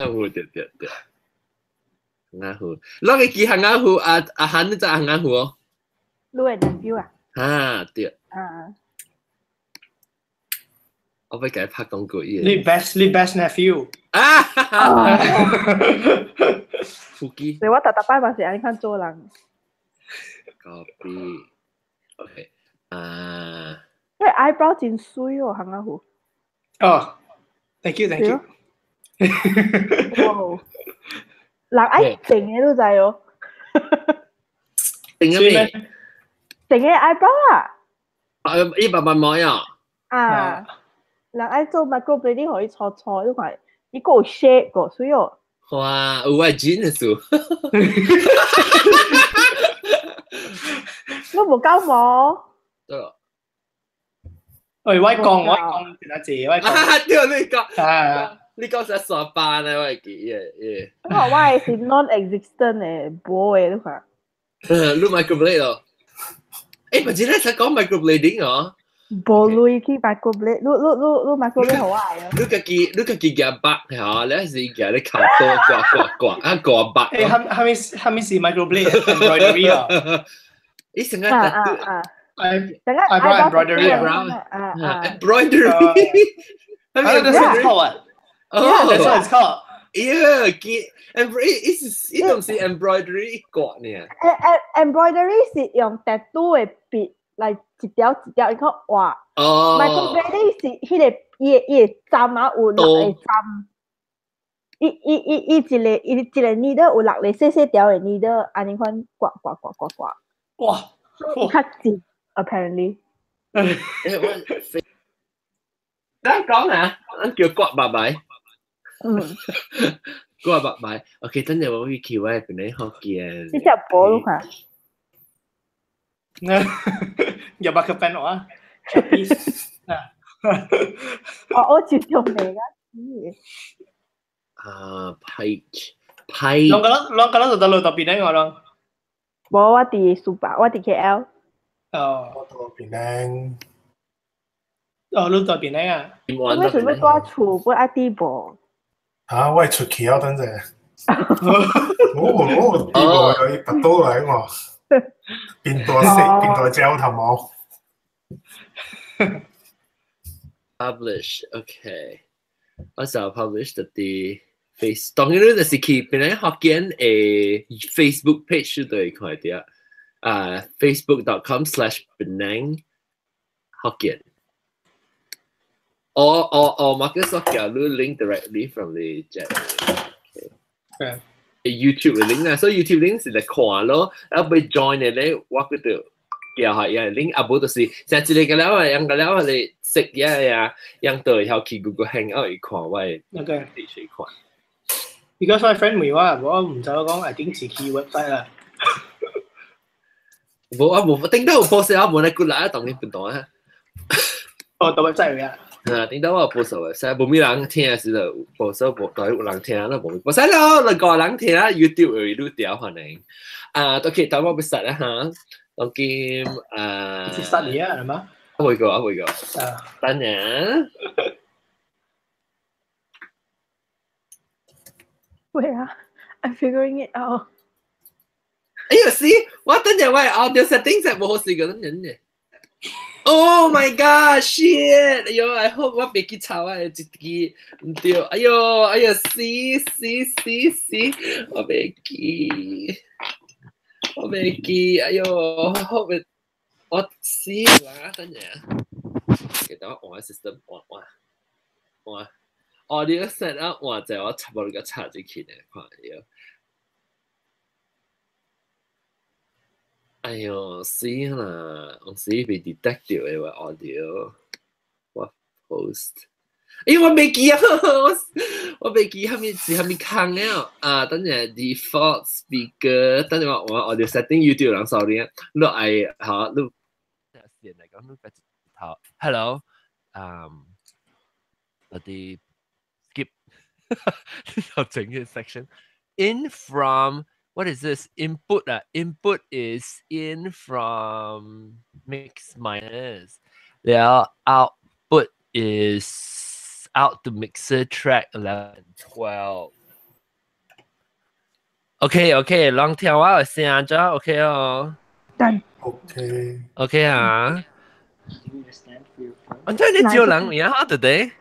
虎對對對，紅阿虎，攞個記紅阿虎，阿阿韓你知紅阿虎哦？你的 nephew 啊？啊對。啊。我欲共伊拍廣告伊。你 best nephew。啊！腹肌。所以我逐逐擺嘛是按呢款做人。 Copy。OK。啊。你 eyebrow 真媠哦，紅阿虎。哦，thank you，thank you。哇！人愛定的你知哦。定嘅咩？定的 eyebrow 啊。啊，伊慢慢摸呀。啊。人愛做 microblading，予伊粗粗，你看，伊閣有 shape 個，媠哦。哇，有我剪的數。你無夠毛？對咯。喂，我講一個字，我講。啊，對，你講。啊。你講是沙班啊，我會記耶耶。我我的是 non-existent 的，無的，你看。你 microblade 咯？欸，不是你才講 microblading 哦。無鐳去 microblade，你你你你 microblade 予我的哦。你家己夾白嚇，你還是夾你靠刀刮刮刮啊刮白。欸，蝦米是 microblade embroidery 啊？伊成個啊啊啊！ Eyebrow embroidery 啊啊 embroidery。 That's what it's called. Oh, that's what it's called. Yeah, 伊伊種是 embroidery 刮呢。欸，embroidery 是用 tattoo 的筆來一條一條，伊看畫。哦。 Microblading 是彼個伊的針啊，有六個針。伊一個 needle 有六個細細條的 needle，按呢款刮刮刮刮刮。哇！較緊，apparently。欸，我咱講啊，咱叫刮白白。嗯。刮白白，OK，等陣我去去我邊咧福建。你只波你看。入百個 pen 我啊。哦，我接用嚟噶。啊，派派。攏個就得路特別咧，我攏。無，我佇蘇北，我佇 KL。哦。我佇檳城。哦，你佇檳城啊？我想欲蹛厝，本愛佇無。啊，我會出去啊，等陣。我佇無有伊拔刀來我。變大色，變大隻頭毛。 Publish, OK。我就 publish 就佇 Face，當然你就是去檳城福建的 Facebook page 就會看著。啊，facebook.com/Penang Hokkien。哦，Marcus 叫你 link directly from the chat。 Okay. YouTube 的 link 啦，所以 YouTube link 是來看咯，啊，欲 join 的咧，我閣著叫下伊個 link，啊，無就是像一個個了啊，樣個了啊，你識嘢呀，樣就會曉去 Google Hangout 去看我的 page 去看。 Because my friend 問我，我毋知我講，I think 是去 website 啦。無啊無，頂到有 post 啊，無咧過來啊，當然不懂啊。哦，到 website 啊。啊，頂到我有 post website，無咩人聽時就 post 無，但有人聽啦，無，無使咯，兩個人聽 YouTube 會愈調可能。啊，OK，等我欲殺啦哈，當今啊。是殺你啊，係嗎？會個啊，會個。啊。等陣。喂啊，I'm figuring it out。哎呀，死！我等陣我 audio setting 就無好勢個等陣嘅。Oh my god! Shit! 哎喲，I hope 我袂記抄我的一支毋對。哎喲，哎喲，死死死死！我袂記，我袂記。哎喲，hope 我死啦！等陣，記得我換 system 換換換 audio set up 換者我插無個插入去呢，看喲。哎喲，死啦！我死被 detect 著的我 audio，我 post。哎我袂記啊！我袂記蝦米是蝦米空的啊！等陣 default speaker，等陣我換 audio setting YouTube 人 sorry 啊，你愛嚇你先來講，你頭，hello，嗯，嗰啲 skip，就整個 section in from。What is this? Input input is in from mix minus. The output is out to mixer track 11, 12. OK OK，人聽我的聲就 OK 哦。但 OK OK 啊。我真係你招人而家對對？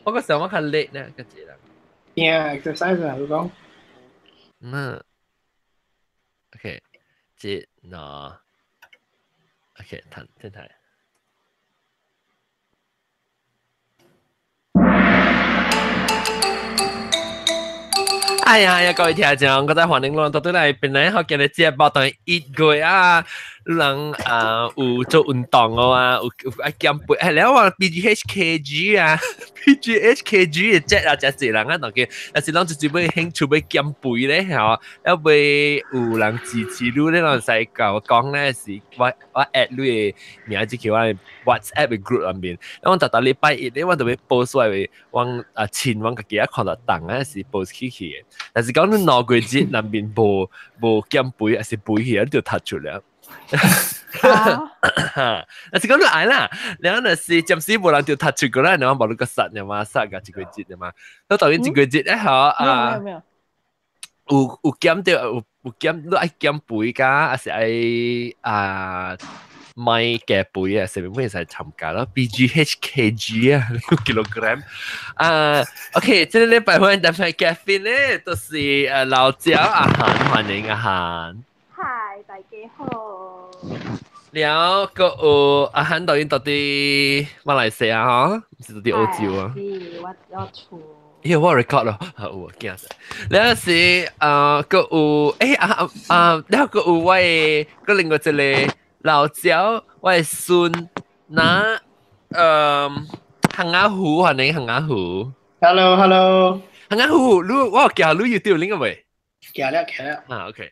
我個時候我較叻呢，個一人。 Yeah, exercise 啊，你講。嗯。OK，一、兩，OK，停停睇。哎呀呀，各位聽眾，我在歡迎攏到對來，本來學今日節目當一月啊，人啊有做運動哦啊，有有愛減肥，係了我 BGHKG 啊，BGHKG 嘅節啊，真濟人啊，當佢，但是攏就準備興趣欲減肥咧，嚇，要欲有人支持你咧，人使甲我講咧是，我我 add 你嘅名字去我 WhatsApp 嘅 group 入面，我逐逐禮拜一咧，我就欲 post 我嘅，我啊親我家己啊看到重啊是 post 起去嘅。但是講你兩個月內面無無減肥，還是肥起，你就突出了。但是講你愛啦，然後就是暫時無人就突出過來，然後無你個殺你嘛，殺個一個月嘛。都當然一個月咧吼啊，有有減著，有有減，你愛減肥㗎，還是愛啊？買減肥啊，隨便會使參加咯，BGHKG 啊，kilogram 啊，OK，這個禮拜歡迎大家 Gavin 咧，就是誒老椒阿韓，歡迎阿韓。嗨，大家好。了個有阿韓導演到佇馬來西亞嗬，毋是到佇澳洲啊？是，我我厝。咦，我 record 咯，有驚死。了是啊，個有欸啊啊，了個有我的個另外一個。老椒，我的孫，那行阿虎，歡迎行阿虎。 Hello hello，行阿虎，你我叫你 YouTube 拎個未？寄了寄了。啊 OK，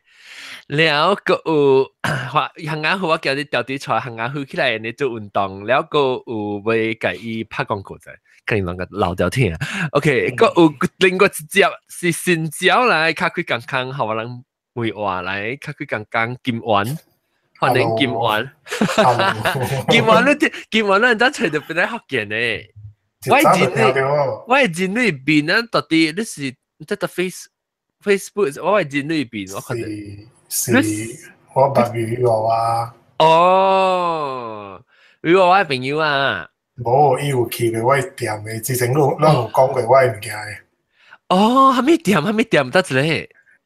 了個有，行阿虎我叫你調啲菜，行阿虎起來你做運動，了個有欲共伊拍廣告者，可能兩個老掉聽。OK，個有另外一隻是新椒來，較幾工工，予人問話來，較幾工工金丸。歡迎金丸，金丸你金丸你怎揣著本來福建的？我人類，我人類面啊，到底你是這個 Facebook，我人類面，我看是是，我捌遇過啊。哦，遇過我的朋友啊。無，伊有去過我店的，之前攏攏有講過我的物件的。哦，啥物店？啥物店？佗一個？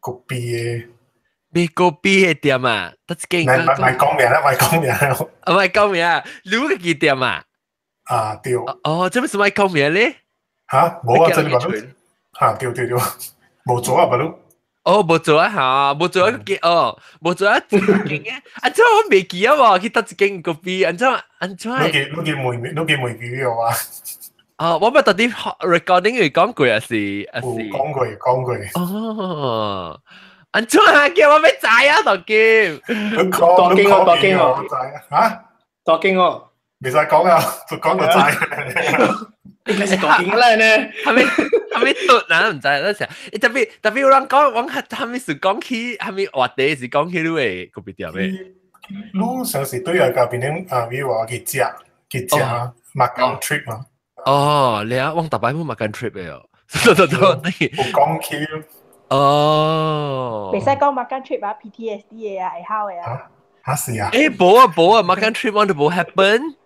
咖啡的。賣咖啡的店啊，佗一間？莫莫講名啦，莫講名啦。啊，莫講名，你家己店啊？啊，對。哦，這不是莫講名咧？哈，無啊，這個哈，對對對，無做啊，不如。哦，無做啊，哈，無做啊，哦，無做啊，一間嘅，啊，這我袂記啊喎，去佗一間咖啡，按怎按怎？你記你記問你記問記我啊？哦，我捌到底 recording 有講過，還是還是？講過講過。哦。按怎啊？叫我欲知啊，大金。大金哦，大金哦。嚇？大金哦。袂使講啊，就講就知。應該是大金啦呢。係咪係咪嘟啊？毋知嗰時，特別特別有人講，我係咪是講起，係咪話題是講起你的咖啡店的？你上次對啊，共變成啊，比如話去食去食 makan trip 嘛。哦，你啊，我逐擺會 makan trip 的哦。對對對，有講起。哦，袂使講 makan trip 啊，PTSD 的啊，會曉的啊。嚇是啊？欸，無啊無啊，makan trip 我都無 happen。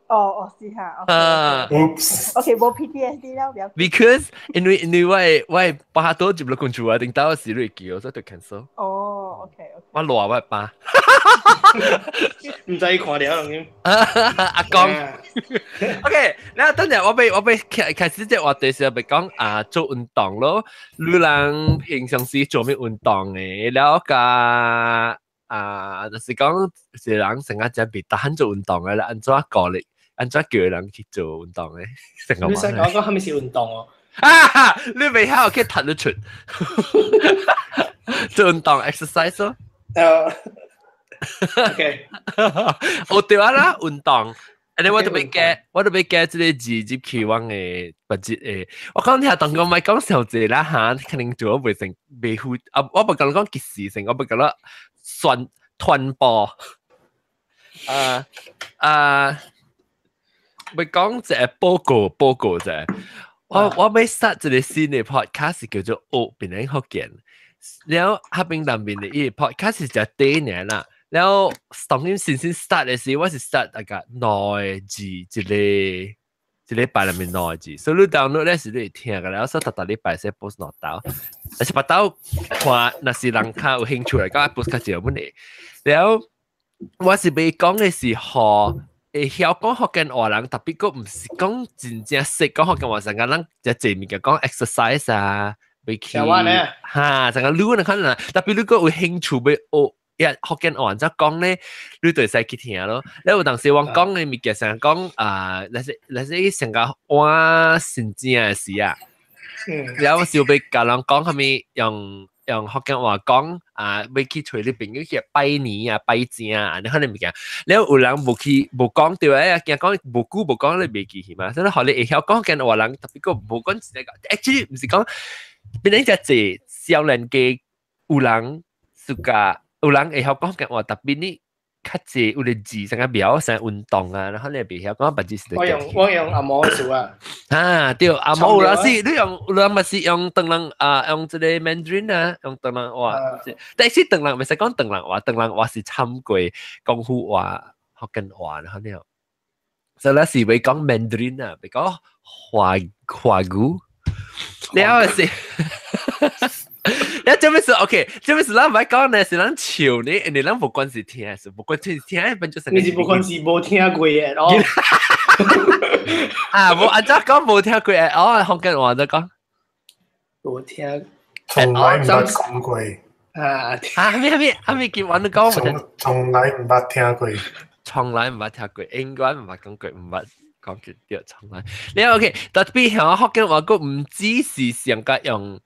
哦哦是哈。啊。 Oops。 OK，無 PTSD 了，不要。 Because 因為因為我的我的巴肚入了公厝啊，頂到時你會叫，所以就 cancel。哦，OK OK。我賴我的爸。毋知看了已經。阿公。OK，然後等陣我欲我欲開開始這話題是欲講啊做運動咯，你人平常時做咩運動的？了佮啊，就是講一個人成日真袂得閒做運動的，按怎鼓勵？按怎叫人去做運動的？你使講講啥物是運動哦？啊！你袂曉去讀得出做運動 exercise 咯。 OK，哦對啊啦，運動。安呢我都欲加，我都欲加這個字入去我的筆記的。我講聽當講莫講傷濟啦哈，可能做袂成袂赴啊！我無共你講即時性，我無共你宣傳播。啊啊！欲講一個報告報告者，我我欲 start 一個新的 podcast 叫做學檳城福建，了合併南邊的伊 podcast 是只短爾啦。了當今先先 start 的時，我是 start 大概兩字一個一禮拜內面兩字，所以你 download 咧是你會聽個，了所以逐逐禮拜先 post 兩道，但是別道看，若是人較有興趣來講，post 較少本的。了我是欲講的是，予會曉講福建話人，特別閣毋是講真正識講福建話，成個人就濟物件講 exercise 啊，欲去哈，成個你可能特別你閣有興趣欲學。一福建話怎講咧，你就會使去聽咯。你有當時我講的物件，成日講啊，那是成個換新正的時啊，然後我是欲共人講啥物用福建話講啊，欲去揣你朋友去拜年啊、拜正啊，你可能物件，了有人無去無講著啊，驚講無久無講你袂記去嘛，所以予你會曉講福建話人，特別閣無講一個，actually 毋是講，變成只濟少年家有人 suka。有人會曉講福建話，特別你較濟有個字成個袂曉成運動啊，然後你袂曉講別字是。我用紅毛數啊。啊，對，紅毛老師，你用有人嘛是用唐人啊，用這個 Mandarin 啊，用唐人話，但是唐人袂使講唐人話，唐人話是摻過廣府話、福建話，然後你，所以咱是欲講 Mandarin 啊，欲講華華語，了是。你做咩事？OK，做咩事？咱毋愛講呢，是咱笑呢，因為咱無關是聽，是無關是聽，變做成。你是無關是無聽過的哦。啊，無按怎講無聽過的哦，福建話怎講？無聽，從來毋捌講過。啊啊！啥物啥物啥物叫我你講？從來毋捌聽過。從來毋捌聽過，應該毋捌講過，毋捌講過對，從來。你 OK，特別響福建話，閣毋只是上個用。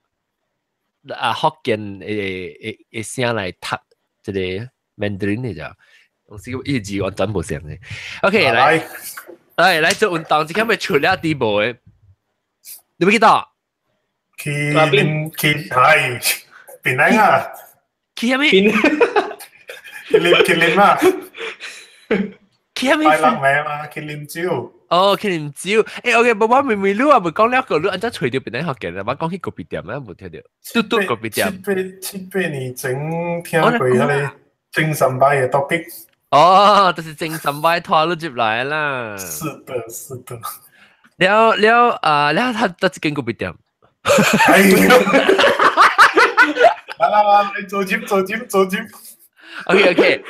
啊，福建的的的聲來讀這個 Mandarin 的咋，有時伊字完全無相的。OK，來，來來做運動，這個欲出了啲無的，你欲去佗？去啉去係檳榔啊？去啥物？去啉去啉啊？去啥物？拜六暝嘛，去啉酒。哦，去啉酒。欸，OK，無我明明你也未講了個，你按怎揣著檳榔福建啊？我講去咖啡店啊，無聽著。嘟嘟咖啡店。七八年前聽過彼个精神擺的 topic。哦，就是精神擺拖你入來啦。是的，是的。了了啊，了他佗一間咖啡店。哎呦！來來來，來做 gym 做 gym 做 gym。 OK OK，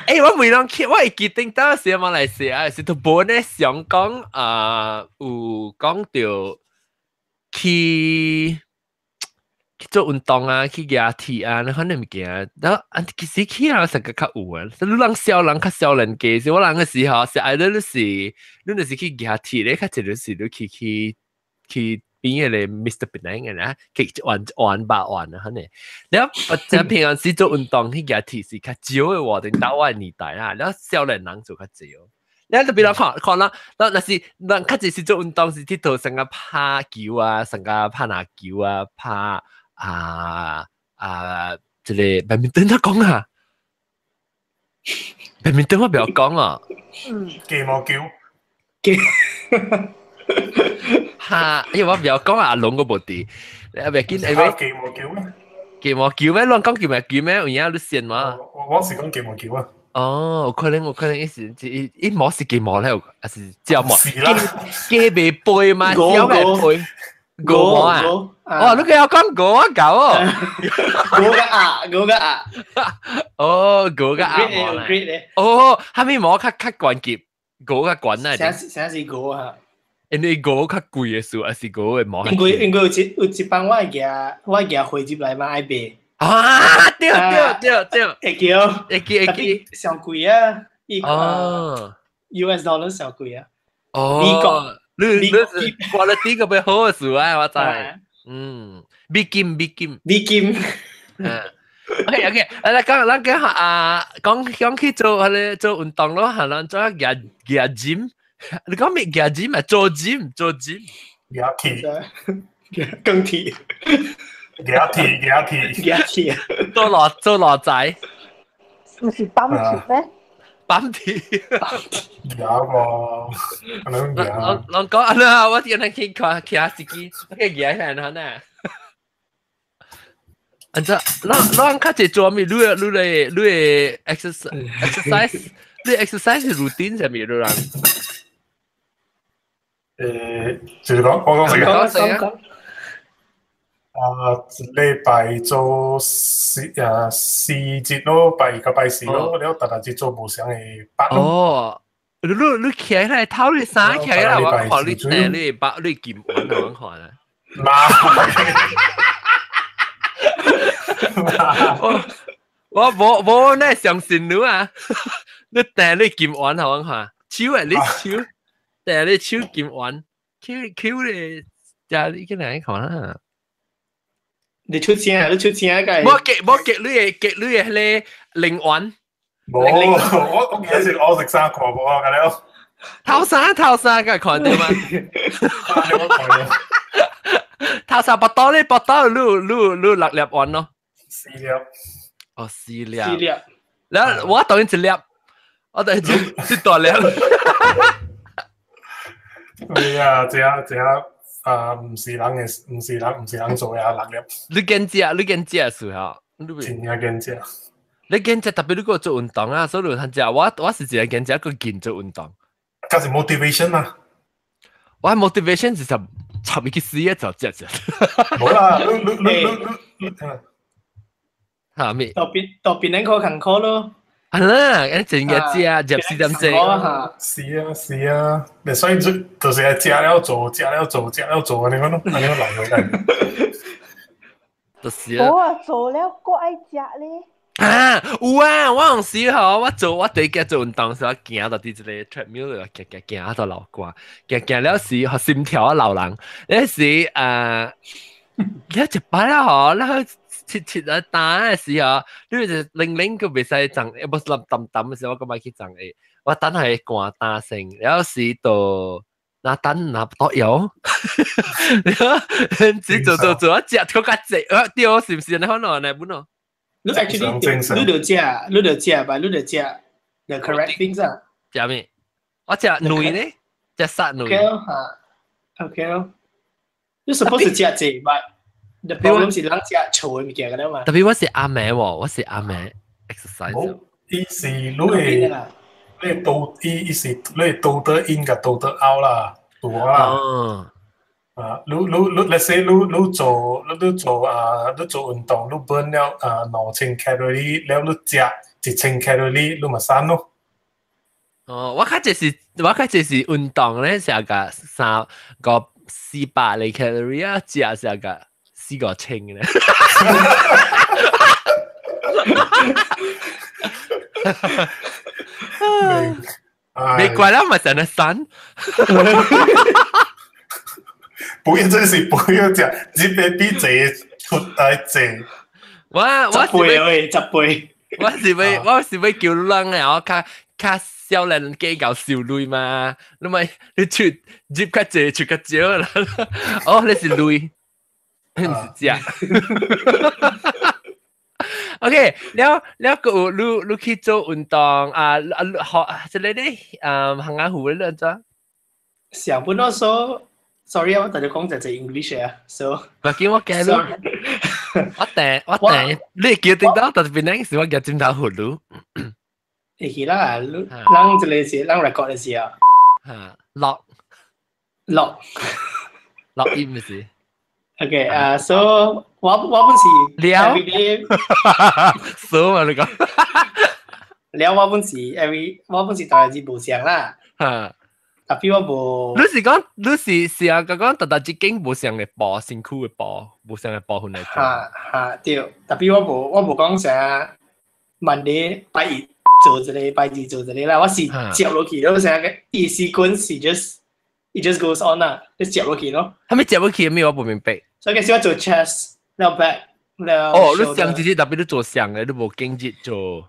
欸，我問人去，我會記得當時馬來西亞是都無呢想講啊，有講著去去做運動啊，去舉鐵啊，那款的物件，然後啊，其實去啊，成個較有啊，你人少人較少年家，是我人的時候是愛你是，你若是去舉鐵咧，較濟就是你去去去。邊個 Mr. Penang 嘅啦，去玩玩百玩啊，可能。了我真平常時做運動去舉鐵是較少的活動，到我年代啦，了少年人做較少。了特別人看看啦，若若是人較濟是做運動是去佗成個拍球啊，成個拍籃球啊，拍啊啊，這个 badminton 怎講啊？badminton 我袂曉講啊。嗯。雞毛球。雞。哈，因為我袂曉講阿龍個無佇，你袂緊，拍雞毛球咩？雞毛球咩？亂講雞毛球咩？有影你先嘛？我是講雞毛球啊。哦，有可能，有可能伊是伊伊毛是雞毛咧，還是鳥毛？是啦，雞袂飛嘛，鳥會飛。狗毛啊！哦，你佢有講狗啊狗哦。狗個鴨，狗個鴨。哦，狗個鴨毛咧。哦，啥物毛較較懸級？狗較懸啊！啥啥是狗啊？因為狗較貴的數，還是狗的毛？因為有一擺我會寄我會寄貨入來嘛愛賣。啊！對對對對，會記哦，會記會記。上貴啊！哦，US dollar 上貴啊！哦，美國你你是 quality 個比好的數啊，我知。嗯，美金美金美金。嗯。OK OK，來講咱講啊，講講去做彼个做運動咯，係咱做舉舉 gym。你講咩舉 gym 啊？做 gym 做 gym。舉鐵。更鐵。舉鐵舉鐵。舉鐵。做羅做羅仔。毋是綁鐵咩？綁鐵。舉個，可能舉。人講啊，我見人去看騎下司機，我去舉下人呢。按怎，咱咱較濟做咩？你你你你 exercise，你 exercise routine 係咩？你人？就是講我講這個。講講。啊，一禮拜做四節咯，拜二個拜四咯，了逐日做無相的八咯。哦，你你起來頭你衫起來，我看你訂你把你金丸我看啊。媽！我我無無那相信你啊！你訂你金丸我看，手啊你手，訂你手金丸，Q Q 你，就你去哪看啊？你出錢啊！你出錢啊！梗冇結冇結你嘅結你嘅迄個靈丸。冇，我記得是我食三個冇啊，咁樣。頭衫頭衫，梗係看到嘛？頭衫腹肚咧，腹肚你你你六粒丸咯。四粒。哦，四粒。四粒。然後我當然一粒，我當然一大粒。對啊，這這啊，唔是人嘅，唔是人做嘅，六粒。你堅食，你堅食時候，真正堅食。你堅食特別你個做運動啊，所以你通食。我是一個堅食，個勁做運動。這是 motivation 啊。我 motivation 是插入去死啊，就食食。冇啦，你你你你你，嚇咩？特別特別恁個勤苦咯。係啦，咁真嘅食，入四點鐘。是啊是啊，所以就是係食了做，食了做，食了做，按呢款咯，按呢款來回來。就是啊。冇啊，做了閣愛食咧。啊，有啊！我有時吼，我做我第一個做運動時，我行到佇一個 treadmill 行行行到流汗，行行了時，予心跳啊流人。那時啊，你一擺啦吼，你去切切啊打嘅時候，你就零零個袂使撞，無是冧澹澹嘅時候，我閣莫去撞伊。我等係汗焦成，了時就那等那多油，只做做做啊，食閣較濟，啊對，是毋是按呢款咯？按呢本咯？你 actually 你就食，你就食吧，你就食 the correct things 啊。食咩？我食卵咧，食殺卵。 OK 咯，嚇，OK 咯。你 suppose 食濟，but the problem 是人食錯的物件個嘛。特別我是阿妹喎，我是阿妹 exercise。冇，伊是你會你道伊伊是你道德 in 佮道德 out 啦，對啦。哦。啊，你你你，let's say 你你做你你做啊，你做運動，你 burn 了啊2000 calorie，了你食1000 calorie，你咪瘦咯。哦，我較濟是運動咧，食個三個400個 calorie 啊，食食個四個千咧。沒怪啦，咪成日瘦。不要真是不要食，這邊比這出來這。我十倍喂，十倍。我是欲叫人嘅，我較較少年計較少鐳嘛，你咪你出入較濟出較少啦。哦，你是鐳，你毋是食。OK，了了閣有你你去做運動啊啊學這個咧啊行下湖咧怎？上本我說。Sorry 啊，我特別講就係 English 啊，so 唔緊我驚你，我訂我訂，你記得到特別那時我夾枕頭葫蘆。會記啦，咱這個是咱 record 的時候。嚇，錄錄錄音是。 OK 啊，so 我本是了，so 嘛你講。了我本是 every 我本是大日無相啦。嚇。特別我無，你是講你是是啊？講講特特一間無相的步，身軀的步，無相的部分來做。嚇嚇對，特別我無講啥，Monday 拜一做一個，拜二做一個啦。我是接落去咯，啥個意思滾是 just it just goes on 啦，你接落去咯。係咪接落去咩？我不明白。所以其實我做 chest，了 back，了。哦，你上一日特別你做上的，你無經日做，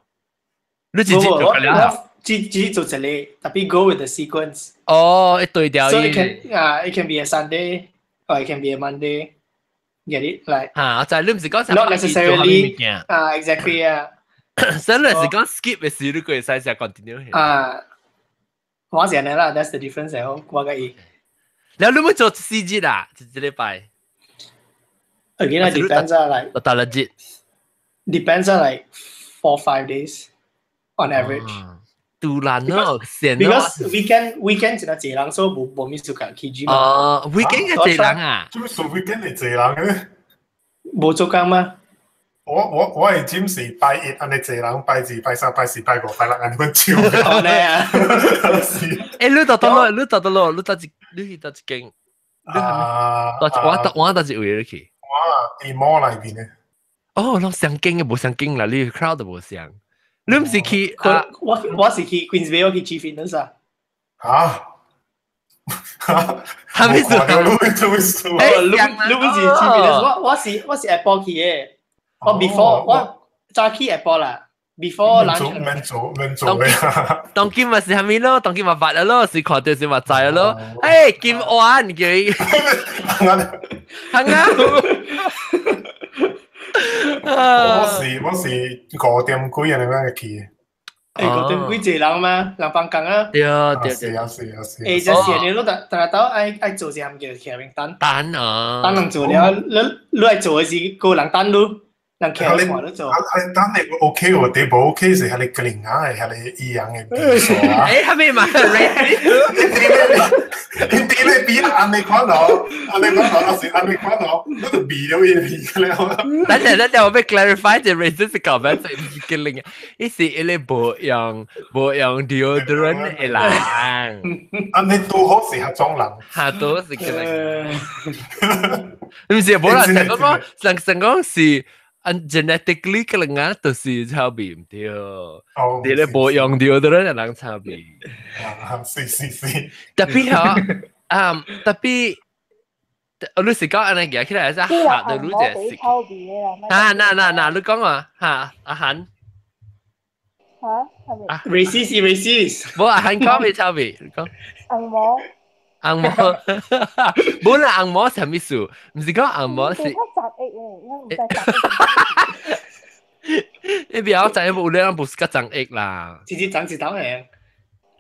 你直接做了。只只做一個，特別 go with the sequence。哦，一對掉。 So it can 啊，it can be a Sunday or it can be a Monday. Get it? Like 嚇，就係你唔是講 not necessarily 啊，exactly 啊。所以你是講 skip 的時，你可以使使 continue。啊，我是按呢啦，that's the difference 我我佮伊。然後你們做四日啊？一禮拜。Again, it depends on like 但 legit depends on like 4-5 days on average。杜蘭咯，成 Because weekend 真係濟人，所以無無咩時間去 gym。哦，weekend 嘅濟人啊？做咩做 weekend 嚟濟人嘅？無做工嗎？我係 gym 是拜一按呢濟人，拜二、拜三、拜四、拜五、拜六按呢款超。好咧啊！誒，你到到咯，你到到咯，你到一，你去到一間？啊！我到一位去。我喺 mall 內邊嘅。哦，攏相近嘅，無相近啦，你 crowd 都無相。你唔是去啊？我是去 Queensway，我去 G Fitness 啊。嚇？係咪做？你你不是 G Fitness，我是 Apple 去嘅。我 before 我早起 Apple 啦，before 免做免做免做嘅。當今咪是係咪咯？當今咪發了咯，是看到是咪知咯？誒，金安叫伊。係啊。我是5點幾啊，你樣去。誒，5點幾濟人嗎？人放工啊？對對對，啊是啊是。誒，就是你攞特特到愛愛做啥物叫徛邊等。等啊！等人做了，你愛做的是個人等你，人徛咧看你做。係等你 OK 喎，你無 OK 是係你個人啊，係你一樣嘅比數啊。誒，係咪嘛？你啲咧比按你看到，按你看到，是按你看到，你就比了伊比了。等陣等陣，我欲 clarify 這 racist 是講咩？唔是個零，伊是伊個無用 deodorant 的人。按你拄好是彼種人，嚇都是個零。唔是，無啦，成講成成講是。按 genetically 個人啊，就是臭味毋對。哦，你咧無用 deodorant 的人臭味。啊，是是是。特別嗬，啊，特別，你是講按呢行起來是嚇到你就是。臭味啦。啊，嗱嗱嗱，你講啊，嚇，阿韓。嚇？係咪？racist racist。無阿韓講咩臭味？你講。紅毛。紅毛，無啦，紅毛啥物事？毋是講紅毛是。較雜役嘅，唔使雜役。你不要雜役，有兩不是較雜役啦。直接長一刀嘅。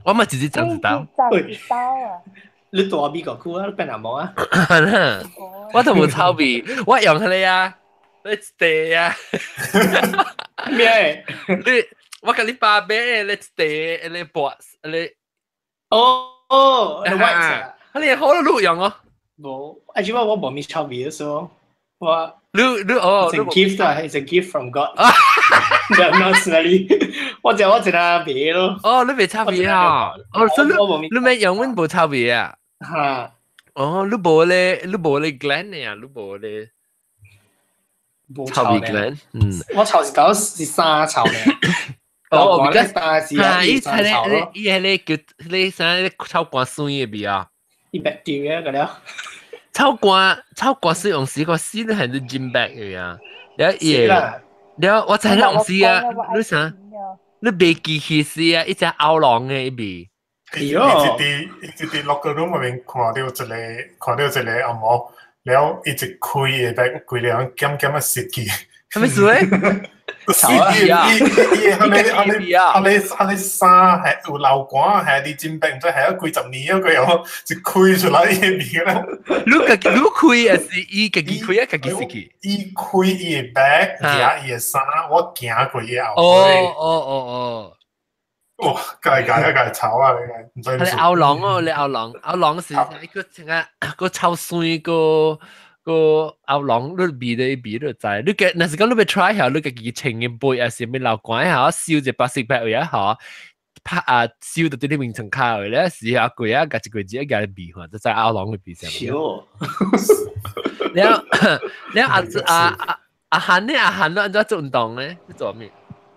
我嘛直接長一刀。長一刀啊！你大美國區啊，你變紅毛啊？我都無臭味，我用彼个啊，你一塊啊。咩？你我共你爸買你一塊，你薄，你。哦。哦，你 white 啊！你好咯，你用哦。無，actually 我無咩臭味所以我你哦，It's a gift 啊，It's a gift from God。I'm not smelly。我就那味咯。哦，你袂臭味啊？哦，所以你你咩用阮無臭味啊？嚇！哦，你無咧，你無咧 gland 啊，你無咧。臭味 gland，嗯。我臭是講是衫臭嘅。哦，比較嚇，伊係咧，伊係咧叫咧啥臭肝酸嘅味啊！伊 bacteria 個了。臭肝酸用時個死都係你 gym bag 嘅啊！了伊，了我知影用時啊，你啥？你袂記起時啊，一隻喉嚨嘅味。伊一佇伊一佇 locker room 內面看到一個紅毛，了伊一開伊個 bag，規個人鹹鹹仔濕去。啥物事咧？伊伊伊伊，彼衫係有流汗，係佇真病，毋知係咗幾十年啊！佢又一開出來伊个味了。你家己你開還是伊家己開啊？家己失去？伊開伊个 bag，舉伊个衫，我行過伊後尾。哦哦哦哦！哇！該該該臭啊！你唔知。你喉嚨哦，你喉嚨，喉嚨是一個成個個臭酸個。個喉嚨你味咧味你就知，你嘅若是講你欲 try 下，你家己穿嘅杯還是咩流汗下，燒一白色白位下，拍啊燒到對你面層卡位咧，時下過啊，夾一個字一個味看，就知喉嚨嘅味啥。燒。了了阿阿阿阿韓呢？阿韓你按怎做運動咧？你做咩？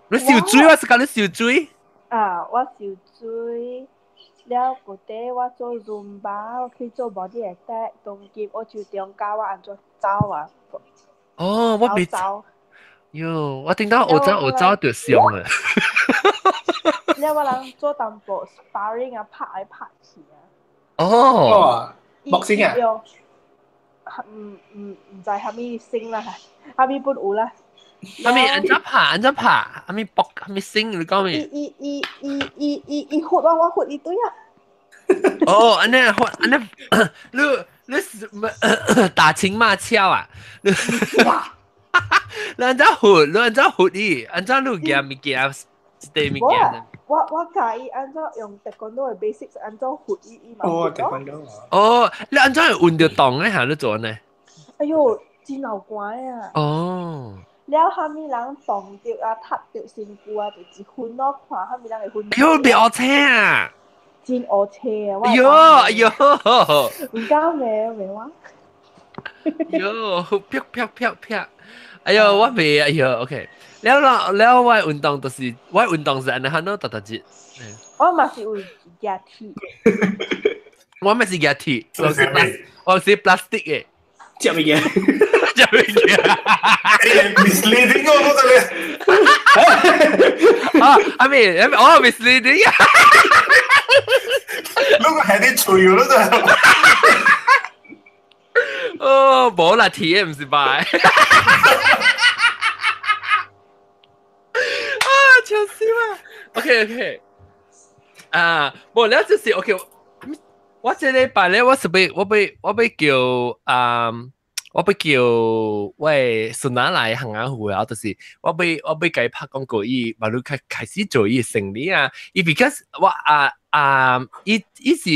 你泅水我是講你泅水。啊，我泅水。了舊底我做 Zumba，我去做 body attack，當今我就中教我按怎走啊。哦，我袂走。喲，我聽到學走學走就傷啦。了我人做淡薄 sparring 啊，拍來拍去啊。哦，boxing 啊？毋知啥物星啦，啥物本有啦。啥物按怎拍？按怎拍？啥物搏？啥物星？你講咩？伊伊伊伊伊伊伊豁我，我豁伊對啊。哦，按呢豁，按呢，你你是打情罵俏啊？哇！你按怎活？你按怎活伊？按怎你行物件？一塊物件？我教伊按怎用跆拳道的 basics 按怎活伊伊嘛。哦，跆拳道。哦，你按怎會運著動咧？嚇，你做呢？哎喲，真流汗啊！哦。了，蝦米人動著啊，踢著身軀啊，就一分咯，看蝦米人會分。哎喲，袂烏青啊！真烏青啊！哎喲，哎喲，唔敢咩咩話？喲，啪啪啪啪！哎喲，我袂，哎喲，OK。了了了，我運動就是我運動是按呢款咯，逐逐日。我嘛是有舉鐵，我嘛是舉鐵，我是 plastic 的。食物件，食物件。 misleading 我都得。啊，阿咪，阿咪，哦，misleading。如果係啲脆咯，就。哦，無啦，鐵的毋是白。啊，笑死我。OK OK。啊，無了就是 OK。我這禮拜咧，我是欲我欲我欲叫啊，我欲叫我的孫仔來行下湖啊，就是我欲共伊拍廣告，伊嘛汝開開始做伊的生理啊。伊 because 我啊啊，伊伊是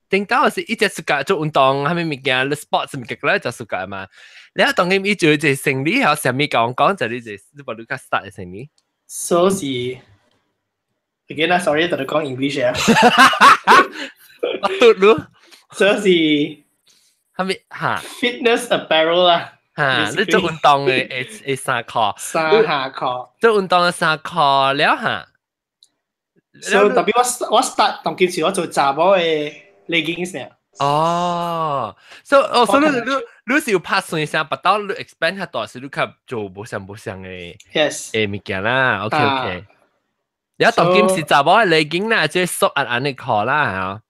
頂到是伊只暑假做運動，啥物物件，sports 物件咧就暑假嘛。了當今伊做一個生理，還啥物講講就你這你嘛汝較 start 的生理。所以 again 啊，sorry，特別講 English 啊。我嘟咯，所以係咪嚇？Fitness apparel 啦，嚇，你做運動的的的衫褲，衫下褲，做運動的衫褲了嚇。所以特別我我 start 當今時我做查某的 leggings 呢。哦，所以哦，所以你你你是有拍算聲，拔到你 expand 較大，是你較做無相無相的，yes，的物件啦。OK OK。你當今是查某的 legging 啦，即係縮壓壓的褲啦，嚇。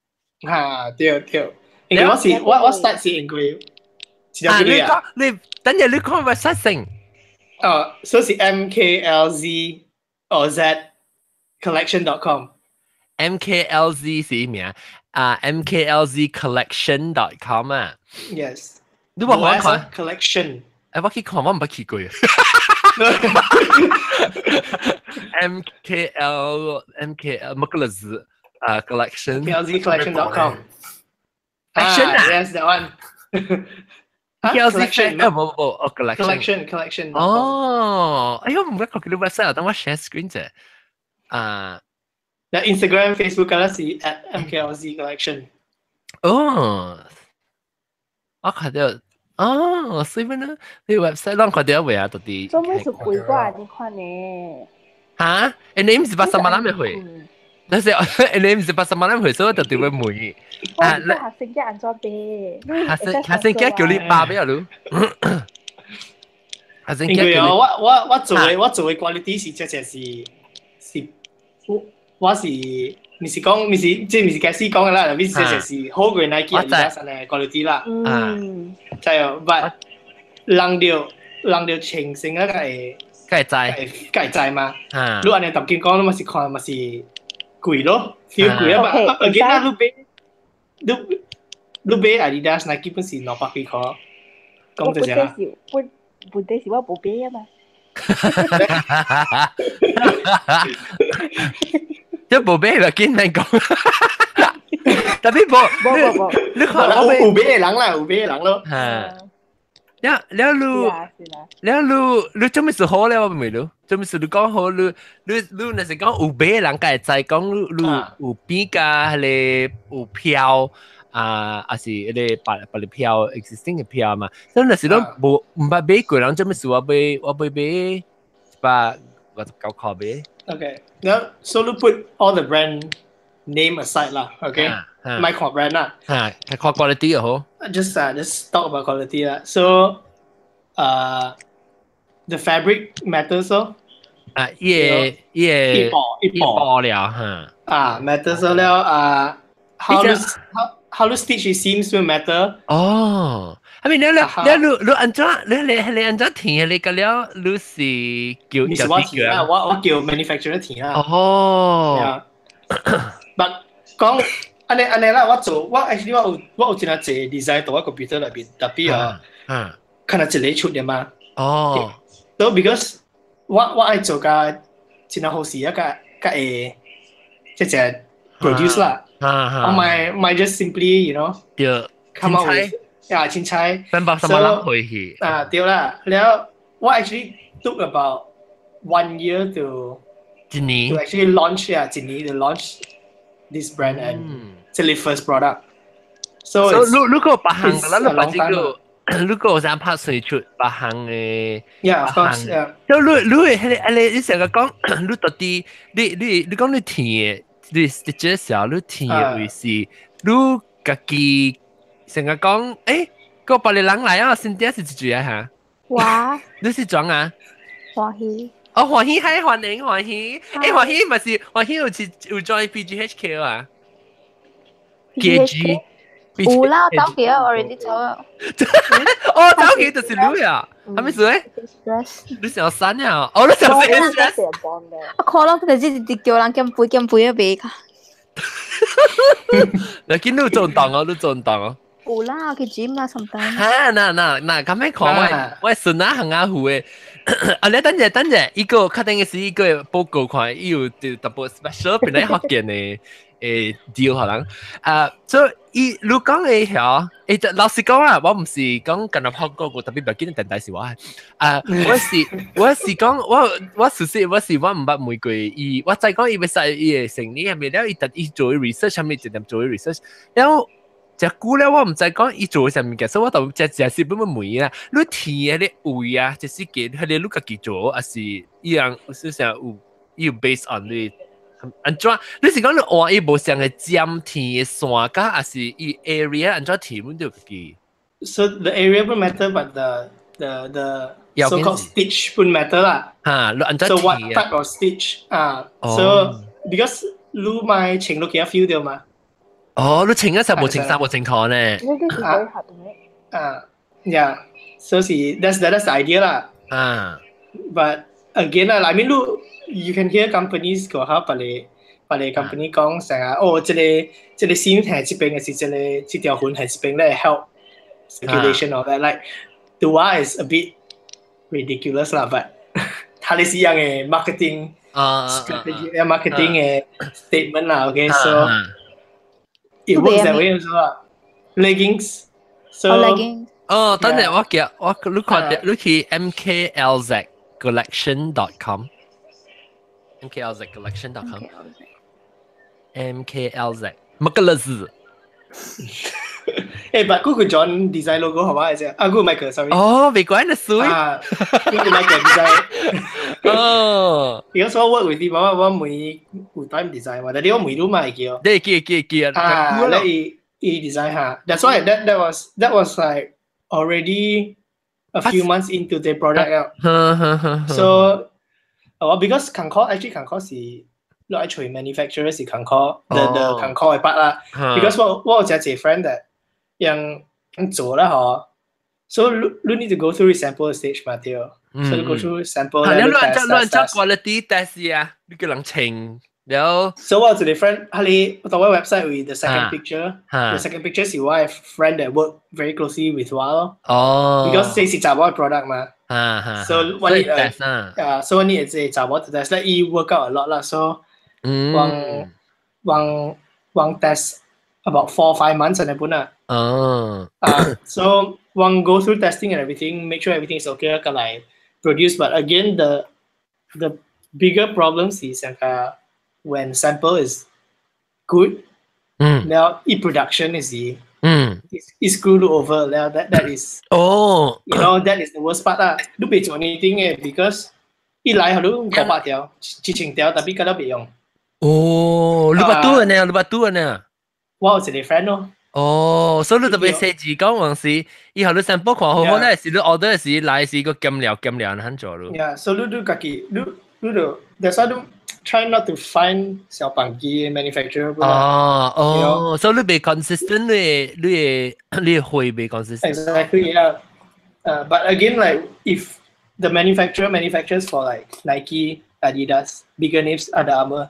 嚇，對對，因為我是我我 start 是因為啊，你講你等陣你講 website 先。哦，所以是 MKLZ 哦 Z collection.com。 MKLZ 是咩啊？MKLZ collection.com 啊。 Yes。你話我看 collection。誒，我去看我毋捌去過。MKL MKL 乜個字？啊，collection。 MKLZ collection.com。 Action 啊？Yes, that one。 MKLZ collection 啊，冇冇哦，collection。 Collection collection。哦，哎喲，唔該，佢個 website 等我 share screen 啫。啊。那 Instagram、Facebook 嗰是 @MKLZ collection。哦，我看到，哦，所以呢，你 website 攏看到未啊？到底？做咩是規掛呢款呢？嚇？誒，你毋是八十萬人會？但是你毋是八十萬人會，所以我特別會問。啊，你學生囝按怎買？學生學生囝叫你爸俾啊，你。學生因為我做的 quality 是這隻是是我我是毋是講毋是這毋是開始講的啦，但是這隻是好過 Nike Adidas 的 quality 啦。嗯。知哦，but 人著人著清醒啊，會會知，會知嘛。你按呢逐間講，你嘛是看嘛是貴咯，feel 貴啊嘛。again 啦，你買你你買 Adidas Nike 本是兩百幾箍，講這隻啦。問問題是我無買啊嘛。即無買就緊來講，特別無無無無，你看有有買的人啦，有買的人咯。嚇！了了你了你你做咩事好咧？我唔明你做咩事你講好你你你若是講有買人，會知講你你有變價，彼个有票啊，還是彼个別別个票 existing 的票嘛？所以若是攏無毋捌買過人，做咩事我買我欲買159箍買。 Okay, now so you put all the brand name aside 啦，OK，唔係看 brand 啦，嚇，係看 quality 就好。 Just talk about quality 啦。So, the fabric matters 咯。啊，伊個伊個一薄一薄了嚇。啊，matters 了啊，how to stitch it seems to matter。哦，I mean 你你你你按怎你你你按怎填你個了？你是叫你是我填啊，我我叫 manufacturer 填啊。哦。 But 講按呢按呢啦，我做我 actually 我有真係濟 design 到我 computer 內邊，特別啊，可能一個出嘅嘛。So because 我愛做甲真係好事啊，甲甲會即係 produce 啦。我咪 just simply come out with 啊凊彩。分百什麼人回去？啊對啦，了我 actually took about one year to 一年 to actually launch 啊，一年 to launch this brand and 這個 first product。So 如果別項，咱就把這個，如果想拍水出別項的，Yeah, of course, yeah。就你你會彼個，你成日講，你到底你講你甜的，你這時候你甜的位是，你家己成日講，個別個人來啊，先點是一句啊嚇？我，你是怎啊？歡喜。哦，歡喜係歡迎歡喜，歡喜咪是歡喜有次有 join PGHK 啊？KG。有啦，走去啊，already 走啊。哦，走去就是你啊，係咪事咧？你想刪啊？哦，你想 stress？我可能佢哋直叫人減肥減肥啊，袂卡。你見到做檔哦，你做檔哦。有啦，去 gym 啦，sometimes。哈，嗱嗱嗱，咁樣看我順啊行啊湖的，啊你等陣等陣，伊個確定嘅是伊個報告看，伊有特別 special 本來福建的deal 可能啊，所以伊你講的曉，老實講啊，我毋是講干焦拍廣告，特別袂緊電台是我啊，我是講我事實我是我毋捌問過伊，我知講伊欲使伊的生理係咪了，伊特伊做 research 啥物一點做 research，了誠久了我毋知講伊做啥物件，所以我就誠誠實本問伊啦。你天彼个位啊，就是個彼個你家己做，抑是伊人是啥有伊有 base on 你？按怎？你是講你換伊無相個尖天的線甲，抑是伊 area 按怎天阮就家己？So the area 不 matter, but the so-called stitch 不 matter 啦。哈，你按怎 So what type of stitch 啊？So because 你買穿落去 feel 到嘛？哦，你穿一時無穿衫無穿褲呢？啊啊，yeah，所以是 that's the idea 啦。But again 啦，I mean 你 you can hear companies 個哈，別個別個 company 講成日哦，這個線係這邊，還是這個這條痕係這邊咧 help circulation or that like the one is a bit ridiculous 啦，but 它是樣的 marketing strategy marketing 的 statement 啦，OK，so it works that way also 啦，leggings so leggings 哦，等陣我記我你看你去 mklzcollection.com mklzcollection.com mklz 乜個了字？ But 嗰個 John design logo 好嘛？係啊，嗰個 Michael，sorry。哦，未關你事。啊，嗰個 Michael design。如果我 work with 啲，我每有 time design 嘛，但係我每都買叫。你記記記啊！你伊 design 下，That's why that was like already a few months into the product. So 哦，because 近科 actually 近科是攞嚟 manufacturer 是近科 the 近科嘅 part 啦。Because 我有一個 friend that 樣做啦嗬，so 你 need to go through sample stage 嘛對，so 你 go through sample 你亂做亂做 quality test 啊，你叫人稱了。 So 我有一個 friend，佢哋我到我 website with the second picture，the second picture 是我嘅 friend that work very closely with 我咯。Because 這是查某 product 嘛。So 我 need 啊，so 我 need 這查某 test 咧，伊 work out a lot 啦，so 往往往 test about 4-5 months 安呢本啊。So one go through testing and everything, make sure everything is okay, 過來 produce. But again, the bigger problems is like, when sample is good, now e production is the is screwed over. Now that is that is the worst part 啦。你別做 anything 嘅，because 一來佢都500條、1000條，特別覺得別用。哦，你捌拄呢？你捌拄呢？我有一個 friend 咯。哦，所以你特別設計講往時，以後你 sample 看好好咧，是你 order 時來時個減料減料很做咯。 Yeah, so 你都家己，你你就 that's why 你 try not to find 小板機 manufacturer。哦哦，所以你袂 consistent，你會袂 consistent。 Exactly, yeah. But again, like if the manufacturer manufactures for like Nike, Adidas, bigger names, Under Armour,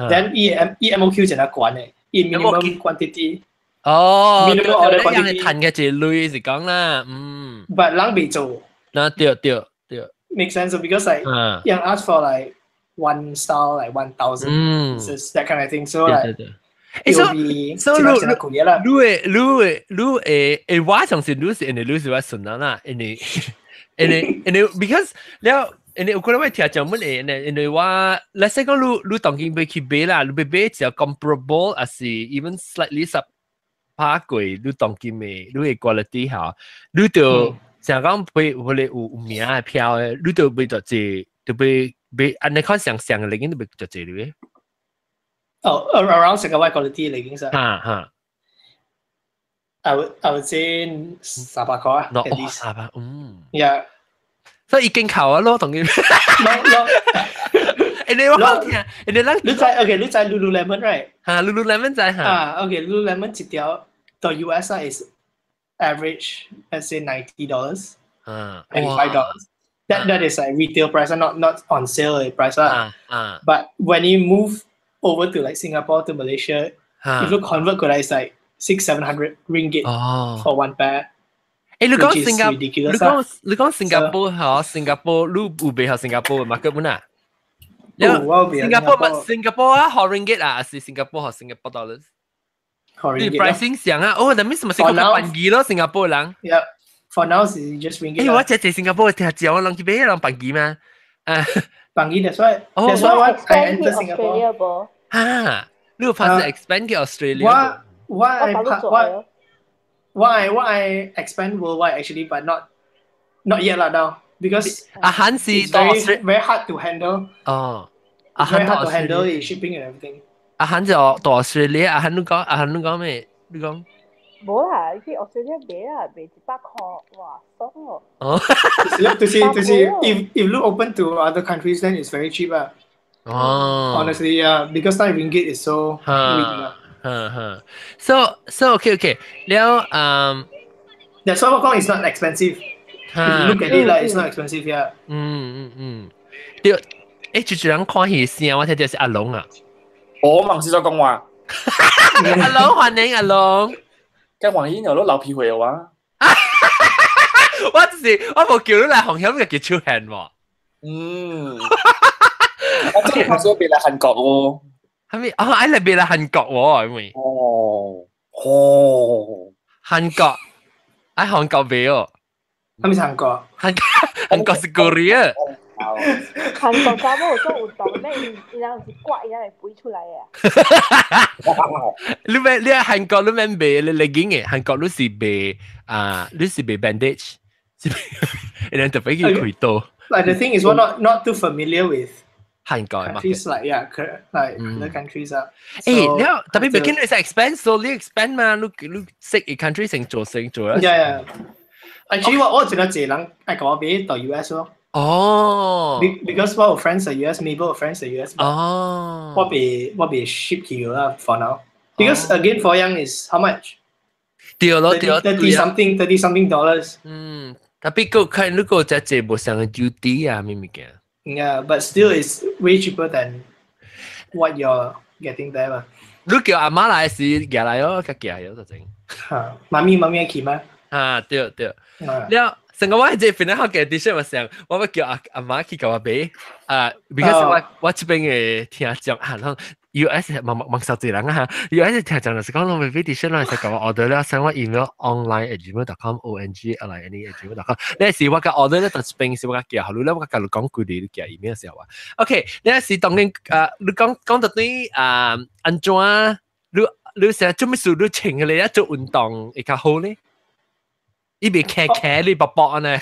then 伊 MOQ 就係關嘅。in minimum quantity。哦， minimum order quantity。趁嘅一類是講啦，嗯。 But 人未做。嗱，對對對。 Make sense because like 人 ask for like one style like 1,000 pieces that kind of thing. So like 欸， it will be 所以真係真係貴啦。你會你會你會會我相信你是因為你是我順啦啦，因為因為因為 because 了。因為有可能我聽講乜嘢，因為因為我，let's say 講你你當今欲去買啦，你欲買只 comparable，還是 even slightly 十拍過你當今的你的 quality 嚇，你就成講買有個有有名的票的，你就買就濟，就買買按呢款上上的零件都買就濟咧。哦，around 成個 quality 嚟經實。哈哈。 I would say 300塊啊。哦，三百，嗯。 Yeah。所以已經扣啊咯，同佢。誒你我好聽，你咱你知 OK，你知 Lululemon right？嚇，Lululemon 知嚇。啊，OK，Lululemon 一條到 US 啊 is average let's say $90。啊 $95。That is like retail price, not on sale price 啦。啊。 But when you move over to like Singapore to Malaysia, if you convert 過來 is like six seven hundred ringgit for one pair。誒，你講新加，你講你講新加坡嚇，新加坡你有賣予新加坡 market 本啊？新加坡嘛，新加坡啊，學 ringgit 啊，還是新加坡學新加坡 dollars？你 pricing 上啊，哦，那咩什麼是較便宜咯？新加坡人。 Yeah, for now 是 just ringgit。誒，我這這新加坡聽講，人去買人便宜嘛？啊，便宜，that's why. That's why I enter Singapore。哈，你有拍是 expand 去 Australia？我我我我 I expand worldwide actually, but not yet lah now because 啊，韓是 it's very very hard to handle. 哦，啊，very hard to handle the shipping and everything. 啊，韓就到 Australia，啊，韓你講，啊，韓你講咩？你講？冇啦，去 Australia 買啦，賣100塊，哇，爽哦！哦，就是 if you open to other countries, then it's very cheap 啊。哦，honestly, yeah, because now ringgit is so weak. 哼哼，so okay，了嗯，that's why 我講 it's not expensive. If you look at it like it's not expensive, yeah. 嗯嗯嗯，對，誒，就這人看戲聲，我聽到是阿龍啊。我嘛是在講話。阿龍歡迎阿龍。咁黃喜又都流鼻血啊！我就是我無叫你來紅險，就叫出現喎。嗯。我真係想別嚟韓國喎。係咪？啊，哎，你別嚟韓國喎，係咪？哦，哦，韓國，喺韓國未哦？係咪韓國？韓韓國是 Korea。韓國查某有做運動咩？伊人是刮，伊人會飛出來嘅。你咩？你喺韓國你咩賣？你你經嘅韓國你是賣啊？你是賣 bandage，是人特別去開刀。 Like the thing is, we're not too familiar with 韓國 countries like yeah, like other countries 啊。誒，你特別別見你是 expand，所以你 expand 嘛，你你識個 country 成做成做啦。 Yeah, yeah. Actually，我覺得這人愛講俾到 US 咯。哦。 Because 我有 friends 喺 US，Mabel 有 friends 喺 US。哦。我被 ship 去啦，for now。Because again, for young is how much？對咯對。 Thirty something dollars。嗯，特別個看如果只這無上嘅 duty 啊，咩物件？ Yeah, but still it's way cheaper than what you're getting there 嘛。你叫阿媽來時，寄來哦，較寄咗就整。嚇，媽咪媽咪去嗎？啊，對對。了，成個我係這邊咧，嘅 T 恤嘛上，我要叫阿阿媽去共我買啊，because 我我這邊嘅聽眾啊，US 問問問十幾人啊，US 聽眾就是講，攏買 T 恤，攏會使共我 order 了，send 我 email online@gmail.com o n g l i n e @gmail.com。你是我共 order 咧，到這邊是我寄，好，你咧我共你講幾日你寄 email 時候啊。OK，你是當然啊，你講講到對啊，按怎你你成日做咩事？你穿嘅你一做運動會較好咧？伊袂騎騎你卜卜呢？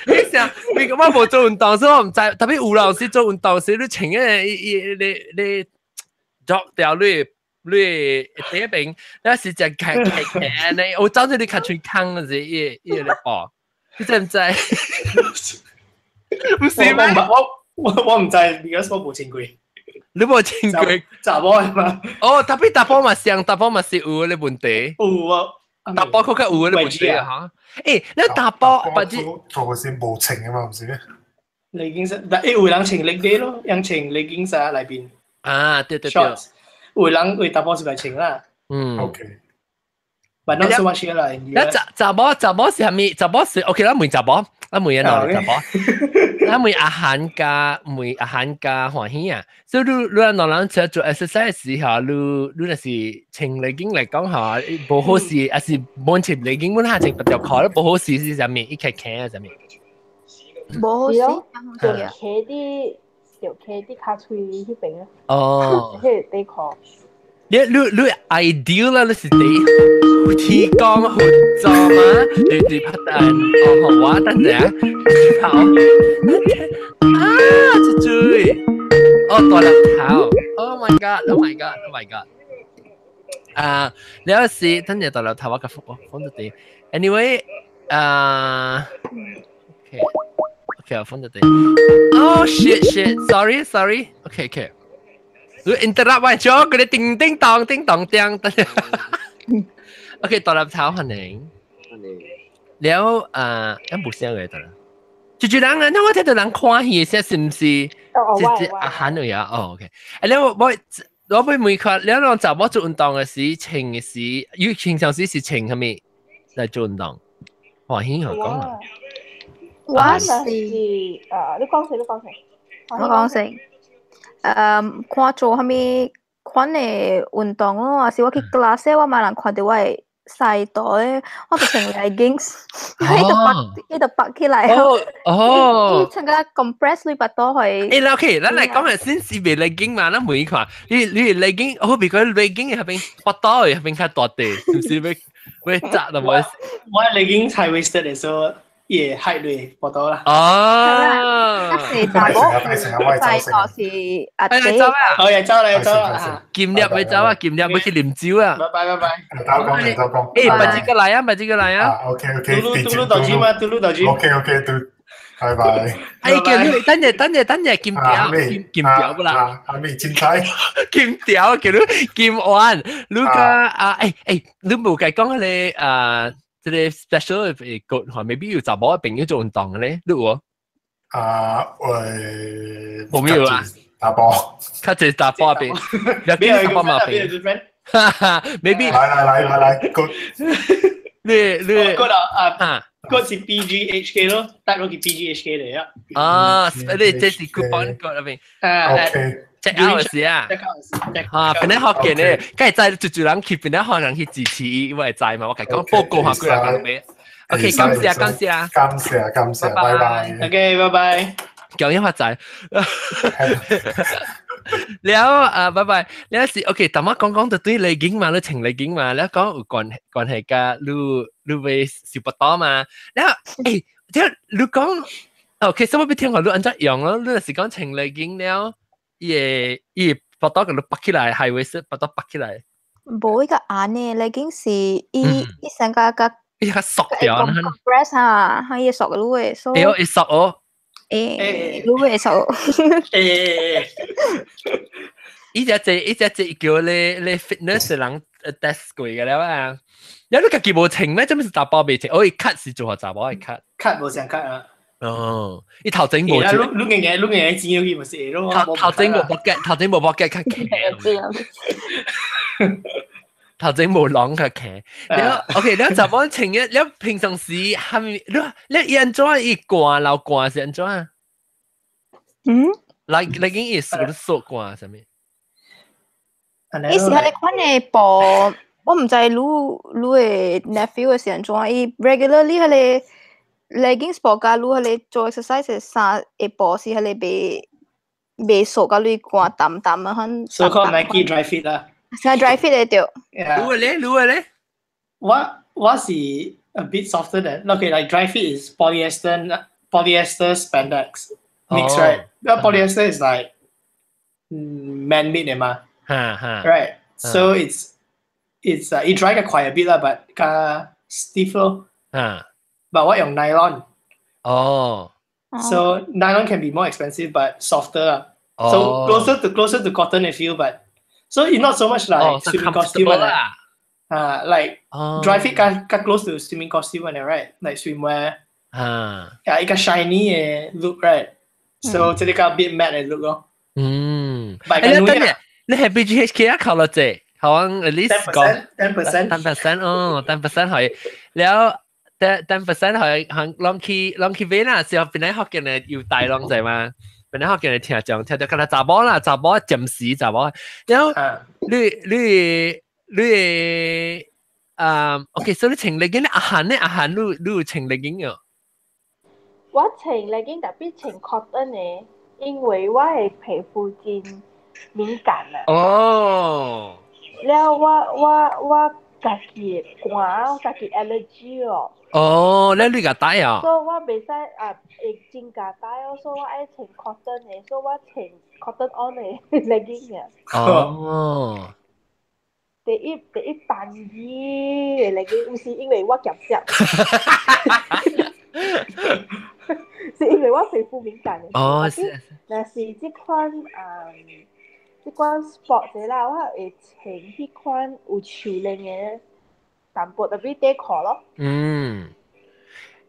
你想，你我無做運動，所以我毋知。特別有老師做運動時，你穿個伊伊你你作掉你你第一邊，那是只騎騎騎呢？我走咗你較吹空嗰時，伊伊咧播，你知唔知？唔是咩？我我唔知，because 我無穿過。你無穿過？查某嘛？哦，特別查甫嘛上，查甫嘛是有咧問題。有啊，打波較較有咧，唔是啊？嚇！欸，你打波，或者做先無穿啊嘛，唔是咩？ Leggings，但欸有人穿 leg day 咯，人穿 leggings 啊內邊。啊，對對對。有人為打波是來穿啦。嗯。 OK。 But not so much here 啦。你查查某查某是啥物？查某是 OK，咱問查某，咱問啊，查某。咱問阿韓加問阿韓加歡喜啊。所以你你兩人出做 exercise 時候，你你若是穿 legging 來講嚇，無好勢，還是冇穿 legging，阮下穿白條褲，無好勢是啥物？伊開輕啊啥物？無好勢，就企佇就企佇跤喙彼邊啊。哦。彼個底褲。你你你 ideal 啦，你是佇天光佛祖嘛？你佇拍蛋哦，我等陣跑啊！出水哦，大粒頭！Oh my god！Oh my god！Oh my god！啊，你有時等陣大粒頭我個風風得啲。Anyway，啊，OK OK，我風得啲。Oh shit shit！Sorry sorry。OK OK。你 interrupt 我咗，佢哋叮叮當叮當叮，等陣。OK，大粒頭歡迎。了啊，一冇聲嘅得啦。就就人啊，我聽到人看戲嘅時，是唔是？是阿韓嚟啊？哦，OK。誒，你我我我會問佢，你兩查某做運動嘅時，穿嘅時，有平常時是穿啥物來做運動？歡喜我講啊。我是啊，你講先，你講先。我講先。看做啥物款的運動咯，還是我去 class，我嘛人看著我的細肚咧，我就穿 leggings，伊就拔，伊就拔起來。哦哦，伊穿個 compress 你腹肚去。欸，OK，咱來講下先是袂 legging 嘛，咱問伊看，你你 legging，好比講 legging 下邊腹肚下邊較大塊，是毋是欲欲紮就無？我 leggings high waisted 的，所以會 hide 落腹肚啦。哦，是查某，細個是阿姐。走啊！好嘢，走啦，走啦！兼入去走啊，兼入去啉酒啊！拜拜拜拜。走講，走講。欸，別這個來啊，別這個來啊。 OK OK，嘟嚕嘟嚕豆汁嘛，嘟嚕豆汁。 OK OK，嘟，拜拜。哎，叫你等陣等陣等陣，金條金金條不啦？阿妹凊彩。金條叫你金丸，你個啊欸欸，你無計講彼个啊？這個 special 的個話，maybe 有查某朋友做運動的咧，你有無？啊，我冇有啊，打波，較濟查某邊，沒有一個嘛邊，哈哈，maybe 來來來來來，good，你你 good 啊啊，good 是 BGHK 咯，帶落去 BGHK 嚟啊。啊，你這是 coupon code 入邊啊，OK。 check out 時啊，啊，本來學見咧，梗係知就就人去，本來學人去支持伊，我會知嘛，我共講報告下幾人買。OK，感謝感謝，感謝感謝，拜拜。 OK，拜拜。講一發仔，了啊，拜拜。了是 OK，淡仔講講就對 legging 嘛，你穿 legging 嘛，了講有關關係佮你你會受不到嘛？了欸，這你講 OK，什麼欲聽看你按怎用咯？你若是講穿 legging 了。伊會伊會腹肚共你拔起來，high waist 腹肚拔起來。無伊個按呢，legging 是伊伊成個個伊較縮掉。 compress 哈，伊會縮你的，所以。欸，會縮哦。欸，你會縮。欸。伊只這伊只這叫咧咧 fitness 的人 test 過個了啊。了你家己無穿咩？做咩是查某袂穿？哦，伊 cut 是做予查某會 cut。 cut 無相 cut 啊。哦，伊頭前無。你你硬硬你硬硬錢去咪是咯。頭頭前無 pocket，頭前無 pocket 較輕。頭前無籠較輕。了 OK，了查某穿嘅，了平常時係咪？你你伊按怎伊寒流寒是按怎？嗯？來來，經伊是縮寒啥物？伊是彼个款的布，我毋知你你的 nephew 的是按怎，伊 regularly 彼个 leggings 布佮你彼个做 exercise 的衫的布是彼個袂袂縮甲你寒澹澹啊，款。 So called Nike dry fit 啦。是 dry fit 的對。你的咧，你的咧？我我是 a bit softer than okay, like dry fit is polyester polyester spandex mix, right? The polyester is like man-made 的嘛。哈哈。 Right. So it's it dry quite a bit 啦，but 較 stiff 咯。But 我用 nylon. 哦。 So nylon can be more expensive but softer 啦。So closer to cotton I feel, but so it's not so much like oh, so swimming costume 啦。啊，like dry fit 較較 close to swimming costume 嘅，right？Like swimwear。啊。啊，一個 shiny 嘅 look right？So 這個較 bit matte 嘅 look 咯。嗯。誒，等陣，你係 BGHK 啊？考落啫，可能 at least 講 10%。 10% 哦，10% 係，了 10% 係行攏去攏去邊啊？時候本來學見嘅要大攏仔嘛。本來學見嘅聽講，聽到敢若查某啦，查某暫時查某，然後你你你啊，OK，所以你穿 legging 阿韓咧，阿韓你你有穿 legging 哦？我穿 legging 特別穿 cotton 嘅，因為我嘅皮膚真敏感啊。哦。了我我我家己汗，我家己 allergy 哦。哦，你你個帶啊？所以我袂使啊，會真夾帶哦，所以我愛穿 cotton 嘅，所以我穿 cotton on 嘅 legging 啊。哦。第一第一單衣嘅 legging，毋是因為我夾腳，是因為我皮膚敏感嘅。哦，是。若是這款啊，這款 sport 的啦，我會穿彼款有袖領嘅淡薄，特別短褲咯。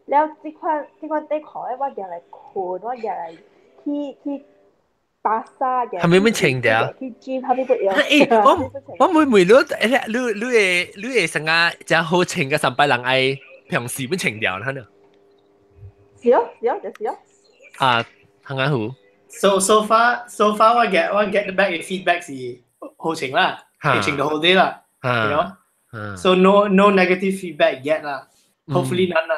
了，這款這款短褲咧，我舉來睏，我舉來去去巴剎嘅。係咪咩穿掉？去 gym 係咪不用？誒，我我每每你誒，你你會你會成個真好穿嘅上擺人愛平時本穿掉，係呢？是哦，是哦，就是哦。啊，行下好。 So far 我 get back 嘅 feedback 是好穿啦，會穿到好啲啦，you know。So no negative feedback yet 啦，hopefully none 啦。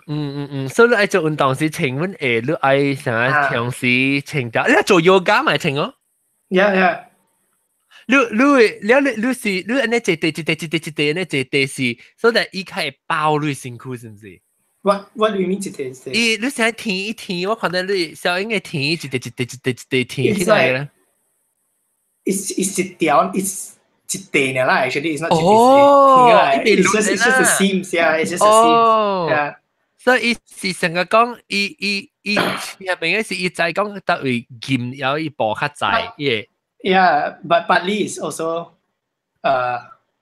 嗯嗯嗯，所以你愛做運動時穿阮會，你愛啥平時穿掉，你做 yoga 咪穿哦。 Yeah. 你你會，你你你是你按呢一塊一塊一塊一塊按呢一塊是，所以伊較會包你身軀是毋是？ What do you mean 一塊一塊？伊你成天一天，我看到你小英嘅天一塊一塊一塊一塊天起來咧。 It's 一條，it's 一塊爾啦，actually it's not 一塊哦，it's just a seams, yeah, it's just a seam, yeah. 所以伊是成個講，伊伊伊入邊嘅是伊知講，特位劍有伊步較濟，伊個。 Yeah, but partly is also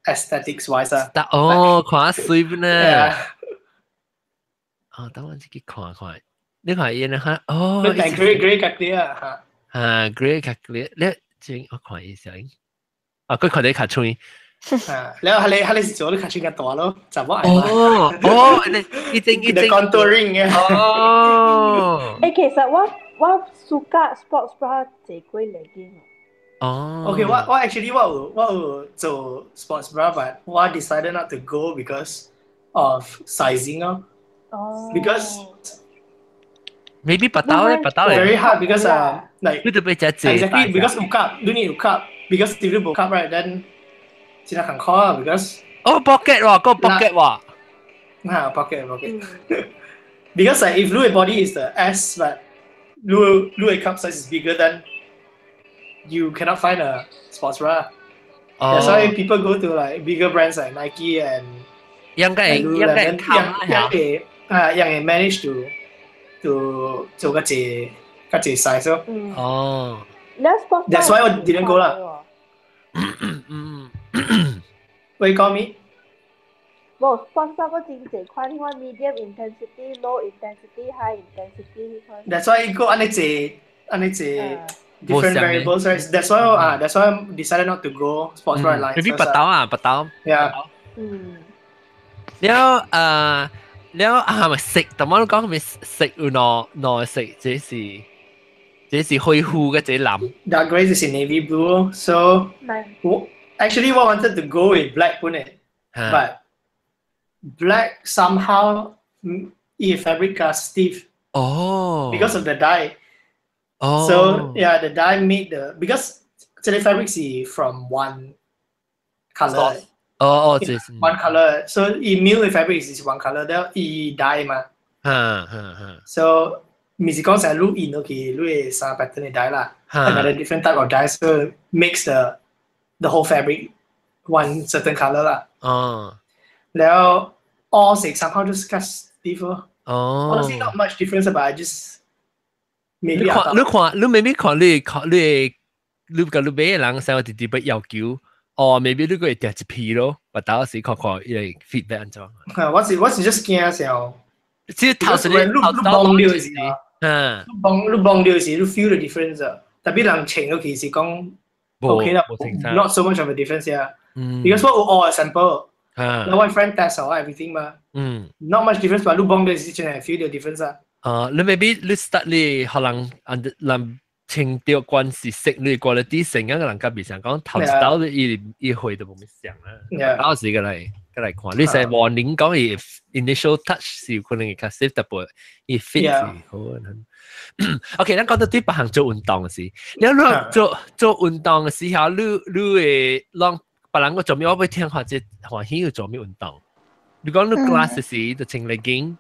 aesthetics wise 啊。哦，看水呢。哦，等我自己看看，你看伊呢哈，哦。你睇 grey grey 較 clear 啊。啊，grey 較 clear，你真我看伊小英，啊，佢看得較清。啊，然後佢你是做得較清較大咯，就冇。哦哦，你一整一整 contouring 嘅。哦。誒，其實我我暑假 sports bra 坐過 legging。哦。 Okay，我我 actually 我有我有做 sports bra，but 我 decided not to go because of sizing 咯。哦。 Because maybe 白刀咧，白刀咧。 Very hard because like 你特別只 exactly because 有 cup，你need 有 cup，because if 你無 cup right then 真係艱苦啊，because 哦 pocket 喎，個 pocket 喎。啊 pocket pocket。Because like if 你 body is the S but 你你 cup size is bigger then you cannot find a sports bra. Oh. That's why people go to like bigger brands like Nike and 應該應該冚啦，啊，應該 manage to 做個隻個隻 size 咯。哦。 That's why 我 didn't go 啦。嗯。喂，講咩？無，sports bra 嗰真濟款，彼款 medium intensity、low intensity、high intensity 彼款。 That's why 個按呢隻按呢隻 different variables, right? That's why 啊，that's why I decided not to go sports bra line. Maybe 白刀啊，白刀。 Yeah. 嗯。了誒，了啊，咪食，同我講咪食有兩兩色，這是這是灰灰嘅這藍。 Dark grey 就是 navy blue, so actually 我 wanted to go with black 本嚟，but black somehow 伊 fabric 較 stiff. 哦。 Because of the dye. Oh. So yeah, the dye made the because 這個 fabric 是 from one color. 哦哦，這是 one color. So 伊 mill 的 fabric 是 one color，然後伊 dye 嘛。哈哈哈。 So 毋是講成你印落去，你會三 pattern 的 dye 啦。Another different type of dye, so makes the whole fabric one certain color 啦。哦。然後 all 色 somehow just 較 stiff 咯。哦。 Honestly, not much difference, but I just 你看，你看，你明明看你看你你共你買的人，成日直直欲要求，哦，maybe 你個會訂一批咯，我到時看看伊個 feedback 按怎。我是 just 驚時候，即係頭先你你望到時啊，你望到時，你 feel the difference 啊。特別人穿嗰其實講 OK 啦，not so much of a difference 啊。Because 我有 all sample，我 friend test 我 everything 嘛。Not much difference，但你望到時真係 feel the difference 啊。啊，你 maybe 你 start 你可能人穿著關係識你 quality 成一個人甲別上講頭一道伊伊會都無咩想啦。到時個來個來看，你成 warning 講伊 initial touch 是有可能會較 safe，特別伊 fit 是好。OK，咱講到對別項做運動時，你如做做運動嘅時候，你你會讓別人個做咩？我會聽或者歡喜去做咩運動？你講你 class 時就穿 legging。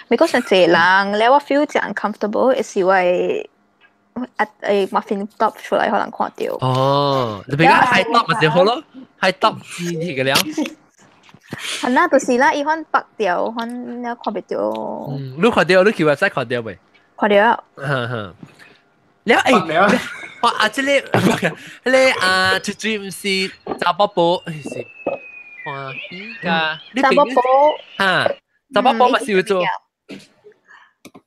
美國上濟人，咧我 feel 真 uncomfortable，是為啊誒 muffin top 出來可能看到。哦，你比較 high top 咪就好咯，high top 知呢個了。係啦，就是啦，伊款白掉，款你看袂到。嗯，你看到，你去 website 看到未？看到。哼哼。了誒，我啊，這個，這個啊，最最毋是查某婆，是歡喜㗎。查某婆。哈，查某婆嘛是有做。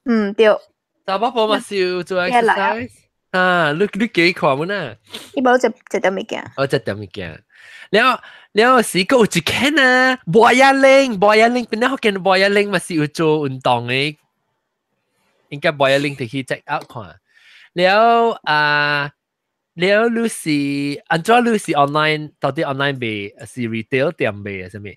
嗯，對。查某婆嘛是有做 exercise。啊，你幾看冇呢？伊無食食點物件。哦，食點物件。了了時閣有一間啊，博雅玲，博雅玲，邊個福建博雅玲嘛是有做運動的，應該博雅玲就去 check out 看。了啊，了你是按怎你是 online 到底 online 賣，是 retail 店賣啊？啥物？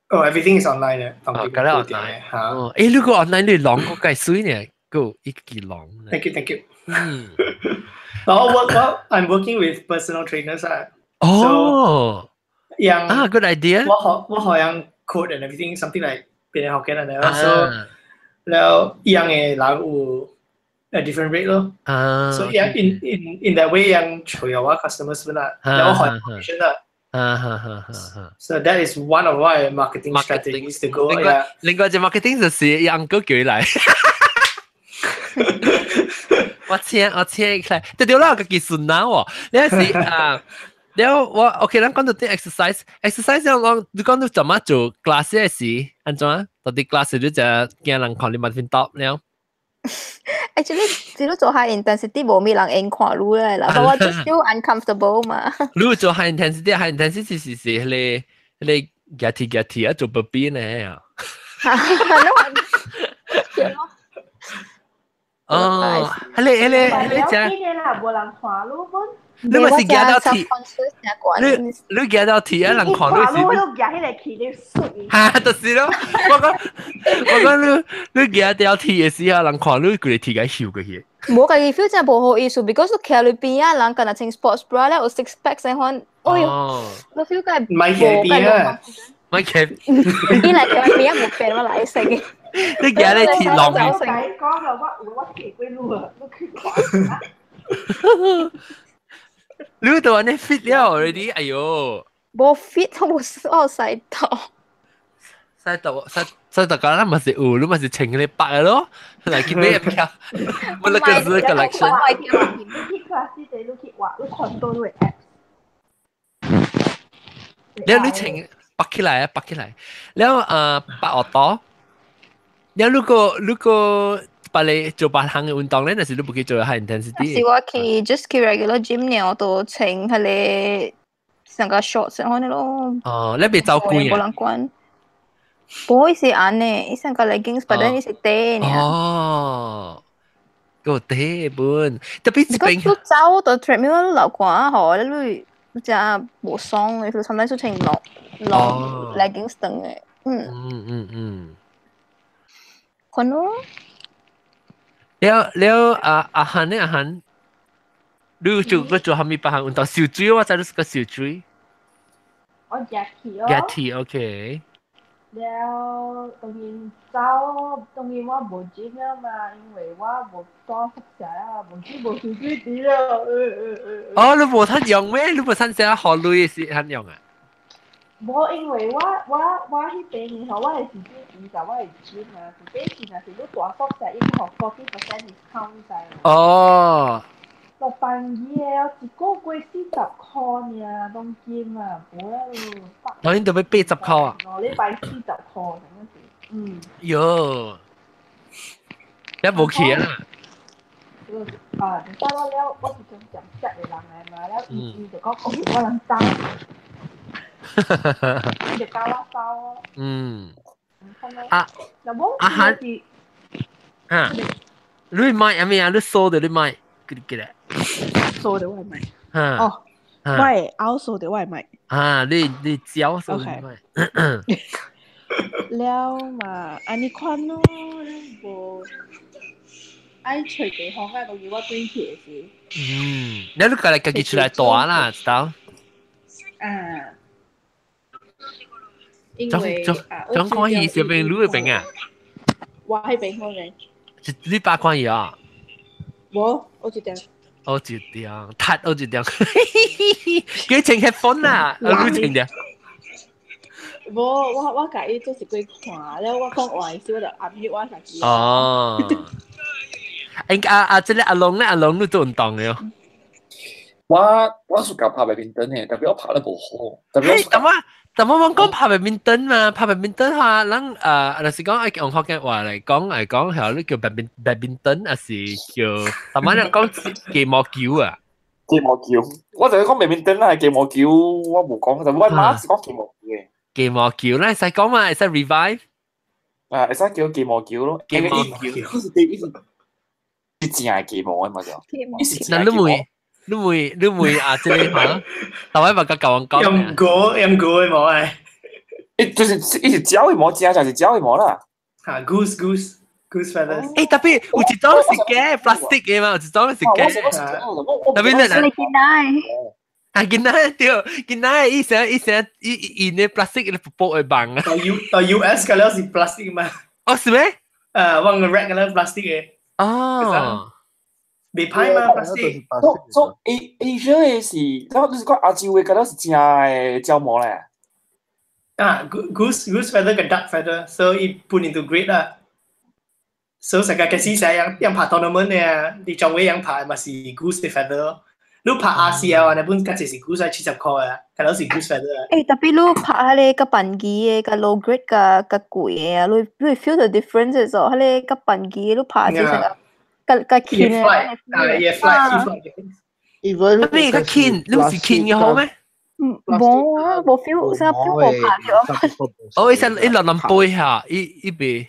哦，everything is online 嘅，哦，咁樣 online 嚇。哦，誒，你個 online 你啷個計水呢？個一幾啷？Thank you, thank you. 嗯。我我 I'm working with personal trainers 啊。哦。樣啊，good idea。我學樣 code and everything something like 別人學嘅啦，so 了一樣嘅人有 a different rate 咯。So yeah, in that way 樣除咗我 customers 啦，有學 commission 啦。啊哈哈哈！ So that is one of my marketing strategies to go. 另外，另外隻 marketing 就是讓哥叫來。我請起來，對對啦，個技術難喎。你係啊，了我 OK，咱講到啲 exercise，exercise 講你講到怎麼做 class 嘅時，按怎？到底 class 你就驚人看你 muffin top 了。 Actually，只你做 high intensity 無咩人會看你咧啦，但我 just feel uncomfortable 嘛。你做 high intensity，high intensity 是是迄個迄個舉鐵舉鐵啊，做 burpee 呢？哦，迄個迄個迄個只。啦，無人看你本。你咪是舉到鐵，你舉到鐵啊，人看你是。你舉迄個氣你水。哈，就是咯。我講你舉到鐵嘅時候，人看你規個鐵個翕過去。無家己 feel 真無好意思，because 徛裏邊啊，人敢若穿 sports bra 咧，有 six pack 先款，哎喲，我 feel 個唔係徛邊啊，唔係徛。伊來徛邊啊，無變我來食嘅。你舉咧鐵籠。我講啦，我我騎過路啊，你去看。你都按呢 fit 了 already，哎喲。無 fit，我我使到。使到使使到講，咱嘛是有，你嘛是穿個白的咯，來去買票，我那個是 collection。你去 class 你去畫，你看到你 app。你穿白起來啊，白起來，了啊白學多，了如果把你做別項嘅運動咧，那是你不去做 high intensity。是我去 just 去 regular gym 呢，我都穿彼個上個 shorts 可能咯。哦，你別走貴啊？無人管。不會是按呢，伊上個 leggings，但係伊是短呢。哦，個短本，特別這邊。你走到 treadmill 流汗吼，你你真無爽，你上面是穿 long long leggings 長的，嗯。可能。了了啊阿漢呢阿漢，你做個做蝦米別項運動？游水我知你是個游水。我舉鐵哦。舉鐵 OK。了，當然走，當然我無 gym 了嘛，因為我無住宿舍啦，無 gym 無游水池了。哦，你無通用咩？你無通寫學類是通用啊？無，因為我彼邊吼，我的是指就我的 gym 啊，是底是若是你住宿舍，伊予40% discount 知無？哦。落半夜一個月40箍爾，當金啊，無啊咯。當然就要80箍啊！2禮拜40箍，真是。嗯。喲，你無去啊？啊，等我了，我是種講食的人來嘛，了伊就講，哦，我人走，伊就教我走。啊。啊哈。啊。你買阿咩啊？你掃的你買，記記得。掃的我買。哦，我會拗掃的我買。啊，你教掃的買。了嘛，按呢款咯，無。愛揣地方啊，當時我轉去的時。嗯，你都家己出來住啦，知道？啊。因為啊，總看伊是邊你邊啊？我喺邊方嘅。你爸看伊啊？無，我一點。我一點，踢我一點，幾穿 headphone 啊？你穿的？無，我共伊做一過看，了我講話時我就暗翕我家己。哦。誒啊啊！這個阿龍咧，阿龍你做運動嘅？我暑假拍白冰燈嘅，特別我拍得無好。特別我，但我講拍白冰燈嘛，拍白冰燈話，咱就是講愛用福建話嚟講嚟講，係你叫白冰白冰燈，還是叫？但我人講雞毛球啊？雞毛球，我就係講白冰燈啦，係雞毛球，我無講，但我媽是講雞毛球嘅。雞毛球，咱會使講嘛，會使 revive。啊，會使叫雞毛球咯，雞毛球。是正嘅雞毛嘛就，那你會啊？這個嚇，台灣嘛甲教人講。用過用過的毛誒。伊就是伊是鳥的毛，正就是鳥的毛啦。嚇，goose goose goose feathers。欸，特別有一種是假 plastic 的嘛，有一種是假。特別你你見奶。啊，見奶對，見奶伊成伊成伊伊呢 plastic 咧薄薄的網啊。到 U 到 US 個了是 plastic 嘛？哦，是咩？往個 rack 個了 plastic 的。哦。未歹嘛，plastic。所以 Asia 的是，我就是講亞洲的，敢若是正的鳥毛咧。啊，goose feather 跟 duck feather，所以 put into grade 啦。所以成個開始成樣樣拍 tournament 呢，你將會樣拍嘛是 goose 的 feather。你拍 RCL 啊，你本較濟是 goose 70箍啊，敢若是 goose feather。欸，特別你拍彼個較笨機的，較 low grade 較較貴的啊，你會 feel the difference 哦。彼個較笨機的，你拍就是較較輕的。啊，也 fly， even 特別較輕，你毋是輕的好咩？無啊，無 feel，成日 feel 無拍著。哦，伊成伊落落背下，伊伊袂。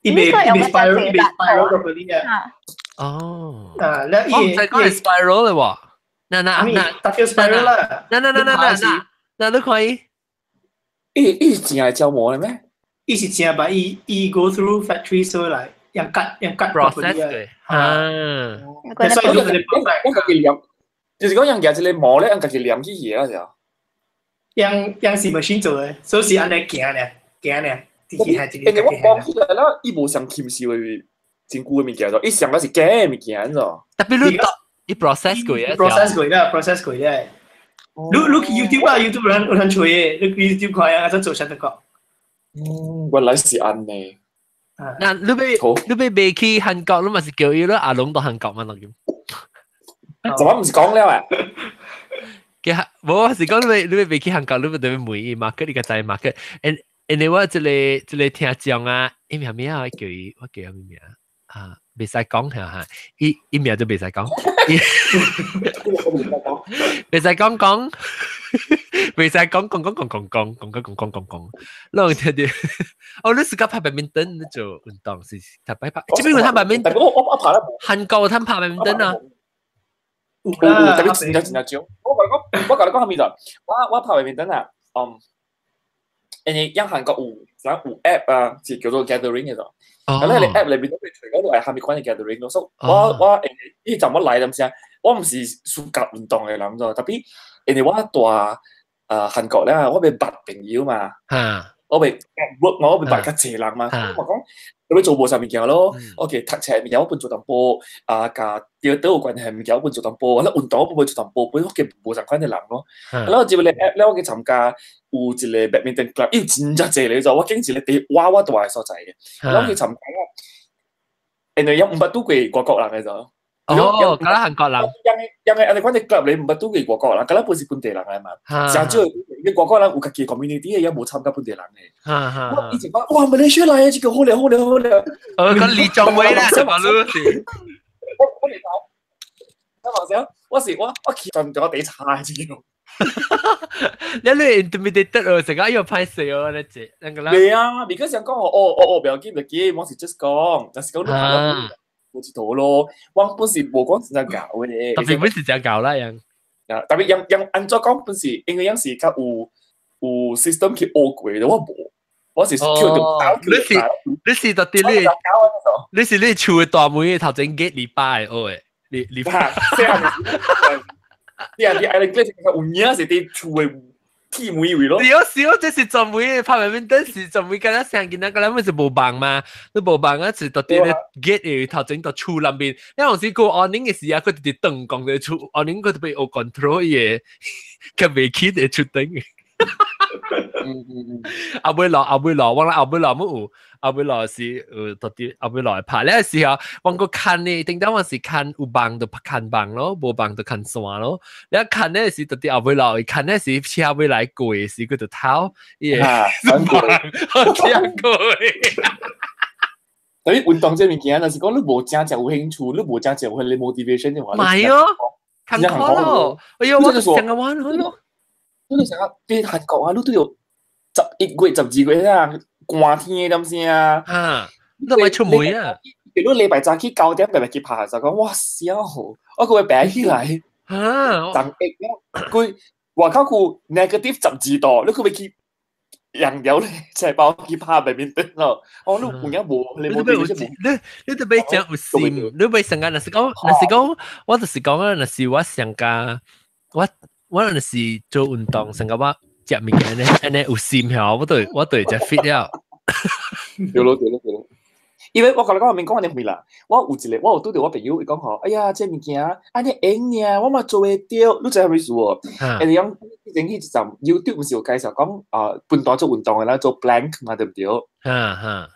伊袂伊袂 spiral，伊袂 spiral 落去啊。哦。啊，你我毋知講係 spiral 咧喎。那那那，W spiral 啦。那那那那那那，你看伊。伊伊是正的鳥毛咧咩？伊是正吧？伊伊 go through factory 所來，用 cut 用 cut process 嘅。啊。所以我家己黏，就是講用舉一個毛咧，用家己黏起去啊就。用用是 machine 做的，所以是按呢行咧，行咧。因為我講起來啦，伊無上禽獸的真久的物件，伊上個是假的物件咾。特別你伊 process 過啊，process 過啦，process 過啦。你你去 YouTube 啊，YouTube 有人有人吹的，你去 YouTube 看啊，怎做啥得講？嗯，原來是按呢。那你欲袂去韓國，你嘛是叫伊咯，阿龍到韓國嘛，啷咁？怎麼毋是講了啊？其實無是講你欲袂去韓國，你咪特別問伊 market，你個知 market。and 我這個聽眾啊，伊名咩啊？叫伊，我叫伊咩名啊？袂使講下嚇，伊伊名就袂使講，袂使講講，袂使講講講講講講講講講講講，攏聽著。哦，你是講拍白面燈，你做運動是特別拍？這邊有拍白面燈，我拍了。韓國有通拍白面燈啊？有有，特別真正真正少。我共你講，我共你講啥物就，我拍白面燈啊，嗯。因為樣韓國有有 app 啊，是叫做 gathering 嘅就，咁咧你 app 裏邊都會隨嗰度係蝦米款嘅 gathering 咯。所以我伊就我來陣時，我毋是暑假運動嘅人咗，特別因為我蹛韓國咧，我欲捌朋友嘛，我欲 work 我欲捌較濟人嘛，我講你欲做無啥物件咯，OK 讀冊物件我本做淡薄，啊，佮對倒有關係物件我本做淡薄，我運動我本做淡薄，本我嘅無仝款嘅人咯。然後接個 app 咧，我去參加有一個 badminton club，伊真正濟咧，就我經一個地娃娃蹛嘅所在嘅，然後去參加，因為有毋捌拄過外國人嘅就。哦，嗰啦韓國人，因為我哋講啲 club 你唔係都係外國人，嗰啦本是本地人嚟嘛。成少你外國人有家己 community 嘅，也無參加本地人嘅。我以前講哇，馬來西亞來嘅，這個好咧好咧好咧。哦，講李宗偉啦，什麼路是？我嚟講，我話想，我是我我去賺咗地差這個。你 intimidated 哦，成個要拍死哦，你這那個啦。對啊，你嗰想講哦哦哦，不要緊不要緊，我是 just 講，但是講你冇知道咯，我本是無講真正搞嘅。特別本是真搞啦，樣。啊，特別樣樣按怎講本是，因為樣是較有 system 去學過的，我無，我是跳到你是你是特別你，你是你厝的大門頭前幾禮拜學的，禮禮拜。啲人啲愛你嗰有影是佇厝的鐵門位咯。是哦是哦，這是專門拍面燈是專門敢若成囡仔，敢若咪是無網嘛？你無網啊，是特別咧 gate 的頭前到厝內面。你有時過 awning 的時啊，佢直直斷講在厝 awning，佢特別有 control 伊的，佢袂起會出燈。後尾落後尾落，我後尾落冇有，後尾落是有特別後尾落來拍。咧時候，我個看呢，頂當我是看有網就拍看網咯，無網就看線咯。你看呢是特別後尾落，看呢是車尾來過的時，佢就偷伊個網，好聽過。特別運動這物件，若是講你無真正有興趣，你無真正有彼個 motivation 的話，唔係哦，看苦咯。哎呦，我成個玩咯。你就想佇韓國啊，你都有11月、12月啊，寒天的點聲啊？啊，你都愛出門啊？如果禮拜早起9點，白白去拍，就講哇痟，我閣會爬起來。啊，十一佢外口佢 negative 12度，你閣會去涼掉咧，就包去拍白面燈咯。哦，你有影無？你無你你特別講有心，你別成日若是講，若是講，我就是講啊，若是我上加我。我若是做運動，成個我食物件呢，按呢有心曉，我對食 fit 了。對咯對咯對咯，因為我甲你講，我免講按呢回啦。我有一個，我有拄著我朋友，伊講吼，哎呀，這物件按呢用爾，我嘛做會著，你知影啥意思無？因為講之前去一站 YouTube 毋是有介紹講啊，分段做運動的啦，做 plank 嘛，對毋對？哈哈，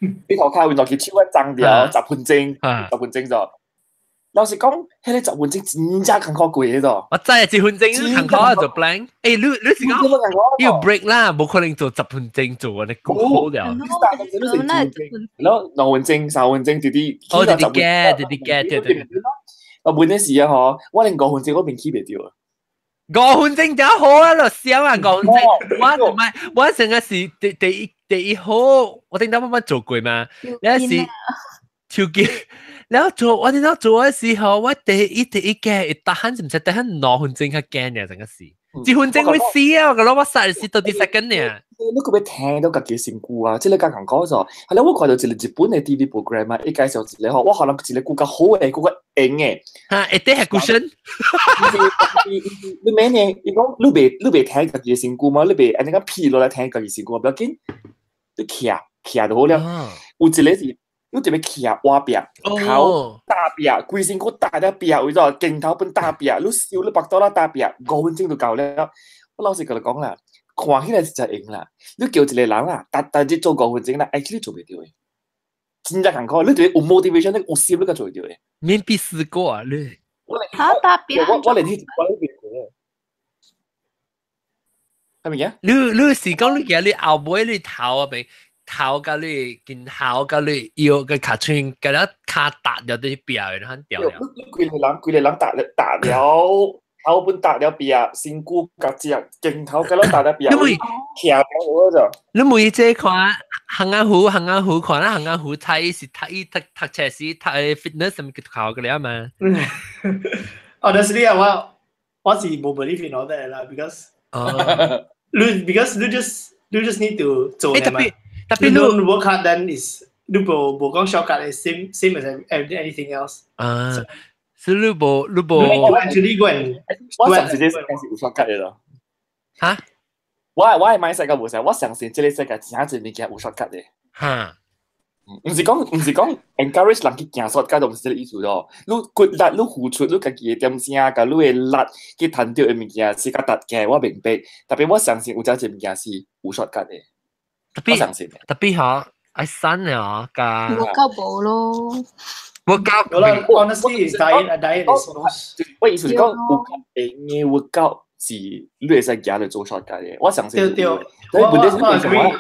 你塗跤運動去手啊張掉十分鐘，十分鐘就。老實講，彼個十分鐘真正艱苦過個。我知啊，一分鐘艱苦做 plank。欸，你是講要 break 啦，無可能做十分鐘做啊，你夠好了。然後2分鐘、3分鐘，直直。哦，直直嘅，直直嘅，對對。我本陣時啊，嗬，我連5分鐘我便起袂著啊。5分鐘就好啊，咯，痟啊，5分鐘。我唔係，我成日是第一好，我頂當乜乜做過嘛？你是手機。然後做我哋做嘅時候，我第一個一打鼾是唔是打鼾2分鐘較驚呢？整個是，1分鐘會死啊！我講我殺是到底 second 呢？你可欲聽到家己身軀啊？這個較艱苦咗。後來我看到一個日本的 TV program 啊，伊介紹一個吼，我可能一個更較好的，更較硬的。哈，會得係 cushion。你咩呢？伊講你袂聽家己的身軀嗎？你袂按呢個屁落來聽家己身軀，不要緊，你徛徛就好了。有一個是。你特別徛倚壁，頭打壁，規身軀打了壁，為咗鏡頭本打壁，你手你腹肚啦打壁，5分鐘就夠了。我老實共你講啦，看起來是真用啦。你叫一個人啦，逐逐日做5分鐘啦，actually 做袂著的，真正艱苦。你特別有 motivation，你有心你才做會著的。免必試過啊，你。嚇打壁。我連去我連去過。係咪啊？你是講你記你後尾你頭啊邊？頭甲你肩頭甲你腰個尻川，甲了跤踏了啲壁的，很掉了。規個人打了打了，頭本打了壁，身軀甲隻肩頭甲了打了壁。你會徛好咗。你每這看行阿虎，行阿虎看啦，行阿虎睇是睇伊讀讀冊時讀 fitness 什麼叫考個了嘛？Honestly 啊，我是無 believe in all that 啦，because 你 because 你 just need to 做嘛。特別你 don't work hard then is 你無無講 shortcut 係 same as anything else。啊，所以你無你無。 Actually go and 我相信這世界是有 shortcut 的咯。嚇？我的 mindset 個無相，我相信這個世界真濟物件有 shortcut 的。嚇？毋是講 encourage 人去行 shortcut 都毋是這個意思咯。你骨力、你付出、你家己的點聲，佮你的力去趁著的物件是較值嘅，我明白。特別我相信有真濟物件是有 shortcut 的。特別特別嗬，愛瘦啊，加無夠無咯。Workout 有啦，honestly is diet, a diet is most 我意思是講有較閒嘅 workout 是你會使行嚟做 shortcut 嘅，我相信。對對，但係問題是我 agree。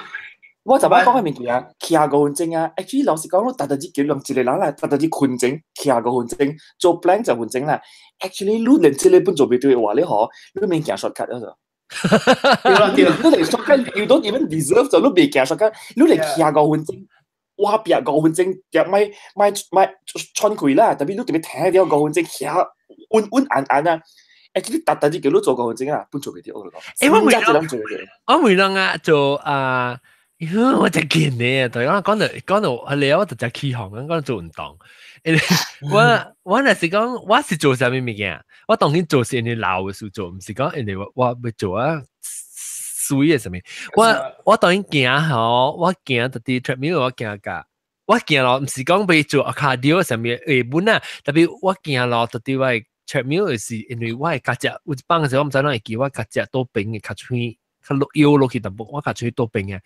我就捌講嘅物件，徛5分鐘啊，actually 老實講，我逐逐日叫人一個人來，逐逐日困鐘，徛五分鐘，做 plank 10分鐘啦。Actually，你連這個本做袂對嘅話，你嗬，你免行 shortcut 咗。對啦對，你連 shortcut you don't even deserve 就你袂行 shortcut，你連徛五分鐘，我壁五分鐘，就咪咪咪喘氣啦，特別你特別聽掉五分鐘，徛穩穩按按啊。Actually，逐逐日叫你做五分鐘啊，本做袂對，我講。欸，我每人做袂對。我每人啊做啊。我就見你啊！對我講到講到你我就只起行咁講做運動。我若是講我是做啥物物件？我當然做是人哋老嘅事做，毋是講人哋我我要做啊水嘅啥物。我當然行吼，我行特啲 treadmill 我行甲，我行咯，毋是講欲做 cardio 啥物會本啊，特別我行咯，特啲我 treadmill 是因為我會夾隻有一放嘅時候，我毋知哪會記我夾隻倒邊嘅較喙較落腰落去淡薄，我較喙倒邊嘅。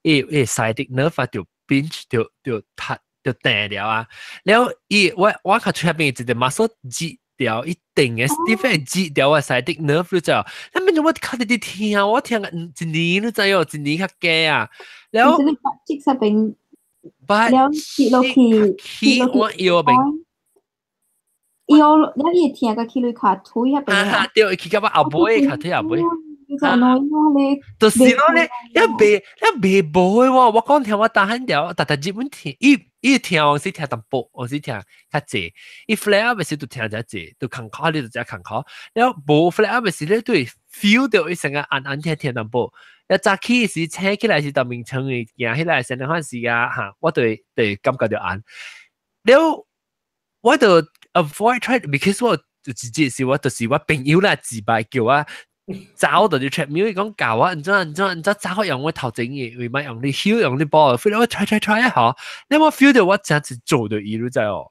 伊伊 sciatic nerve 啊，就 pinch 就就踢就斷了啊！了伊我我較喙邊一個 muscle 擠掉，一定嘅 stiff 擠掉我 sciatic nerve 你知哦？那變咗我較直直聽，我聽一年你知哦，一年較加啊！了，即側邊，了跌落去，去我腰邊。腰，了伊會疼甲去你跤腿遐邊啊！對，去到我後尾，跤腿後尾。就是咯咧，一袂一袂無的喎。我講聽我打漢條，逐逐日本聽，伊伊聽有時聽淡薄，有時聽較濟。伊 flare up 時就聽較濟，就艱苦你就只艱苦。了無 flare up 時咧，都會 feel 到伊成個暗暗聽聽淡薄。一早起時醒起來是當眠床會行起來，先兩番時間嚇，我就會就會感覺到按。了我就 avoid try because 我就直接是我就是我朋友啦，自擺叫我。走到就 treadmill 伊講教我，按怎按怎按怎走用我頭前嘅，為乜用你 heel 用你波，非我 try try try 一下，你我 feel 到我真是做到伊，你知哦。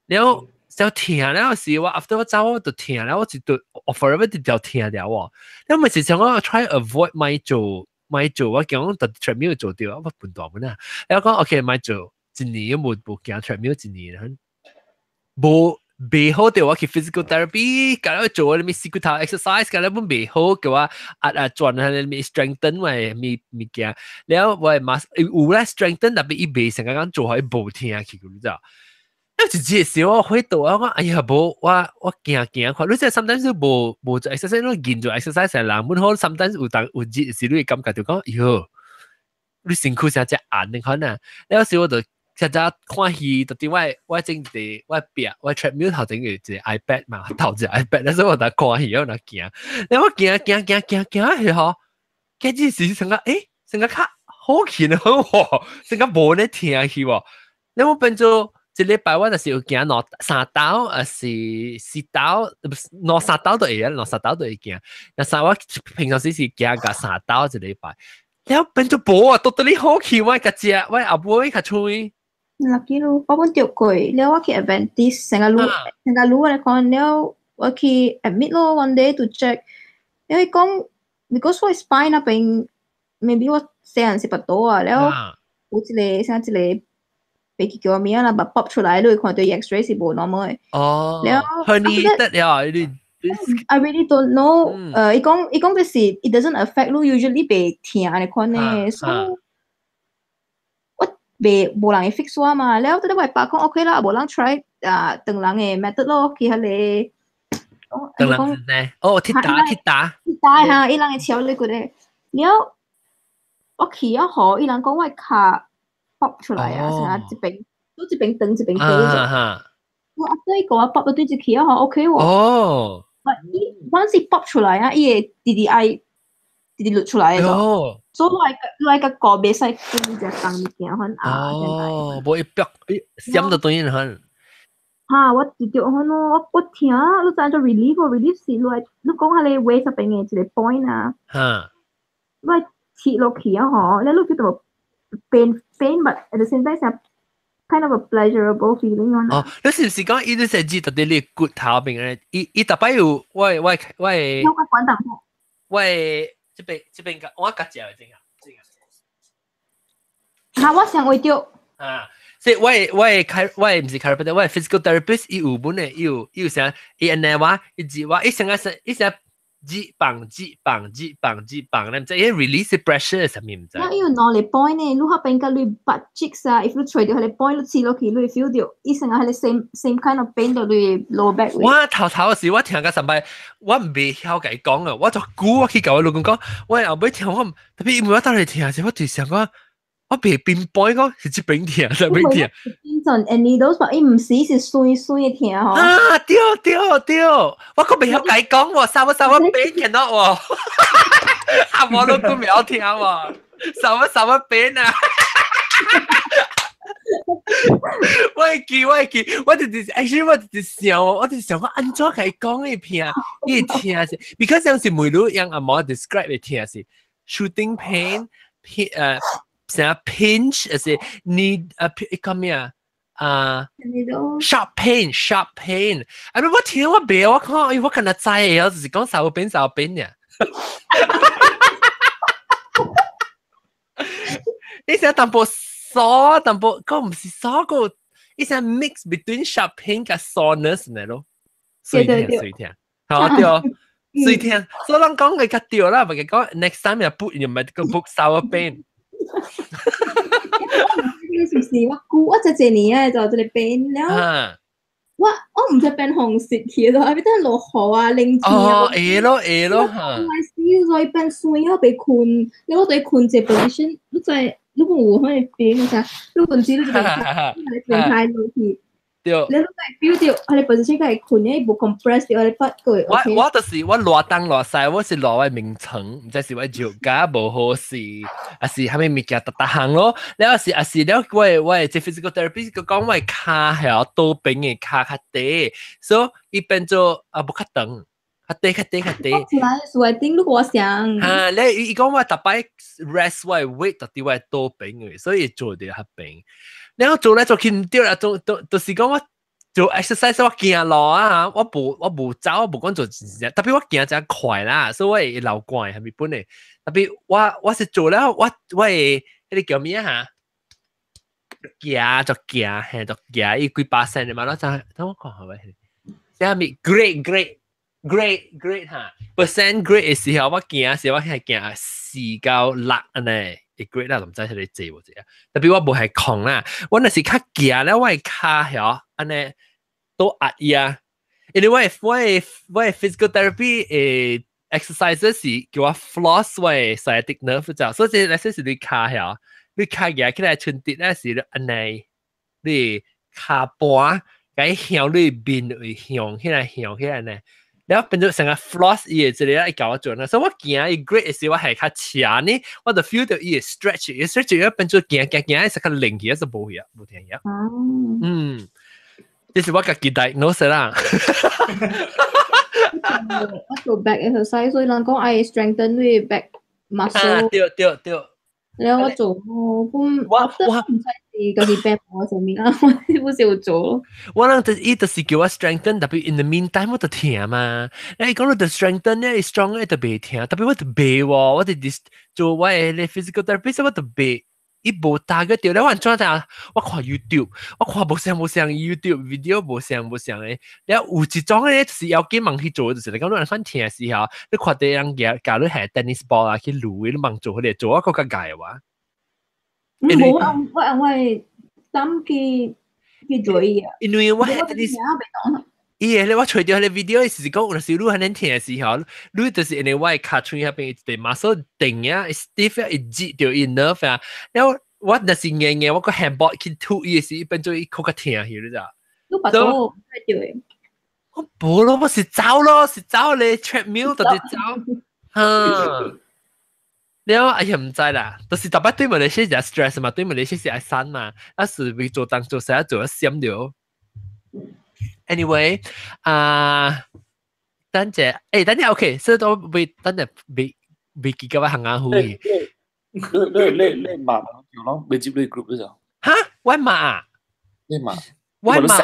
然後就疼了時，我 after 我走我就疼了，我就對我 forever 就就疼了喎。因為是想我 try avoid 咪做咪做，我講就 treadmill 做掉，我笨蛋們啊。然後講 OK 咪做，一年都冇冇行 treadmill 一年，無。袂好對我去 physical therapy，甲我做啥物死骨頭 exercise，甲我本袂好，叫我啊啊轉下物 strengthen 我物物件，了我 muscle 有咧 strengthen，特別伊袂成個講做予伊無疼去，你知道？一日時我回到我講，哎呀，無我我行行看，你知 sometimes 無無做 exercise，你見做 exercise 的人，本好 sometimes 有當有日時你會感覺就講，喲，你身軀成隻硬你看啊，了時我就。較早看戲，特別我我正佇我壁我 treadmill 頭前有一個 iPad 嘛，頭一個 iPad，那時我在看戲，我若行，然後我行行行行行去吼，結陣時成個欸，成個較好去呢喎，成個無咧疼去喎，然後我變做一禮拜我就是有行兩三兜，還是四兜，兩三兜都會啊，兩三兜都會行。那三我平常時是行個三兜一禮拜，然後變做無啊，到底你好去我較食，我後尾較吹。 Lucky 咯，我本著過，了我去 Adventist 成個路，成個路我來看了，我去 admit 咯，one day to check，因為講，because 我 spine 那邊，maybe 我細漢時跋倒啊，了有一個啥一個，袂記叫咩啦，but pop 出來，你會看到 X-ray 是無 normal 的。哦，了 herniated 了，你 I really don't know，伊講伊講就是 it doesn't affect 你，usually 袂疼按呢款的，所以。袂無人會 fix 我嘛，了後我爸講 OK 啦，無人 try 啊，唐人的 method 咯，去彼個唐人呢？哦，鐵打鐵打，鐵打哈，伊人會敲你骨個，了我去啊吼，伊人講我跤 pop 出來啊，成啊這邊都這邊長這邊短。我阿對個我 pop 到對一去啊吼，OK 喎。哦。伊once 伊 pop 出來啊，伊會直直愛直直落出來的。哦。所以我來個個袂使跟只重物件款啊。哦，無伊逼伊閃到對款。哈，我直接款咯，我我聽，你知做 relief relief 是你來你講彼個 waist 邊的一個 point 啊。你來切落去啊吼，你你叫做 pain pain but at the same time 是 kind of a pleasurable feeling 啊。哦，你是毋是講伊你是指特別你骨頭邊咧？伊伊逐擺有我我我我管淡薄。我這邊這邊個我較食的這個這個。哈，我想為著。啊，所以我嘅我嘅我唔是 chiropractor，我嘅 physical therapist 伊有本嘅，伊有啥？伊按呢話，伊字話，伊成日伊成熱棒熱棒熱棒熱棒，你毋知伊 release pressure 啥物毋知。那伊有兩個 point 呢，你彼邊佮你 butt cheeks 啊，if 你揣著彼個 point，你刺落去，你會 feel 著，伊成個彼個 same kind of pain 到你 lower back。我頭頭時我聽甲上擺，我毋袂曉共伊講啊，我就估我去共我老公講，我後尾聽我，特別因為我當時聽時，我就想講。我袂 pinpoint 講是這邊疼，這邊疼。 Pins and needles，伊毋是是酸酸的疼吼。啊，對對對，我閣袂曉共伊講喎，啥物啥物 pain cannot 喎，啊，我老公袂曉聽喎，啥物啥物 pain 啊？我會記，我會記，我就是 actually 我就是想，我就是想講按怎共伊講伊聽，伊疼是，because 有時每女用阿毛 describe 的疼是 shooting pain，啥 pinch，還是你啊，講咩啊？啊，sharp pain，sharp pain。啊，我聽我袂，我看，哎，我敢若知的，就是講啥邊啥邊爾。你成淡薄鎖，淡薄，個毋是鎖個，伊成 mix between sharp pain 佮 soreness 呢咯。水聽水聽，好對。水聽，所以人講嘅較對啦，毋係講 next time 又 book 又唔係個 book sour pain。是不是我估我這一年啊就這個變了，我毋知變紅色去咯，啊，變得落雨啊，冷天啊。哦，會咯會咯嚇。我 feel 咗變酸，我被困，你我對困這 position，你知你有可能變啥？你唔知你就變態落去。對，你都係 feel 到，佢哋 position 佢係困嘅，無 compress 到，佢哋不過。我就是我賴東賴西，我是賴我眠床，毋知是我尿甲無好勢，還是啥物物件逐逐項咯。了是還是了，我的這 physical therapist 佢講我的跤係倒邊的跤較短，所以伊變做啊無較長，較短較短較短。我來頂，如果我想。啊，你伊講我逐擺 rest 我的 weight 特佇我的倒邊的，所以做得較平。然後做來做去毋對啦，做做就是講我做 exercise 我行路啊，我無走，我無講做真正，特別我行誠快啦，所以我會流汗係咪本的？特別我是做了，我會彼個叫咩啊？行就行，嘿就行，伊幾百聲的嘛，我就等我看下咪，啥物 grade grade grade grade 哈，percent grade 的時候我行時我係行4到6按呢。會 grade 啦，毋知係你濟無濟啊？特別我無係控啦，我若是較行咧，我的跤曉按呢都壓伊啊。因為我的 physical therapy 的 exercise 是叫我 floss 我的 sciatic nerve 就，所以那些是你跤曉，你跤行起來春節咧是按呢，你跤盤共向你面會向起來向起來呢。然後變做成個 floss 伊的這個伊教我做呢，所以我行伊 grade 的時我係較斜呢，我就 feel 到伊會 stretch，伊 stretch 變做行行行，是較靈去，是無去啊，無聽去啊。嗯，這是我家己 diagnose 啦。我做 back exercise，所以人講愛 strengthen 你 back muscle。對對對。然後我做，我我我毋知是家己變無啥物啦，我不是有做。我人就伊就是叫我 strengthen，特別 in the meantime 我就疼嘛。你講到就 strengthen 咧，strong 咧就袂疼，特別我就袂喎，我就做我的 physical therapist 我就袂。伊無 target 著咧，我按怎知？我看 YouTube，我看無相無相 YouTube video 無相無相的。了有一種咧，就是要緊忙去做，就是你講你人反疼時候，你看到人夾夾你係 tennis ball 啊去擼，你忙做彼個做，我閣較解話。無我我我擔去做伊啊。因為我係 tennis。伊個咧，我揣著彼個 video 是講，有時你按呢疼時候，你就是因為我的跤喙彼邊一個 muscle 定啊，stiff 啊，會擠著伊 nerve 啊。了我若是硬硬，我個 handball 去吐伊時，變做伊閣較疼去，你知？你腹肚對的。我無咯，我是走咯，是走咧 treadmill 就是走。哈。了哎呀，毋知啦，就是逐擺對馬來西亞 stress 嘛，對馬來西亞愛瘦嘛，啊是為做當做西做得閃著。Anyway，啊，等陣，等陣 OK，所以都未等陣未未記得我行下去。你罵叫咯，未接你 group 嗰陣。哈？我罵？你罵？我罵。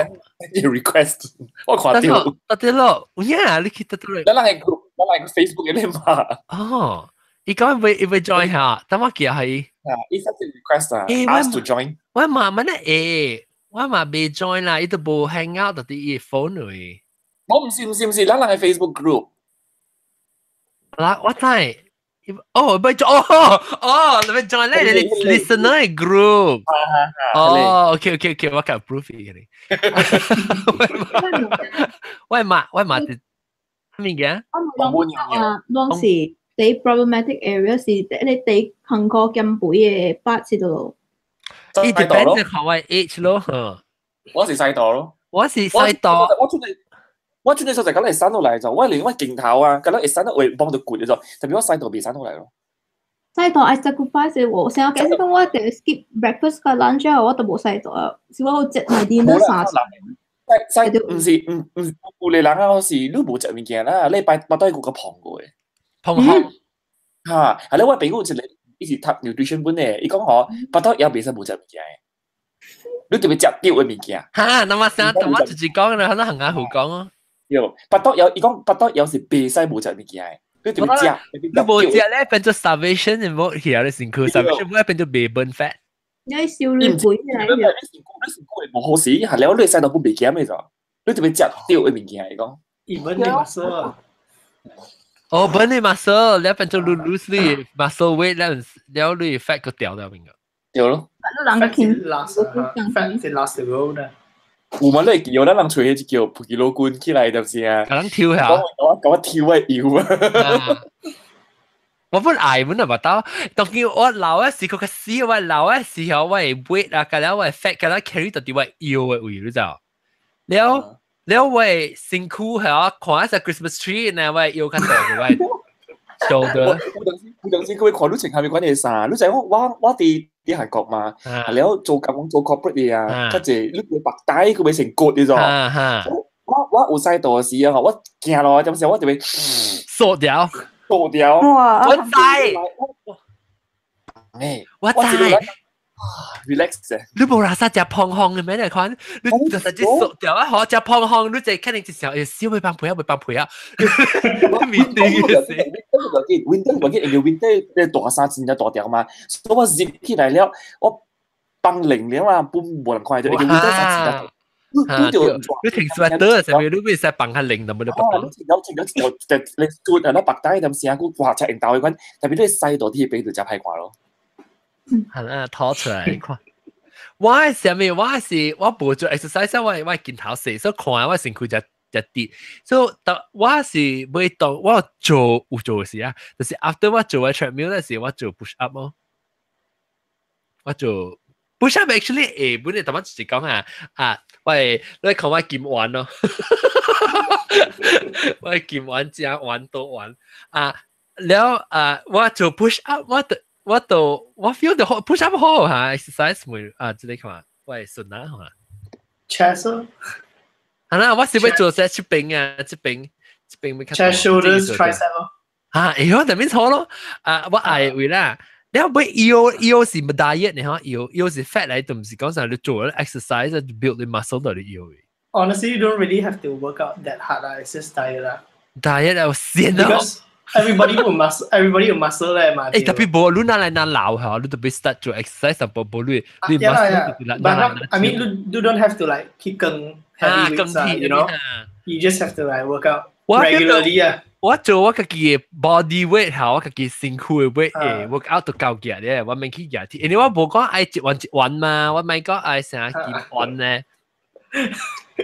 request 我看到。得得咯，有影啊，你去得得。咱人個 group，咱人個 Facebook 嘅你罵。哦，伊講會會 join 下，等我叫佢。啊，伊 send request 啊，ask to join。我嘛問咧誒，我嘛未 join 啦，伊都無 hang out 到啲伊 phone 嚟。我唔是唔是唔是，咱人嘅 Facebook group。嗱，我睇。哦，唔 join 哦哦，你咪 join 咧，你 listener group。哦，OK OK OK，我較 approve 嘅。喂嘛喂嘛，咩嘅？我啊，當時第 problematic area 是你第韓國減肥嘅八是度。伊 depends 看我 age 咯，我是細度咯，我是細度。我出嚟。我轉你數就咁嚟刪落嚟就，我連我鏡頭啊，咁樣會刪到會幫到攰咗，特別我細度未刪落嚟咯。細度 I sacrifice 喎，成日解釋講我一定 skip breakfast 加 lunch 啊，我都冇細度啊，是我好食埋 dinner 三餐。細細唔是唔唔有個人啊，我是你無食物件啦，你拜巴肚有個胖過嘅。胖胖嚇，係咧，我朋友一個伊是讀 nutrition 本嘅，伊講吼，巴肚枵袂使無食物件嘅。你特別食對嘅物件。嚇，那麼聲，我直接講啦，可能行下胡講哦。對，巴肚枵，伊講巴肚枵是袂使無食物件嘅，你特別食，你無食咧變做 starvation 嘅冇去啊！你身軀 starvation 冇變做未 burn fat。你燒你肥嚟嘅。你身軀你身軀會無好勢，係了你使到不袂減嘅咋？你特別食對嘅物件，伊講。伊 burn 你 muscle。哦，burn 你 muscle，你變做 lose 你 muscle weight，了了你 fat 個掉掉邊個？對咯。你人個傾 last fat last road 啊。有嘛？你會記，咱人揣彼叫普吉羅軍起來，就是啊。共人跳下。我我我跳我腰啊！我本愛本啊，巴肚，當見我老嘅時，佢個死我老嘅時候，我會 weight 啊，加了我 fat，加了 carry 到啲我腰嘅位，你知道？了了我身軀係啊，看一隻 Christmas tree 呢，我腰較大嘅我 shoulder。有當時有當時佢會看你穿啥物款嘅衫，你知我我我佇佇韓國嘛，了做工做 corporate 嘅啊，較濟你會白帶佢會成骨你知？我我有使度時啊，我行路陣時我就會縮掉。縮掉。哇！我知，我知。 relax 你無啦啦食胖胖嘅咩？你看，你就實際縮掉啊！好食胖胖，你就肯定一時候會燒會放皮啊，會放皮啊。面對嘅事。 winter 我記得 winter 你大衫真正大條嘛，所以我 zip 起來了，我放冷了啊，本無人看到，因為 winter 衫真正。你就你停 sweater 上面，你會使放下冷就冇得白。你停咗停咗就你做係咯白帶咁聲，佢哇真應到嘅款，特別你細度啲比就真歹看咯。係啦，拖出來看。我係啥物？我是我無做 exercise，我我鏡頭細，所以看我身軀就就跌。所以我是會當我做有做事啊，就是 after 我做完 treadmill 嗰時，我做 push up 咯。我做 push up actually 誒，本來頭先就是講啊啊，喂，你看我金丸咯，我金丸加丸多丸啊，了啊，我做 push up 我就。我都我 feel 到好 push up 好嚇，exercise 每啊，這裡看，喂，順啊嚇。 chest 係啦，我是要做這這邊啊，這邊這邊會較 chest shoulders tricep 咯。嚇，哎喲，特別錯咯。啊，我愛為啦，你後尾腰腰是唔 diet 你嚇，腰腰是 fat 嚟，都唔是講啥你做 exercise build 你 muscle 到你腰。 Honestly, you don't really have to work out that hard 啦，it's just diet 啦。 diet 啊，先啊。 Everybody 有 muscle, everybody 有 muscle 咧嘛。誒，特別無你拿來拿老嚇，你特別 start 做 exercise 淡薄無你你 muscle But not, I mean, you don't have to like keep 更 heavy weights 啊，you know. You just have to like work out regularly 啊。我做我家己嘅 body weight 嚇，我家己身軀嘅 weight 誒 work out 都夠嘅咧，我免去舉鐵，因為我無講愛一彎一彎嘛，我咪講愛啥幾彎咧。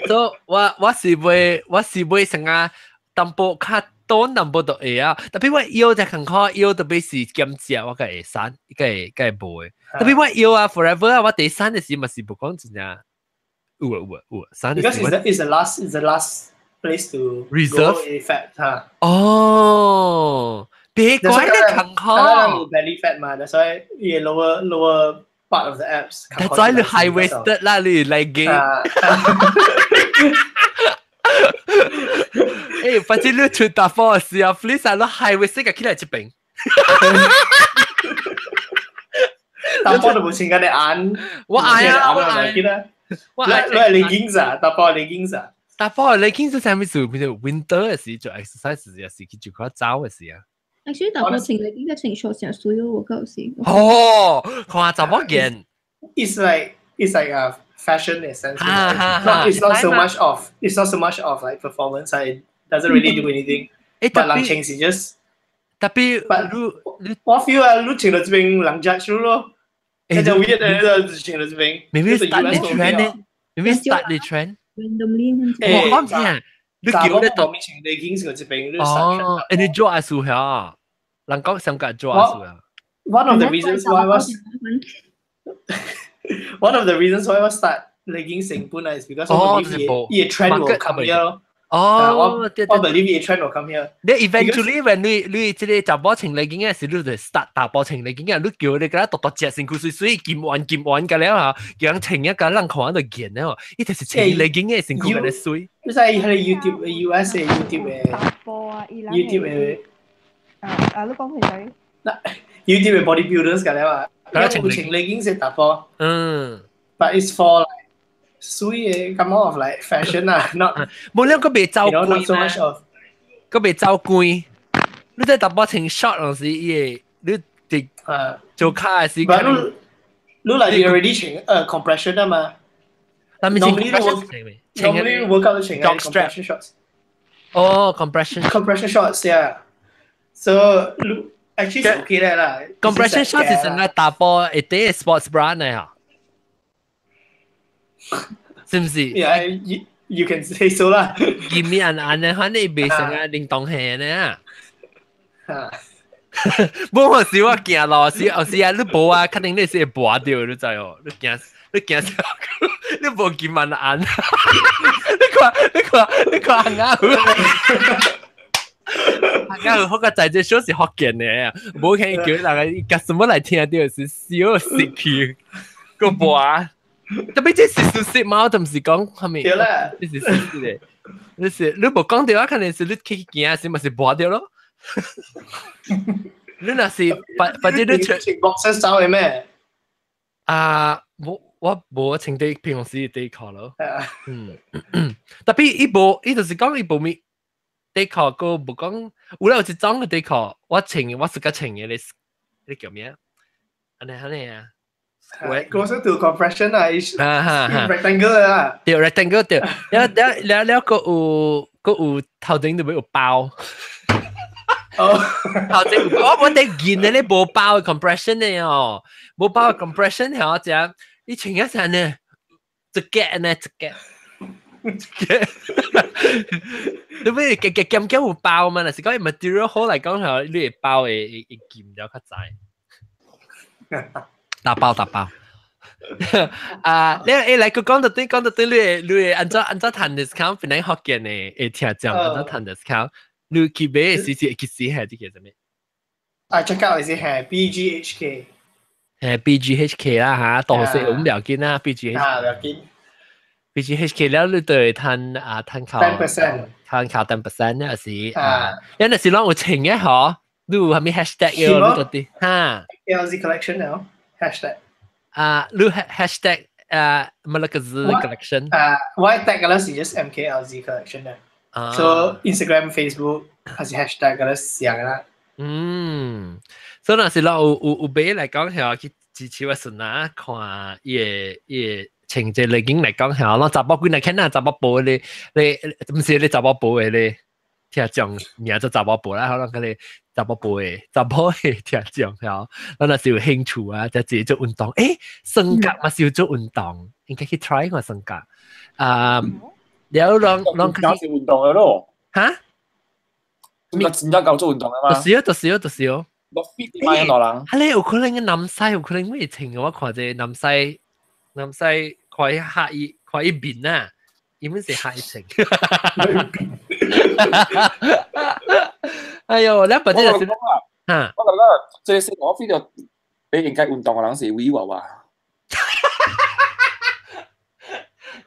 所以我我是會我是會成啊淡薄較短淡薄就會啊，特別我腰就近看腰特別是減食，我個會瘦，個會個會無嘅。特別我腰啊 forever 啊，我第三嘅時嘛是無講真正有啊有啊有啊，瘦嘅時。Because it's the last place to reserve fat 嚇。哦，別怪你近看。 belly fat 嘛，that's why 伊 lower part of the abs。 That's why 你 high waisted 啦，你嚟嘅。誒，反正你出大波時啊，please 啊，你 high waisted 嘅起來這邊。打波都冇穿緊你眼。我愛啊，我愛。我愛。你係 leggings 啊？打波 leggings 啊？打波 leggings 係啥物事？譬如 winter 嘅時做 exercise 時，是去做較早嘅時啊。Actually，大波穿 legging 甲穿 shorts 誠媠哦，我覺是。哦，看查某見。 It's like a fashion essential. Not, it's not so much of like performance. It doesn't really do anything. But 人穿是 just 特別 but 我 feel 啊，你穿到這邊人 judge 你咯。你就 weird 嘅，你穿到這邊。明明 start the trend 呢？明明 start the trend。 Randomly。我唔知。你叫你讀面穿 leggings 嗰這邊。哦，你做阿數嚇？人講想講做阿數啊。 One of the reasons why 我 start leggings 成本啊，is because 我 believe 伊 trend will come here 咯。哦，我 believe 伊 trend will come here。你 eventually when 你這個查某穿 leggings 嘅時，你就 start 查埔穿 leggings 嘅，你叫你佮獨獨隻身軀媠媠金彎金彎個了嚇，叫人穿一個人看就見了，伊就是穿 leggings 嘅身軀個咧媠。你知伊迄個 YouTube US 嘅 YouTube 嘅查埔啊，伊 YouTube 嘅啊啊，你講佢仔。嗱，YouTube 嘅 bodybuilders 個了啊，有穿 leggings 嘅查埔。But it's for like 媠嘅，come of like fashion 啊，not 無兩個袂走規咩？個袂走規，你在查埔穿 short 嗰時，伊會你佇做卡嘅時間。你嚟你 already 穿compression 啊嘛？但係 normally workout 都穿 compression shorts。哦，compression compression shorts yeah. So actually 是 okay 嘅啦。 Compression shorts 是成個查埔會啲 sports bra 呢嚇。是唔是？Yeah, you can say so 啦。見面暗暗嘅，反正袂成個運動鞋呢。無我是我行路時，有時啊，你無啊，肯定你是會跋著，你知哦？你行你行你無見萬暗，你看你看你看紅啊！紅啊！好個在這小是福建的，無可以叫人個什麼來聽到是小食氣個跋。特別這是事實嘛？我就毋是講啥物。對啦，這是事實的。你是你無講到，肯定是你去行時嘛是跋著咯。你若是或者你穿 boxer 走的咩？啊，我我無穿底平常時底褲咯。嗯，特別伊無，伊就是講伊無咪底褲，閣無講有啦有一種的底褲，我穿我是較穿的，你你叫咩？按呢按呢啊？ Closer to compression 啊，rectangle 啊。對，rectangle 對，了了了了，閣有閣有頭前就欲有包。哦，頭前我我哋見的咧無包 compression 的哦，無包 compression 係我講，你穿一陣呢，一夾呢一夾。你不是夾夾夾夾有包嘛？若是講 material 好來講，係你會包會會會劍了較濟。打包打包。啊！你來個講到對，講到對，你會你會按怎按怎趁 discount？本來福建的會聽講按怎趁 discount？你去買的時是幾時係這個啥物？啊，check out 是係 BGHK。係 BGHK 啦嚇，當時我們了解啦，BGH。啊，了解。 BGHK 了，你對趁啊趁靠 10%，趁靠 10% 那是啊，因為是攏有穿的嗬，你有啥物 hashtag 嘅，你嗰啲嚇。 LZ collection now hashtag。啊，你 hashtag 啊，乜那個字 collection？啊，我 tag 嘅是 just MKLZ collection 啊。So Instagram、Facebook 還是 hashtag 嘅是樣啦。嗯，所以若是攏有有有買來講係去支持我順啊，看伊個伊個情節嚟講來講係，攏查某幾若看啊，查某埔咧，咧毋是咧查某埔的咧，聽眾名做查某埔啦，可能佢哋查某埔的查某的聽眾係，咱若是有興趣啊，就自己做運動，欸，雙腳嘛是有做運動，應該去 try 看雙腳，啊，了攏攏開始運動的咯，哈？你真正夠做運動啊嘛？就是哦，就是哦，就是哦。我 fit 嘛，有人。啊，你有可能個南西有可能會穿，我看這南西南西看伊下伊看伊面啊，伊本是下一穿。哎喲，你不這是哈？我感覺這個是我 feel 到你應該運動的人是偉娃娃。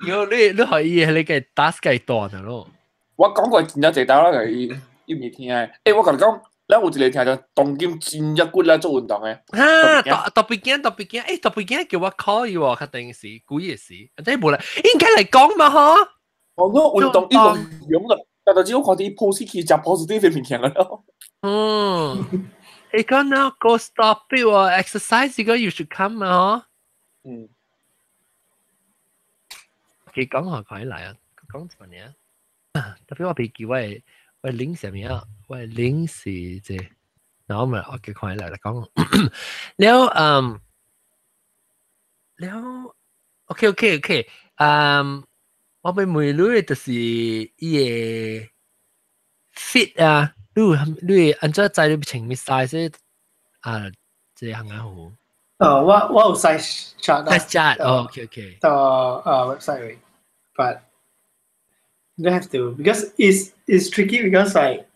喲，你你可以你個打死個斷咯。我講過真正濟道啦，伊伊毋聽的。欸，我共你講，咱有一個聽眾當今真正骨力做運動的。哈，特特別驚，特別驚，欸，特別驚叫我 call 伊喎，確定是幾個時，但係無啦，應該來講嘛嗬。我講運動伊個用啦，但係只我看伊 post 去食 positive 的物件咯。嗯，你講 now go stop it 喎，exercise 個 you should come 啊，嗬。嗯。佢講下佢嚟啊，講乜嘢啊？特別我俾叫我我 link 上面啊，我 link 是這，然後咪我叫佢嚟嚟講。了嗯，了，OK OK OK，嗯，我俾問你就是伊個 fit 啊，你你按怎知你穿咩 size 啊？這行啊好。我有 size chart ，size chart，哦，OK OK。到website but you have to because it's tricky because like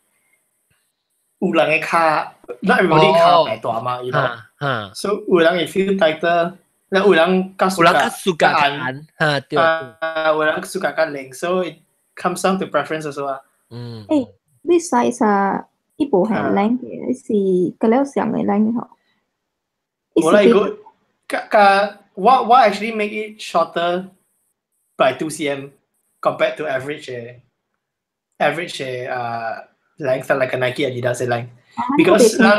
有人的跤 not everybody 跤大大嘛，you know，so 有人會 feel tighter，那有人較有人較 suka 較按，哈對。啊，有人 suka 較靚，so it comes down to preference also 啊。嗯。誒，你 size 啊，伊無係靚嘅，是個了上嘅靚吼。無啦，如果加加我 actually make it shorter by 2 cm compared to average length like a Nike Adidas length because 人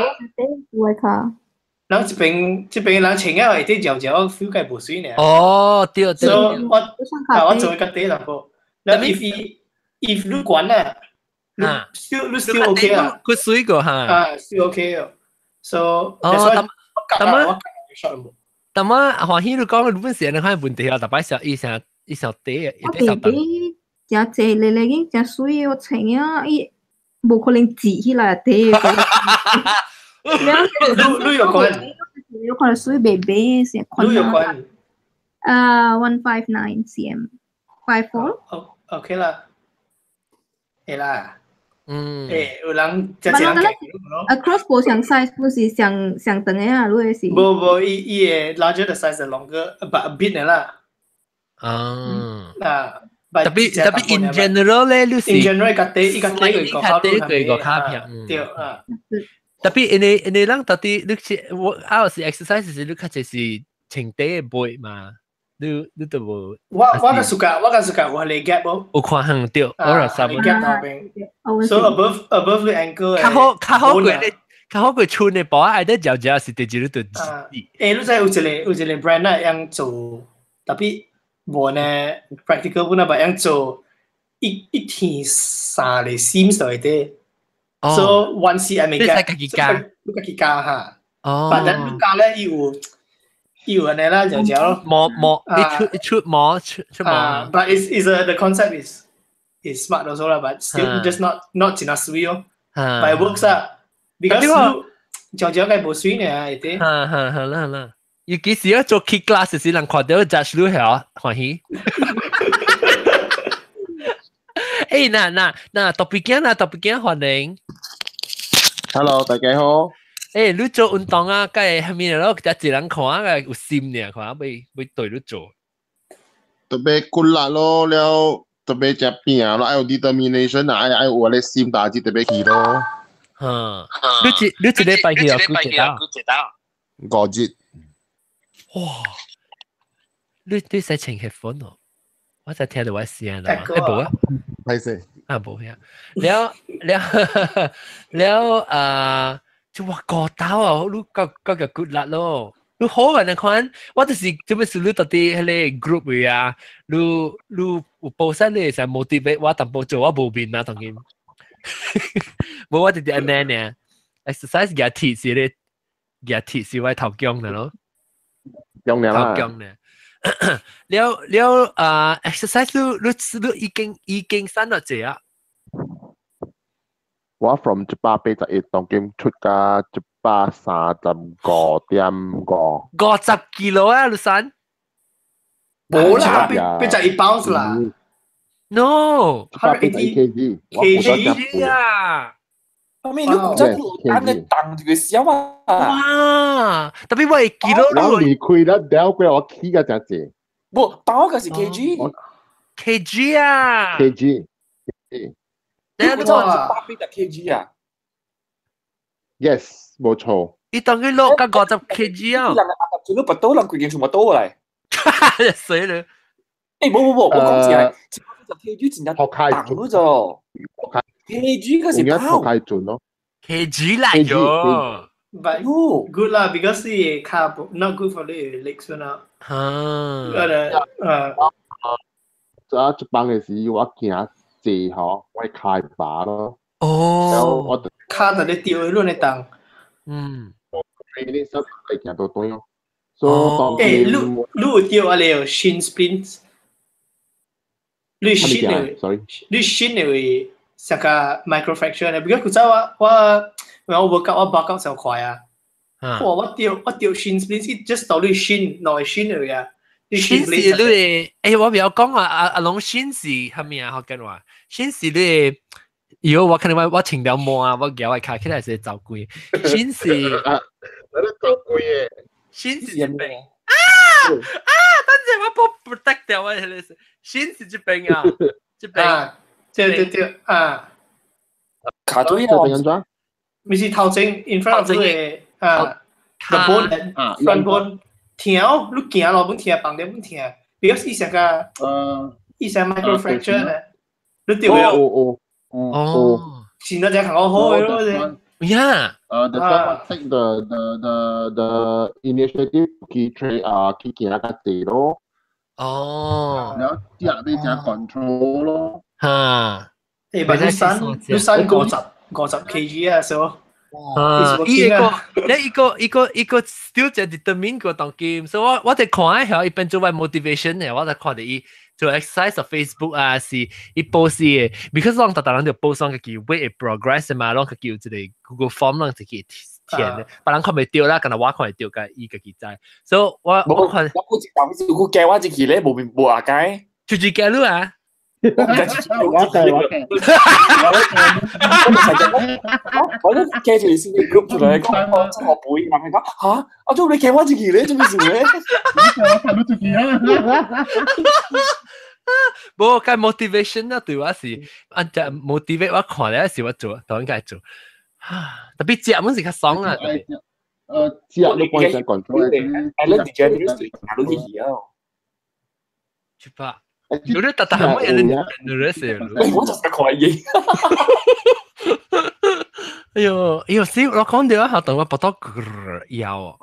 人這邊這邊人穿了會啲嚼嚼 feel 該無水呢。哦，對對。所以我啊我做個短淡薄。那 if 你懸啊，你 still OK 啊。佢水過哈。啊，still OK 哦。So 哦，但麼但麼歡喜你講，你本時你看問題啊，特別小伊成伊小短，我弟弟誠濟咧咧，已經誠水，我穿啊，伊無可能擠起來短。你有關？有可能水白白先。你有關？啊，159 cm， 54。哦，OK 啦，會啦。嗯。誒，有人只只人 Across 無相 size 不是相相等的啊，你的是？無無，伊伊個 larger the size the longer，but a bit 的啦。啊。啊。特別特別 in general 咧，你是 in general 較短，伊較短過較短過個卡片。對啊。特別因為因為人到底你是我啊有時 exercise 時你較濟是穿短的背嘛，你你都無。我較 suka 我較 suka 有彼個 gap 無？有看向對，我有三個 gap 後邊。So above the ankle 較好較好過你較好過穿的布愛得嚼嚼是直接你就。誒，你知有一個有一個 brand 啊，樣做特別無呢 practical 本啊，但樣做一一天三個 seams 內底。So 1 cm 嘅 gap，你自己加，你家己加哈。哦。但係你加咧，伊有伊有按呢啦，就就咯。毛毛一出一出毛出出毛。 But it's a the concept is smart also 啦，but still just not 真係水哦。But it works 啊，because 你就就該無水呢，會啲。哈哈，好啦好啦。尤其是要做 kick class 時，人看到 judge 你係歡喜。誒，那那那特別驚啊，特別驚歡迎。 Hello，大家好。誒，你做運動啊，該係咪咯？一人看啊，有心呢，看欲欲對你做。特別骨力咯，了特別食餅咯，愛有 determination 啊，愛愛有個心大志特別去咯。嗯，你一你一禮拜去有幾日啊？ 5日。哇！你你使穿 headphone 哦？我才聽到我聲啦，欸無啊？歹勢。啊無呀，了了了啊！就話五刀啊，你夠夠個骨力咯。你好啊，你看，我就是做咩事你到底彼個 group 位啊？你你有 post 你會使 motivate 我淡薄做，我無面啊，當然。無我直直按呢呢，exercise 舉鐵是咧，舉鐵是我頭強的咯。強啦。頭強呢。了了啊，exercise 你你你已經已經瘦咗濟啊？我 from 181，當今出價135.5。 50 kilo 啊，你瘦？無啦，81 pounds 啦。 No，181 kg。 kg 啊！我咪你古早按你當住個小啊！哇！特別我會記得我離開了了過，我起個真濟。無，包個是 kg。 kg 啊！kg。你古早180 kg 啊？Yes，冇錯。你當佢落甲50 kg 啊？人阿十你不倒，人規間全部倒過來。死了！欸，無無無，我講是係180 kg 真正重咗。kg 嗰是包。開準咯。kg 啦喲。 But good 啦，because 你腳 not good for 你 legs 啦。嚇。啊，一班嘅時我行濟吼，我開把咯。哦。我腳就你掉去亂動。嗯。你手嚟行到對咯。所以誒，你有掉啊？你有 shin splints？你 shin 嘅，你 shin 嘅會成個 microfracture 咧。because 古早我 workout 我 workout 就快啊。哇！我掉 shin splints just 到你 shin 內 shin 嚟啊。 shin 是你嘅，誒我唔曉講啊，阿阿龍 shin 是蝦米啊？福建話 shin 是你嘅，如果我可能我穿條毛啊，我夾我卡起來是走鬼。shin 是啊，我都走鬼嘅。 shin 是這邊啊啊！等陣我幫 protect 掉我，shin 是這邊啊，這邊，對對對啊。卡對啊！咪是頭前 in front of 你啊，the bone front bone 疼，你行路本疼，放點本疼，because 伊成個伊成 microfracture 咧，你對哦哦哦，前嗰隻行好好嘅咯，啫。 Yeah. The one take the initiative 去 train 啊，去行較濟咯。哦。然後食要食 control 咯。嚇。誒，但你三50 kg 啊，所啊！伊個，你一個 still 就 determine 個當今，所以我哋看一下，伊變做為 motivation 嘅，我就看到伊做 exercise Facebook 啊，是伊 post 嘅，because 攏逐逐人就 post 攏家己 weight progress 嘛，攏家己有一個 Google Form 攏自己填嘅，別人看袂著啦，敢若我看會著，佮伊家己知，所以我看我估計我計我一期咧，無無阿解，就是計你啊。我計我計，我都記住先 group 出嚟講，我真學背，人哋講嚇，我做你計我自己咧，做咩事咧？我睇到自己啊！無個 motivation 啊，對我是啊，就 motivate 我看咧是我做，當然該做。特別食本是較爽啊。食你關鍵 control，係你直接你都去去啊。出發。有啲特特係乜嘢？你你是？我就係可以。哎呦，哎呦，死！我講到一下，同我搏到腰，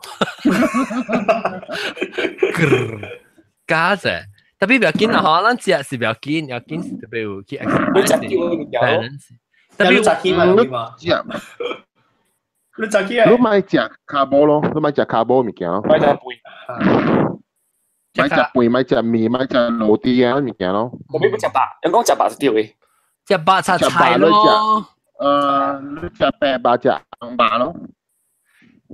加啫。特別不要緊啊！嗬，咱食是不要緊，要緊是特別有去 exercise。特別早起嘛，食。你早起你買食卡波咯，你買食卡波物件咯。買食飯。買食飯，買食麵，買食螺絲啊物件咯。我咪不食白，人講食白是對嘅。食白菜菜咯。你食白白食紅白咯。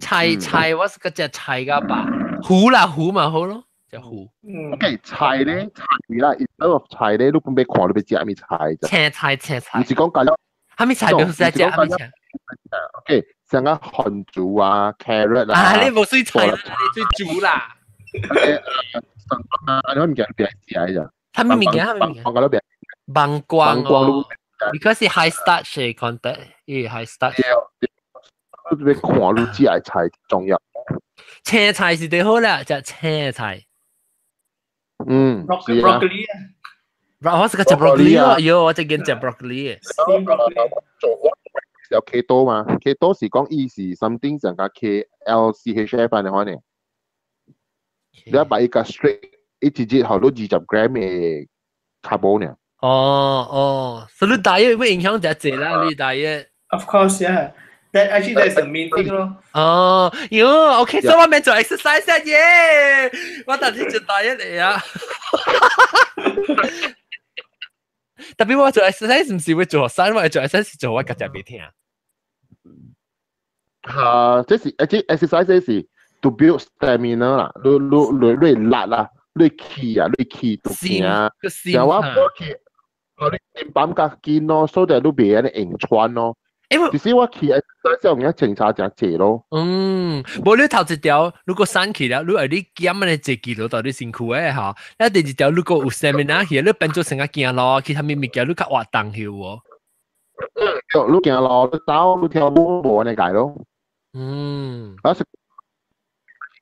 菜菜，我是個食菜個白，糊啦糊嘛好咯，食糊。 OK，菜咧菜啦，instead of 菜咧，你本欲看你欲食啥物菜。青菜青菜。毋是講緊。啥物菜都是食啥物菜。 OK，像個番薯啊，carrot 啊。啊，你無水菜啦，你水煮啦。啊，你物件別食嘅咋？啥物物件？啥物物件？芒光哦，because 是 high starch 嘅 content，伊 high starch。你欲看你食嘅菜重要。青菜是最好啦，食青菜。嗯，broccoli 啊，我是個食 broccoli 咯，喲，我最近食 broccoli。有 keto 嘛？keto 是講伊是 something 上個 K L C H F 嘅可能。你把一個 straight 一直接好多20 gram 嘅 carbo 呢？哦哦，所以你 diet 會影響這濟啦，你 diet。 Of course, yeah. That actually that's the main thing 咯。哦，喲，OK，所以我免做 exercise 啊耶，我頭先做 diet 嚟啊。特別我做 exercise 唔是會做學生，我做 exercise 是做我家己袂聽。嚇，這是這 exercise 是 to build stamina 啦，你你你你力啦，你氣啊，你氣都行啊。然後我去，我你心泵較緊咯，所以你袂按呢硬喘咯。其實我去 exercise 用嘢清查真濟咯。嗯，無你頭一條，如果瘦起了，你愛你減呢一幾多到你辛苦的吼。那第二條，如果有 stamina 去，你變做成個行路，其他物物件你較活動去喎。嗯，你行路，你走，你跳舞無按呢解咯。嗯。啊是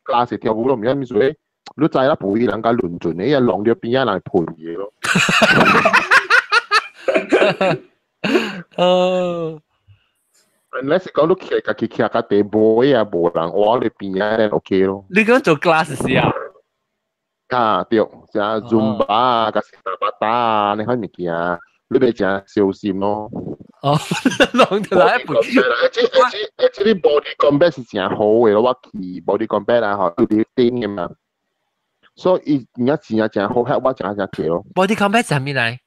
class 跳舞咯，毋知咩事，你知啦，背人家論盡，你一浪咗邊一人盤嘢咯。哦。Unless 講你徛家己徛較地尾啊，無人我你邊啊，咧 OK 咯。你講做 class 時啊？啊對，像 Zumba 啊，加是 Tabata 啊，你看物件，你別誠小心咯。哦，弄出來一盤。 Actually body combat 是誠好嘅咯，我去 body combat 啊，吼，有啲頂嘅嘛。所以伊而家真正誠好，遐我誠誠去咯。 Body combat 是啥物來？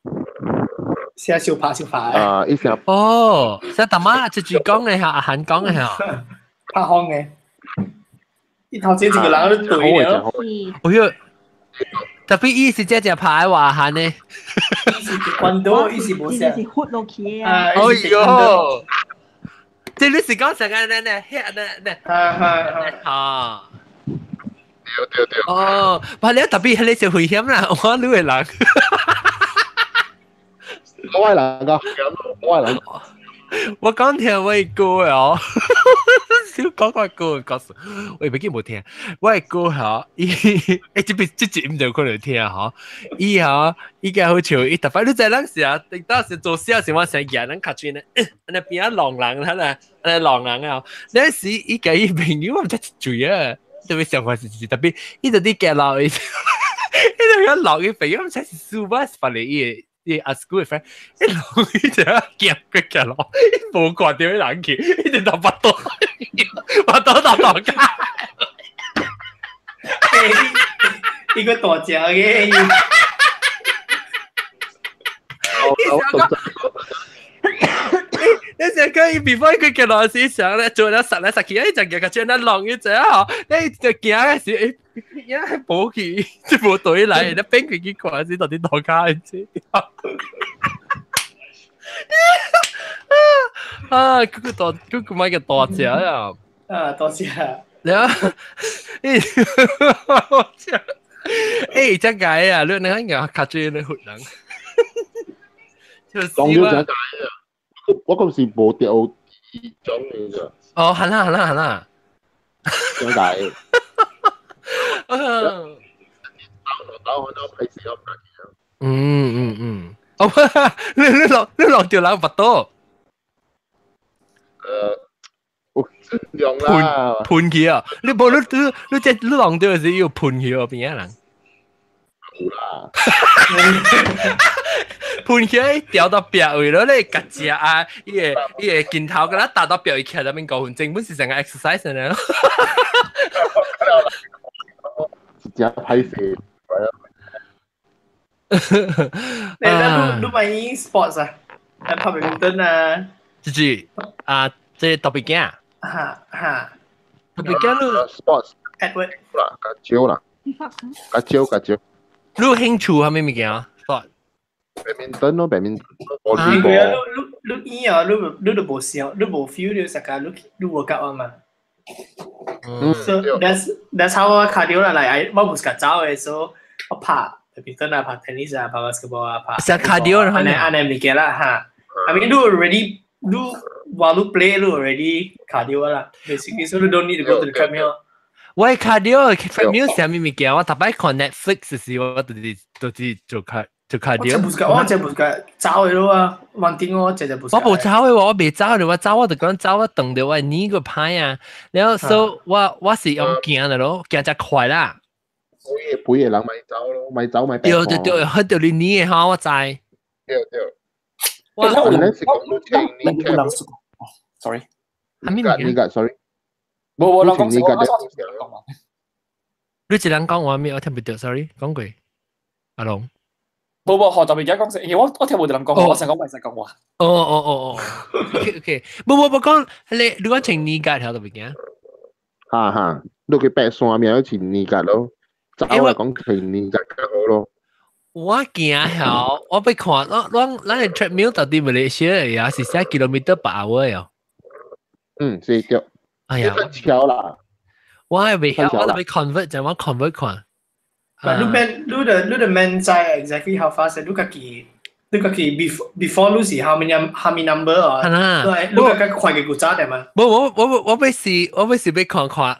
寫小拍小拍。啊，伊成哦，寫大媽直接講嘅嚇，阿韓講嘅嚇。拍風嘅，伊頭前一個人都對了。哎呦，特別伊是這隻牌話韓呢。伊是關島，伊是無寫。是豁落去啊！哎呦，這你是講成個呢呢，遐呢呢。哈哈哈。對對對。哦，不你特別係你是危險啦，我女嘅人。我係人噶，我係人。我講聽我歌哦，少講個歌，告訴我別記無聽。我歌嗬，伊欸這邊這集唔就可能聽嗬，伊嗬，伊個好笑，伊特別你知咱時啊，頂當時做小時我成日咱較轉咧，那邊啊狼人啦啦，那狼人啊，那時伊個伊朋友我唔知一嘴啊，特別上塊是特別，伊就啲夾落，伊就一落伊朋友唔知是數碼發嚟伊。伊阿 school friend，伊落伊就夾佢夾落，伊無看到伊人去，伊就頭巴刀，巴刀頭頭家。伊個大隻嘅。你成個伊 before 佢夾落時想咧，做了實來實去，伊就夾個轉咧浪一隻吼，你就行嘅時，伊一無去，就無對來，你變佢去看時到底多卡一隻。啊！嗰個大，嗰個咪個大隻啊！啊，大隻。然後，欸，欸，真解啊！你你看個卡住你血人，講咗真解啊！我嗰時無掉種嘅咋。哦，係啦係啦係啦，真解。嗯。嗯嗯嗯，哦，你你落你落掉人巴肚。我盡量啦。噴起啊！你無你你你這你落掉時要噴起哦，邊個人？有啦。噴起來掉到壁位咯，你夾食啊！伊個伊個鏡頭敢若打到壁位徛在邊5分鐘，本是成個 exercise 呢。真歹勢。你你你買 sports 啊？拍 badminton 啊？就是啊，這特別驚。哈哈。特別驚你 sports。 Edward。啦，較少啦。較少較少。你有興趣係咩物件啊？sport。 badminton 咯，badminton。因為啊，你你你啊，你你都無想，你無 feel 到實個，你你無覺啊嘛。So that's how 我 cardio 啦，嚟我唔是較走嘅，所以我拍 badminton 啊，拍 tennis 啊，拍 basketball 啊，拍。成 cardio 啦，按呢按呢物件啦嚇。I mean 你 already 你 while 你 play 你 already cardio 啦，basically so you don't need to go to the treadmill。我 cardio treadmill 係咩物件？我特擺看 Netflix 時，我就是就是做卡做 cardio。我這唔是走嘅咯啊，穩定我這就唔。我無走嘅喎，我未走嘅，我走我就講走我動到我呢個歹啊，然後所以我我是用行的咯，行才快啦。每個每個人咪走咯，咪走咪。對對對，去到你呢個嚇，我知。對對。我我我，sorry。係咩物件？sorry。無無人講，我我你一人講話咩？我聽唔到，sorry，講過。阿龍。無無，學特別而家講成，因為我我聽無人講話，我想講唔使講話。哦哦哦哦，OK OK，無無無講，你你講穿呢格條特別驚。哈哈，你去爬山咪要穿呢格咯，走嚟講穿呢格較好咯。我行曉，我欲看，我我咱的 treadmill 到底馬來西亞呀是寫 kilometer per hour 喲。嗯，是對。哎呀，超啦！我係未曉，我特別 convert 就我 convert 看。 But 你免你的你的免知 exactly how fast 你家己你家己 before before 你是 how many number 啊？係啦，你家己快嘅古早點嘛？無我我我欲試我欲試欲看看，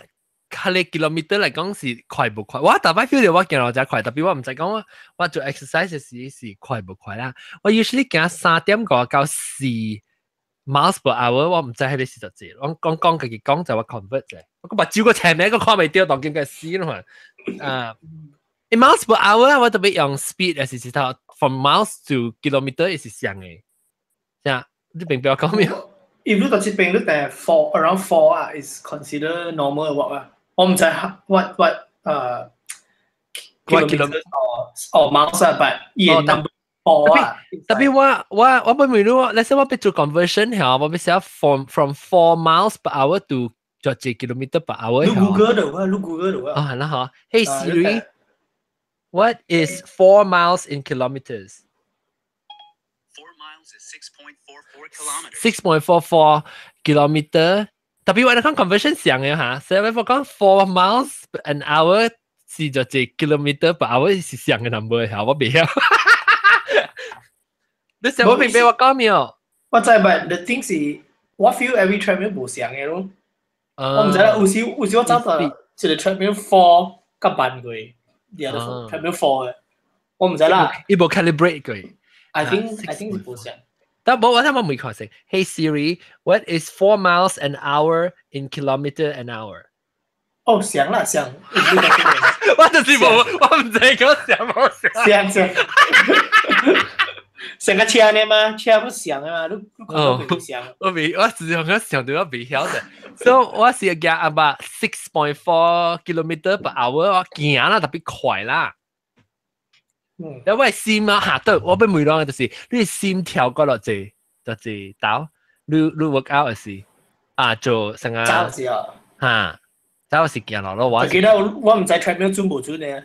佢哋 kilometer 嚟講是快無快？我逐擺 feel 到我行路真快，特別我毋知講我我做 exercise 時是快無快啦。我 usually 行3.5到4 miles per hour，我唔知係你是實際。我講講家己講就我 convert 啫。我個目睭個斜名個看袂到，當今個死咯嘛。啊，miles per hour 我特別用 speed 還是是頭 from miles to kilometer 是相嘅。啥？你明白我講咩？ If 你到這邊你定 four around four 啊，is consider normal walk 啊。我唔知 what kilometers or miles 啊，but 伊 number four 啊。特別我不明咯，let's say 我欲做 conversion 嚇，我欲寫 from 4 miles per hour to 做一 kilometer per hour。你 Google 到啊，你 Google 到啊。哦，係啦嗬。Hey Siri，what is 4 miles in kilometers? 4 miles is 6.44 kilometers. 6.44 kilometer。特別我哋講 conversion 上嘅嚇，所以我講 4 miles an hour 是就一 kilometer per hour 是上嘅 number 嚇，我未曉。你想我明白我講沒有？我知，but the thing 是，我 feel every treadmill 無相嘅咯。我唔知啦，有時我走到一個 treadmill four 較慢過，the other treadmill four 嘅，我唔知啦。伊無 calibrate 過。 I think 是無相。但冇我聽我未確定。Hey Siri, what is 4 miles an hour in kilometer an hour？哦，相啦相。我就是冇，我唔知講相冇相。相相。成個車呢嘛，車不相嘅嘛，你看到未相？我未，我只係講想到我未曉得。所以我是行 about 6.4 kilometer per hour，我行啦特別快啦。因為心啊下對，我欲問人就是你心跳過落濟，就是到你 work out 嘅時啊做成個走時啊，嚇，走時行落咯。我記得我唔知 treadmill 準無準呢。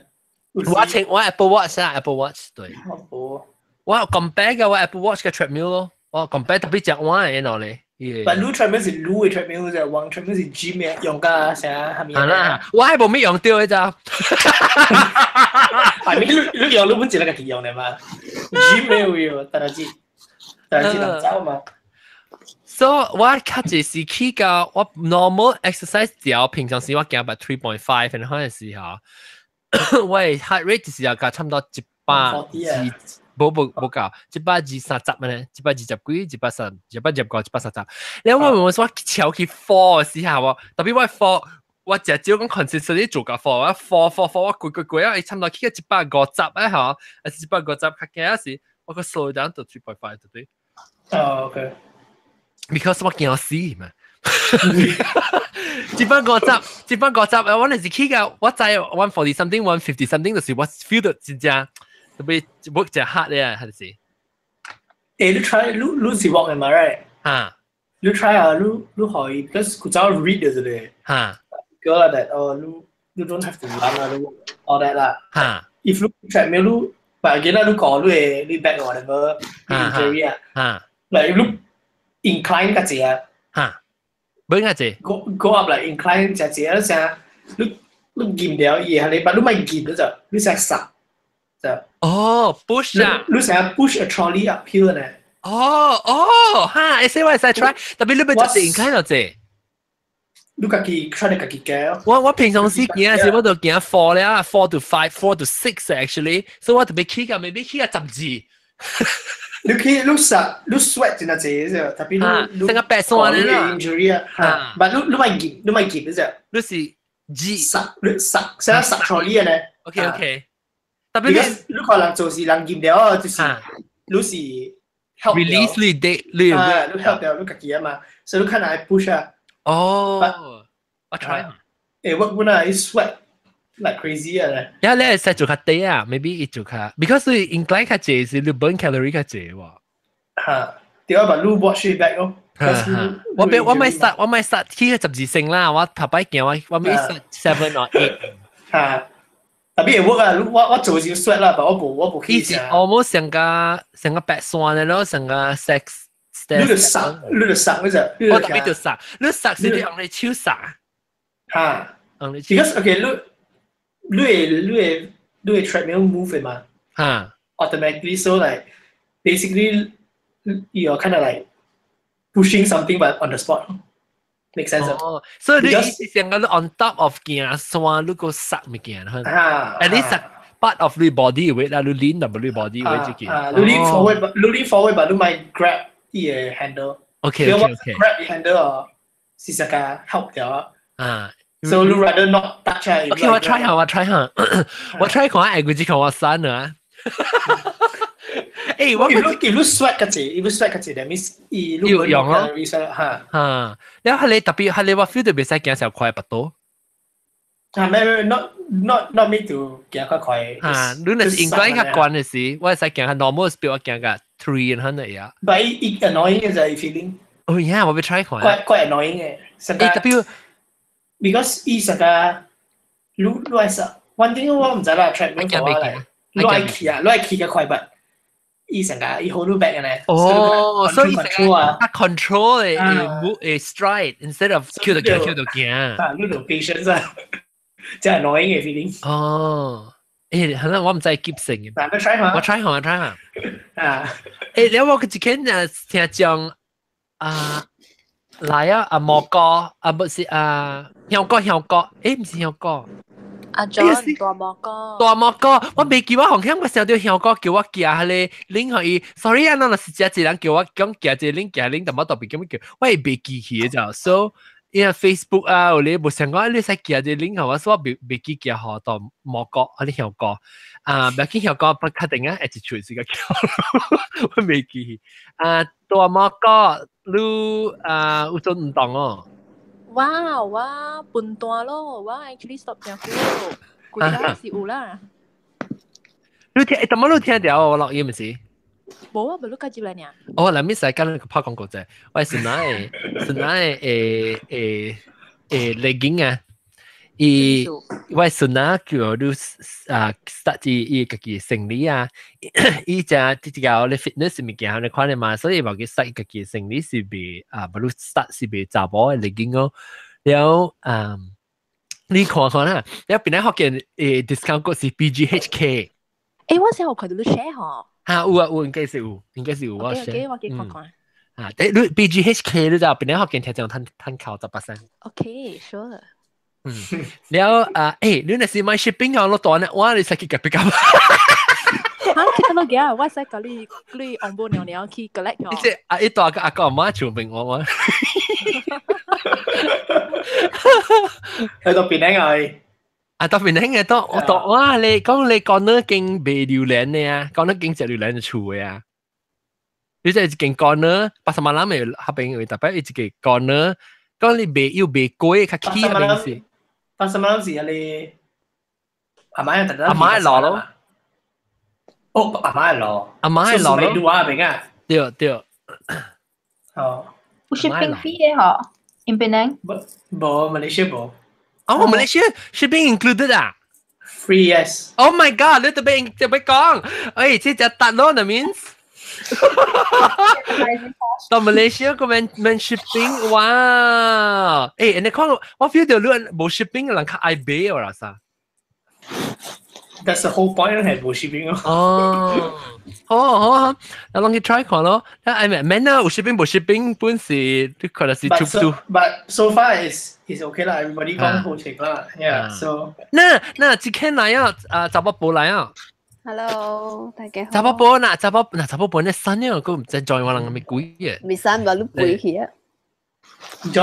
我請我 Apple Watch 啊，Apple Watch 對。我我 compare 嘅我 Apple Watch 嘅 treadmill 咯，我 compare 特別隻我嘅喏咧。但你 treadmill 是你嘅 treadmill 啫，我 treadmill 是 gym 嘅，用㗎成係咪？係啦，我係冇咩用到嘅咋。係咪你你用你本自己家己用嘅嘛？gym 嘅會，但係人走嘛。 So 我較濟是去到我 normal exercise 時平常時我行 about 3.5，然後嗰陣時候，我 heart rate 就是要差唔多120，無無無夠，120、30呢，120幾，130，125，130。你我我說超去 four 時候，我特別我 four，我食少講 consistently 做個 four，我 four four four，我攰攰攰啊，差唔多去到150啊嗬，還是150較驚時，我個 slow down 到 3.5 對對？哦，OK。 Because 我驚死嘛。150，150，我那是去到我知 140 something，150 something，就是我 feel 到真正特別 work 真 hard 咧，還是？誒，你 try 你是 walk 嘅嘛，right？嚇。你 try 啊，你可以，because 佢早 read 咗咧。嚇。 Go like that，哦，你 don't have to run 啊，你 all that 啦。嚇。 If 你 treadmill 你，but again 啦，你講你嘅你 back or whatever injury 啊。嚇。 Like 你 incline 個字啊。嚇。本個字。 Go up like incline 隻字啊，成你撳掉伊係你，但你咪撳咗就，你成實就。哦，push 啊！你成日 push a trolley uphill 呢？哦哦，哈！你說我會使 try，特別你欲就是 incline 就這。你家己 try 你家己加。我平常時行時我就行 four 啦，4 to 5，4 to 6 actually，所以我特別起個 maybe 起個12。你去你實你 sweat 真係濟啫，特別你成個白線啦。injury 啊，但你咪撳，你咪撳啫。你是 G 實你實成日實 trolley 嘅咧。 OK OK。特別你你可能做事人撳掉，就是你是 help release 你的你啊，你 help 掉你家己啊嘛，所以你看來 push 啊。哦，我 try。誒，我本來 sweat like crazy 啊！呀，你係使做較低啊？maybe 伊做較，because 你 incline 較濟是你 burn calorie 較濟喎。嚇，對啊，把你 watch it back 咯。我俾我咪 start 我咪 start 起個12成啦，我頭擺行我咪 start 7 or 8。嚇，特別會 work 啊！我做就 sweat 啦，但我無去。以前 almost 成個白線嘅咯，成個 sex。你就殺，你就殺嗰隻。我特別就殺，你殺是你用你手殺。嚇，用你手。 Because okay，你會 treadmill move 嘅嘛？嚇。 Automatically, so like basically you're kind of like pushing something but on the spot. Make sense？哦，所以你意思成個你 on top of 行山，你個殺物件，啊，at least part of 你 body weight 啦，你 lean 淡薄你 body weight 這件。啊，你 lean forward，你 lean forward，but 你咪 grab 伊個 handle。OK OK OK。 Grab handle 哦，是實個 help 掉。啊。 So you rather not touch 啊？OK，我 try 下，我 try 下，我 try 看下，估計看我刪啊。誒，我 if you sweat 個字，if you sweat 個字，that means 伊要用咯。嚇嚇，你係你特別係你話 feel 到袂使行小快不多。啊，咩咩，not me to 行較快。啊，你若是應該較慣的時，我會使行較 normal speed，我行較 300 呀。 But 伊 annoying 嘅就係 feeling。哦，yeah，我欲 try 看。怪怪 annoying 嘅。誒，特別 because 伊實個，你愛實，one thing 我毋知啦，treadmill 我嚟，你愛騎啊，你愛騎較快吧？伊成個伊 hold 你 back 嘅咧。哦，所以成個它 control 嘅 move 嘅 stride instead of 翹到行翹到行。啊，你就 patience 啊，真係 annoying 嘅 feeling。哦，誒，可能我毋知急性嘅。我 try 下。我 try 下，我 try 下。啊，誒，你我一間啊聽講啊，來啊，阿莫哥，啊，不是啊，香哥香哥，誒，毋是香哥。阿 John 大魔哥，大魔哥，我未記我紅響，我想到香哥叫我寄彼個 link 予伊，sorry 啊，若是這一人叫我講寄這個 link，寄 link，但我特別咁叫，我會袂記起就，so 因為 Facebook 啊，有你無想講你使寄這個 link 予我，所以我袂記寄予大魔哥，啊你香哥，啊，不要緊香哥不確定啊，一出是個叫，我袂記，啊，大魔哥，你啊有做運動哦？哇，我笨蛋咯，我 actually stop 真久，規個是有啦。你聽，怎麼你聽到我錄音毋是？無啊，無你加入來爾。哦，嗱，咪使講拍廣告啫。我是哪個？是哪個？誒誒誒，legging 啊！伊我孫仔叫你啊 start 伊家己生理啊，伊食這個咧 fitness 物件，你看咧嘛，所以話佢 start 家己生理是袂啊，不如 start 是袂查某的 legging 哦。了後啊，你看看啦，了邊咧學見discount code 是 BGHK。誒，我先有看到你 share 嗬。嚇，有啊有，應該是有，應該是有我 share。 OK，我去看看。啊，誒，你 BGHK 你知道邊咧學見聽眾趁趁扣10%。 OK，sure。嗯，了啊，誒，你若是買 shipping 啊，落單咧，我你使去隔壁間。嚇，去倒落嘅，我使共你翁母娘娘去 collect 哦。即啊，一大個阿公阿媽全部我我。去到邊個啊，到邊個到我到哇！你講你講得經賣榴蓮的啊，講得經食榴蓮就厝的啊。你這一間 corner，pasar malam 的彼邊有特別一個 corner，講你賣又賣貴，較起彼邊是。 pasar malam 是啊你阿媽特登。阿媽會落咯。哦，阿媽會落。阿媽會落咯。咪拄啊邊啊？對對。哦。有 shipping fee 的嗬？In Penang？無，馬來西亞無。哦，馬來西亞 shipping included 啊？Free yes。 Oh my god！你特別特別講，哎，這隻達咯，that means。到馬來西亞個免免 shipping，哇！誒，你看我 feel 到你無 shipping 人較愛買哦啦啥？That's the whole point 係無 shipping 咯。哦，好啊好啊，那攏去 try 看咯。那哎免免啊，有 shipping 無 shipping 本是你可能是 too too。 But so far is okay 啦，everybody 講好食啦，yeah，so。那那今天來啊，啊，查某婆來啊。 Hello，大家好。查某婆嗱，查某嗱，查某婆你新啊，佢毋知 join 我人咪鬼嘅。未刪吧，你背起啊。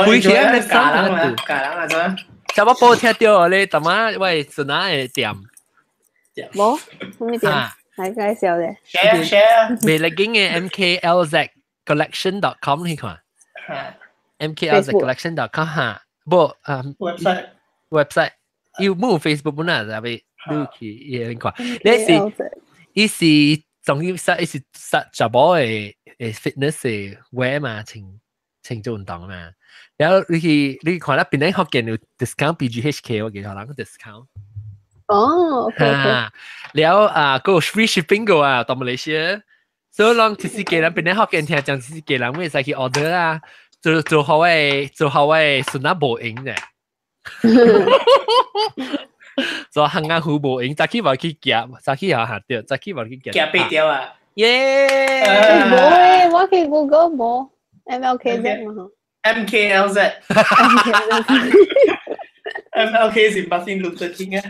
背起啊，你教人啊，教人啊，怎？查某婆聽到你，大媽喂，孫仔的店。無，咩店？係介紹嘅。 share share。賣 legging 嘅 mklzcollection.com 你看。mklzcollection.com 哈，無啊。 website。 website，有冇 Facebook 本啊？特別。你去伊看，你是伊是總之實伊是實查某的 fitness 的 wear 嘛，穿穿做運動嘛。然後你去你看啦，邊咧學見有 discount BGHK，我記得人 discount。哦，OK OK。了啊，個 free shipping 個啊，到馬來西亞，所以攏就是家人邊咧學見聽講，就是家人會使去 order 啊，做做好的做好的孫仔無閒嘅。做行啊虎無閒，早起無去夾，早起也下掉，早起無去夾。夾背掉啊！耶！無誒，我去 Google 無 MLKZ 嘛。 MKLZ。 MLK 是 Martin Luther King 啊。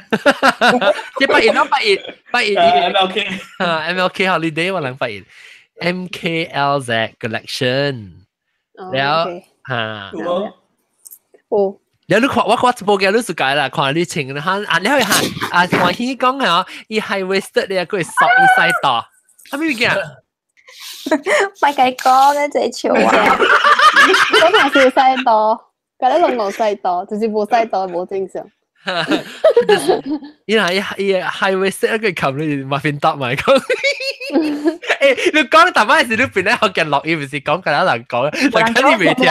即八月咯，八月八月 MLK 啊，MLK holiday 我諗八月 MKLZ collection。了嚇。有無？有。了你看我看一部嘅你是解啦，看你穿哈啊，你去哈啊，歡喜講嚇，伊 high waisted 你啊，佢索伊細大，啊咩物件？咪計講咧，這笑話。我嘛是細多，甲你攏無細多，就是無細多無正常。伊若伊伊 high waisted 佢冚你馬芬搭埋講。誒，你講大擺時你本來學嘅落雨，唔是講其他人講，但係你未聽。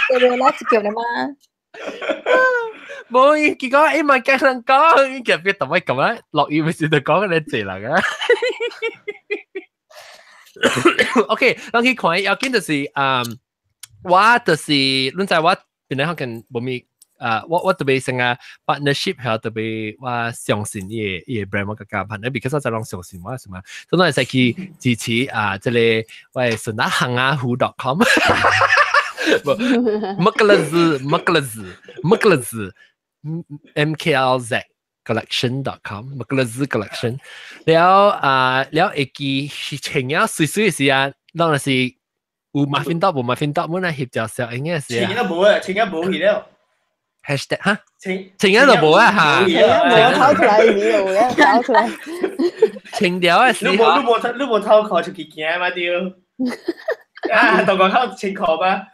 對對，拉一叫你嘛。冇，結果誒咪繼人講，其實別特別咁樣落雨，唔是就講你濟人啊。OK，咱去看，要緊就是，我就是，你知我本來可能無咪，啊，我特別成啊 partnership 係特別我相信伊個伊個 brand 我較加 partner，because 我就攏相信我是嘛，所以我會使去支持啊，這個我的順德行啊虎 .com，乜個字，乜個字，乜個字，MKLZ collection.com 乜個字 collection，了啊，了會記穿了水水時啊，當時有馬芬多無馬芬多，本來翕照相應該是穿了無啊，穿了無去了。 hashtag 哈，穿了就無啊嚇，無偷出來是有咧，偷出來。穿掉的時候，你無偷褲出去行嘛對？啊，大個口穿褲吧。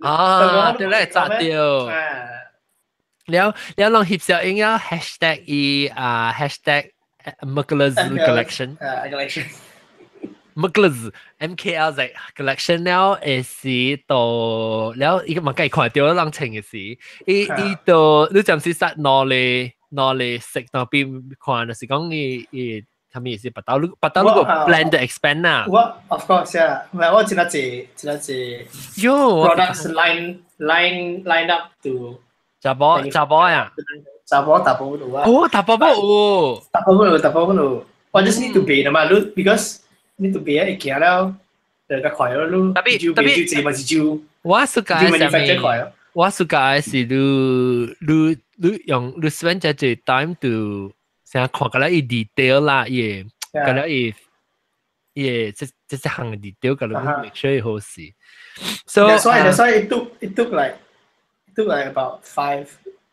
啊，對咧，砸掉。了了，攏翕相應了 hashtag 伊啊 hashtag 麥克勒茲 collection。啊，collection。麥克勒茲 MKLZ collection 了，會時到了伊個嘛計看到人穿嘅時，伊伊到你暫時殺攞嚟攞嚟食到邊看，就是講伊伊。他們也是把刀你把刀嗰個 plan to expand 啦。我 of course 啊，唔係我真係濟真係濟。喲，products line up to 查某查某呀？查某大波有啊。哦，大波有。大波有，大波有。我 just need to pay 嘛，你 because need to pay 會行了，就較快咯。你特別特別濟嘛是就。我暑假係啥物？我暑假是你你你用你 spend 這濟 time to 成日看個咧伊 detail 啦，伊個咧伊伊這這這項 detail 個咧 make sure 伊好勢。So that's why it took like about 5,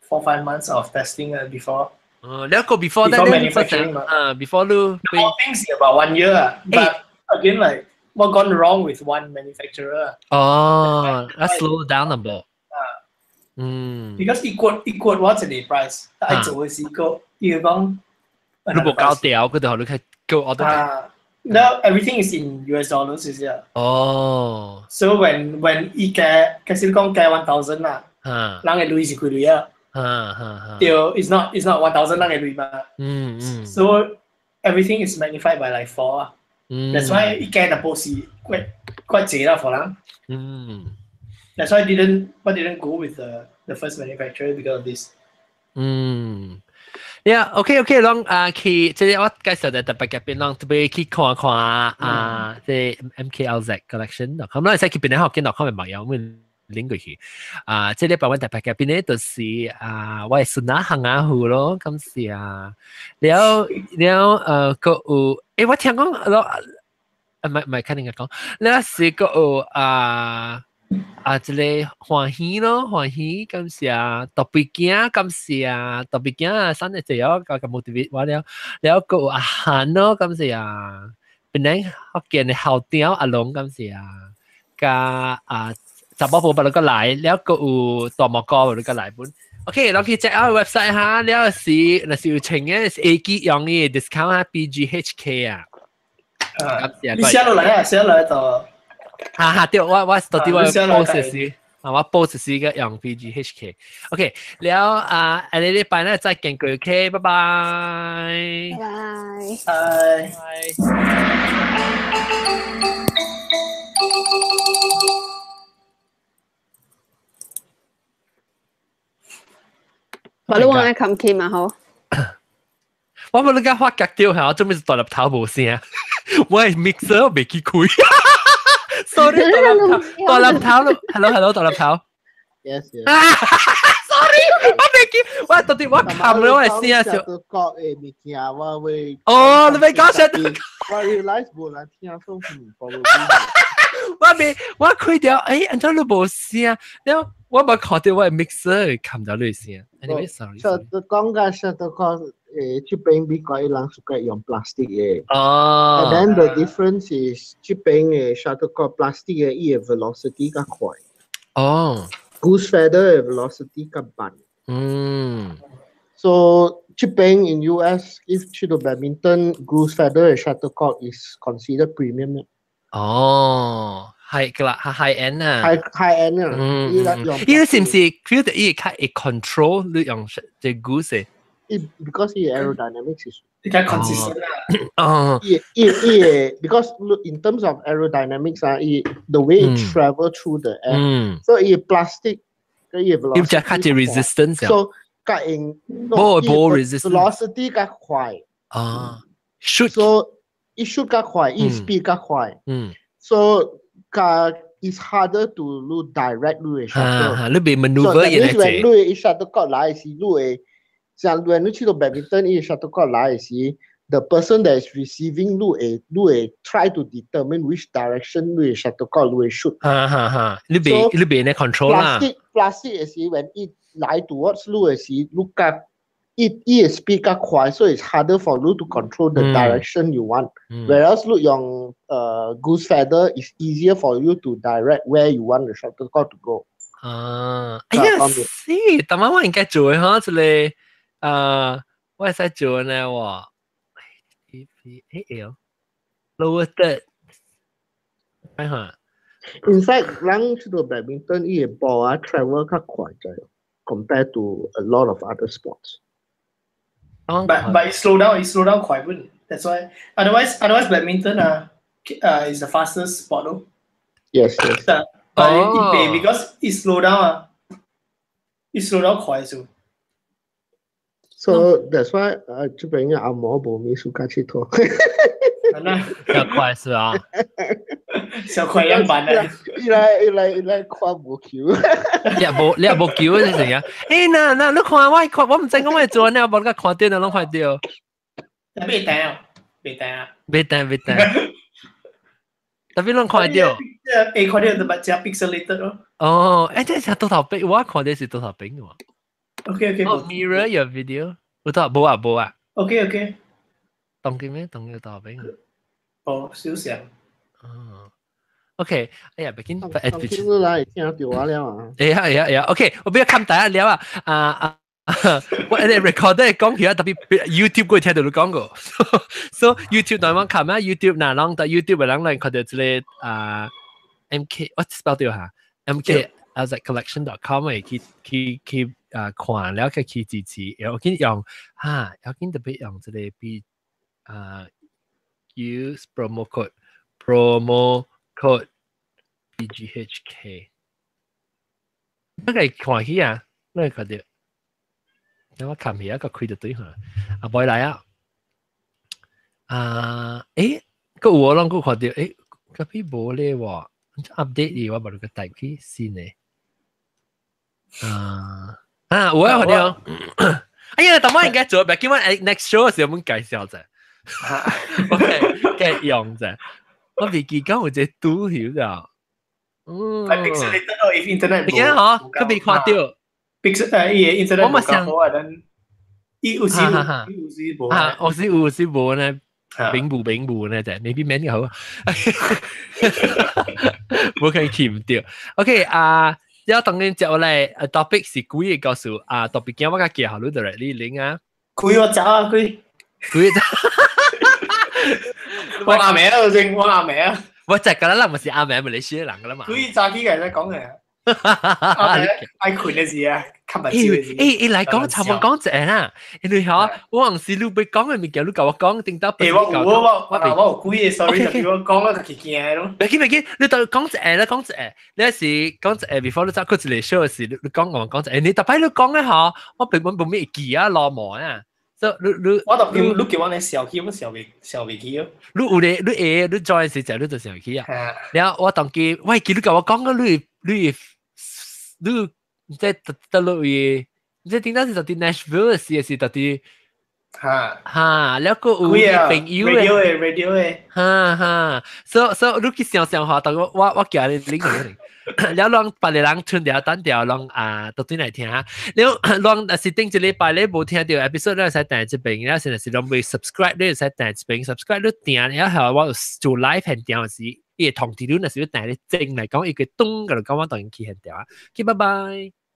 4, 5 months of testing before. 哦，兩個 before before manufacturing 嘛。啊，before 你。 The whole thing's about one year, but again like what gone wrong with one manufacturer? 哦，that slow down a bit. 嗯。 Because 一個一個我一個 price，但係做嘅時個伊講。你無搞掉，佢就你去叫我都。啊，now everything is in US dollars 是啊。哦。 So when 伊加，假設講加 1,000 啦，人嘅鐳是幾鐳啊？哈哈哈。對，it's not 1,000 人嘅鐳嘛。嗯嗯。 So everything is magnified by like four 啊。嗯。 That's why 伊加淡薄是貴貴濟啦，可能。嗯。 That's why I didn't go with the first manufacturer because of this. 嗯。Yeah, OK OK，攏啊去，這個我介紹的特別嘅邊，攏特別去看看啊，這 MKLZ collection，咁咱會使去邊咧學見到看咪網友，我拎過去。啊，這禮拜阮特別嘅邊咧，就是啊，我的孫仔行阿虎咯，咁是啊，了了閣有，欸，我聽講咯，啊，唔係唔係，肯定講，了是閣有啊。啊，這個歡喜咯，歡喜，感謝特別驚，感謝特別驚，生日就有個個 motivate 我了，了個阿韓咯，感謝啊，本來福建的校長阿龍，感謝啊，加啊查某婆婆個來，了個有大毛哥個來本。OK，咱去 check out website 哈，了是若是有穿嘅是 A 級用嘅 discount 啊，BGHK 啊。啊，你寫落來啊，寫落來就。哈哈，對，我到底我 post 是，啊，我 post 是個用 PGHK。OK，了啊，下個禮拜咧再見過，OK，拜拜。拜拜。拜。我都往愛冚起嘛好。我冇你家發覺掉嚇，我做咩是大粒頭無聲？我係 mixer 未去開。Sorry，大粒頭，大粒頭咯，hello hello，大粒頭。 Yes yes。 Sorry，我未記，我到底我冚了我係聲小。覺的物件我會。哦，你未講出。我 realize 無人聽，所以 probably。我未我開掉，按怎你無聲？了我冇看到我 mixer 冚到你聲。Anyway，sorry。就講緊 shuttlecock 這邊美國人屬於用 plastic 嘅。哦。 And then the difference is 這邊嘅 shuttlecock plastic 嘅伊嘅 velocity 較快。哦。 Goose feather 嘅 velocity 較慢。So 這邊 in US if 去到 badminton goose feather 嘅 shuttlecock is considered premium。哦，係噶啦，係 high end 啊。 high high end 啊。呢個是唔是 feel 到伊較會 control 你用隻 goose？ Because 伊 aerodynamics is 比較 consistent 啊。哦。伊伊伊 because look in terms of aerodynamics 啊，伊 the way it travel through the air，所以 plastic 伊 velocity 要較較 resistance。 So 較用無無 resistance。 velocity 較快。啊，shoot。 So 伊 shoot 較快，伊 speed 較快。So 較 it's harder to 你 direct 你嘅 shuttle。你被 maneuver 嘢嚟。所以你 shuttlecock 來時，你會像 when 你去到 badminton，伊 shuttlecock 來時，the person that is receiving 你會 try to determine which direction 你嘅 shuttlecock 你會 shoot。哈哈哈，你被呢 control 啦。 Plastic 嘅時，when 伊來 towards 你嘅時，你較伊嘅 speed 較快，所以 it's harder for you to control the direction you want. Whereas 你用goose feather is easier for you to direct where you want the shuttlecock to go. 啊，哎呀，是，但係我應該做嘅嗬，這個啊，我會使做呢喎。E P A L lower third，睇下。 In fact，人去到 badminton，伊個波啊 travel 較快就，compared to a lot of other sports. But it slow down 快本。That's why otherwise badminton is the fastest sport 咯。 Yes. But it because it slow down 啊，it slow down 快數。 So that's why 啊，這邊嘅阿毛無咩暑假佚佗。小快是啊，小快樣板啊！伊來伊來伊來看無球。你也無球是怎樣？欸，那你看我看我毋知講我做呢，無你看到攏看到。未等啊，未等啊。未等未等。特別攏看到。會看到就把只 pixelated 咯。哦，欸，這是倒頭柄，我看到是倒頭柄嘅喎。 OK。哦，mirror your video，有倒無啊無啊。 OK。當見咩？當嘅倒頭柄。哦，少少。哦。OK，哎呀，別緊，別緊，來聽到我了啊。哎呀哎呀哎呀，OK，我不要看大家了啊啊啊！我你 record 講起啊，特別 YouTube 過聽到你講過，所以 YouTube 內網看咩？YouTube 嗱，啷到 YouTube 嘅人來看到這個啊 MK，我 spell 掉下 MK collection.com 嘅去去去啊看了個去支持，要緊用哈，要緊特別用這個比啊 use promo code BGHK，那個看起啊，那個看到。我琴日一個開就對嚇，阿boy 來啊！啊，誒，個我攏個看到，誒，個邊無咧喎，update 伊我無個 type 去新的。啊啊，有啊，看到。哎呀，但我應該做，別叫我 next show 時我們介紹者。OK，繼用者。我未記講有隻拄曉咋。嗯。係 pixelated 咯，if internet 而家嗬，佢未看到。 pixel 伊 internet 我嘛想，無好啊，伊有時有，有時無。啊，有時有時無呢，並無並無呢，就 maybe 免好，無可以記唔到。OK 啊，要當然接落來 topic 是幾個告訴啊，topic 驚我較記好你 directly link 啊。幾我走啊，幾幾我阿妹啊，正我阿妹啊。我就覺得咱唔是阿妹，馬來西亞人噶啦嘛。幾早起嘅在講嘅。阿妹愛困嘅時啊，吸物誒誒，來講差唔多講一下啦，因為嗬，我唔是你欲講嘅物件，你共我講，頂到欸，我有幾個，sorry，特別我講了就驚咯。別緊別緊，你都講一下啦，講一下，你是講一下，before 你走過一個 show 時，你講我講一下，你特擺你講嘅嗬，我並冇冇咩記啊，老毛啊。所以你你我特別你叫我你笑起，我笑未起咯。你有咧，你會，你 join 時就你就想起啊。然後我當記，喂，記你共我講個你你你即係得落去，即係點解是到啲 Nashville 時，是到啲嚇嚇，了個有朋友嘅 radio 嘅，哈哈，所以你去想想下，但我叫你拎嚟。了，攏別個人吞掉單調，攏啊，都對來聽。了，攏是頂一禮拜咧無聽到 episode，你會使訂這邊，了，現在是攏未 subscribe，你會使訂這邊 subscribe，你訂了後我做 live 現場時，伊會通知你，若是你訂咧正來講，伊個咚個就講我當然去現場。OK，拜拜。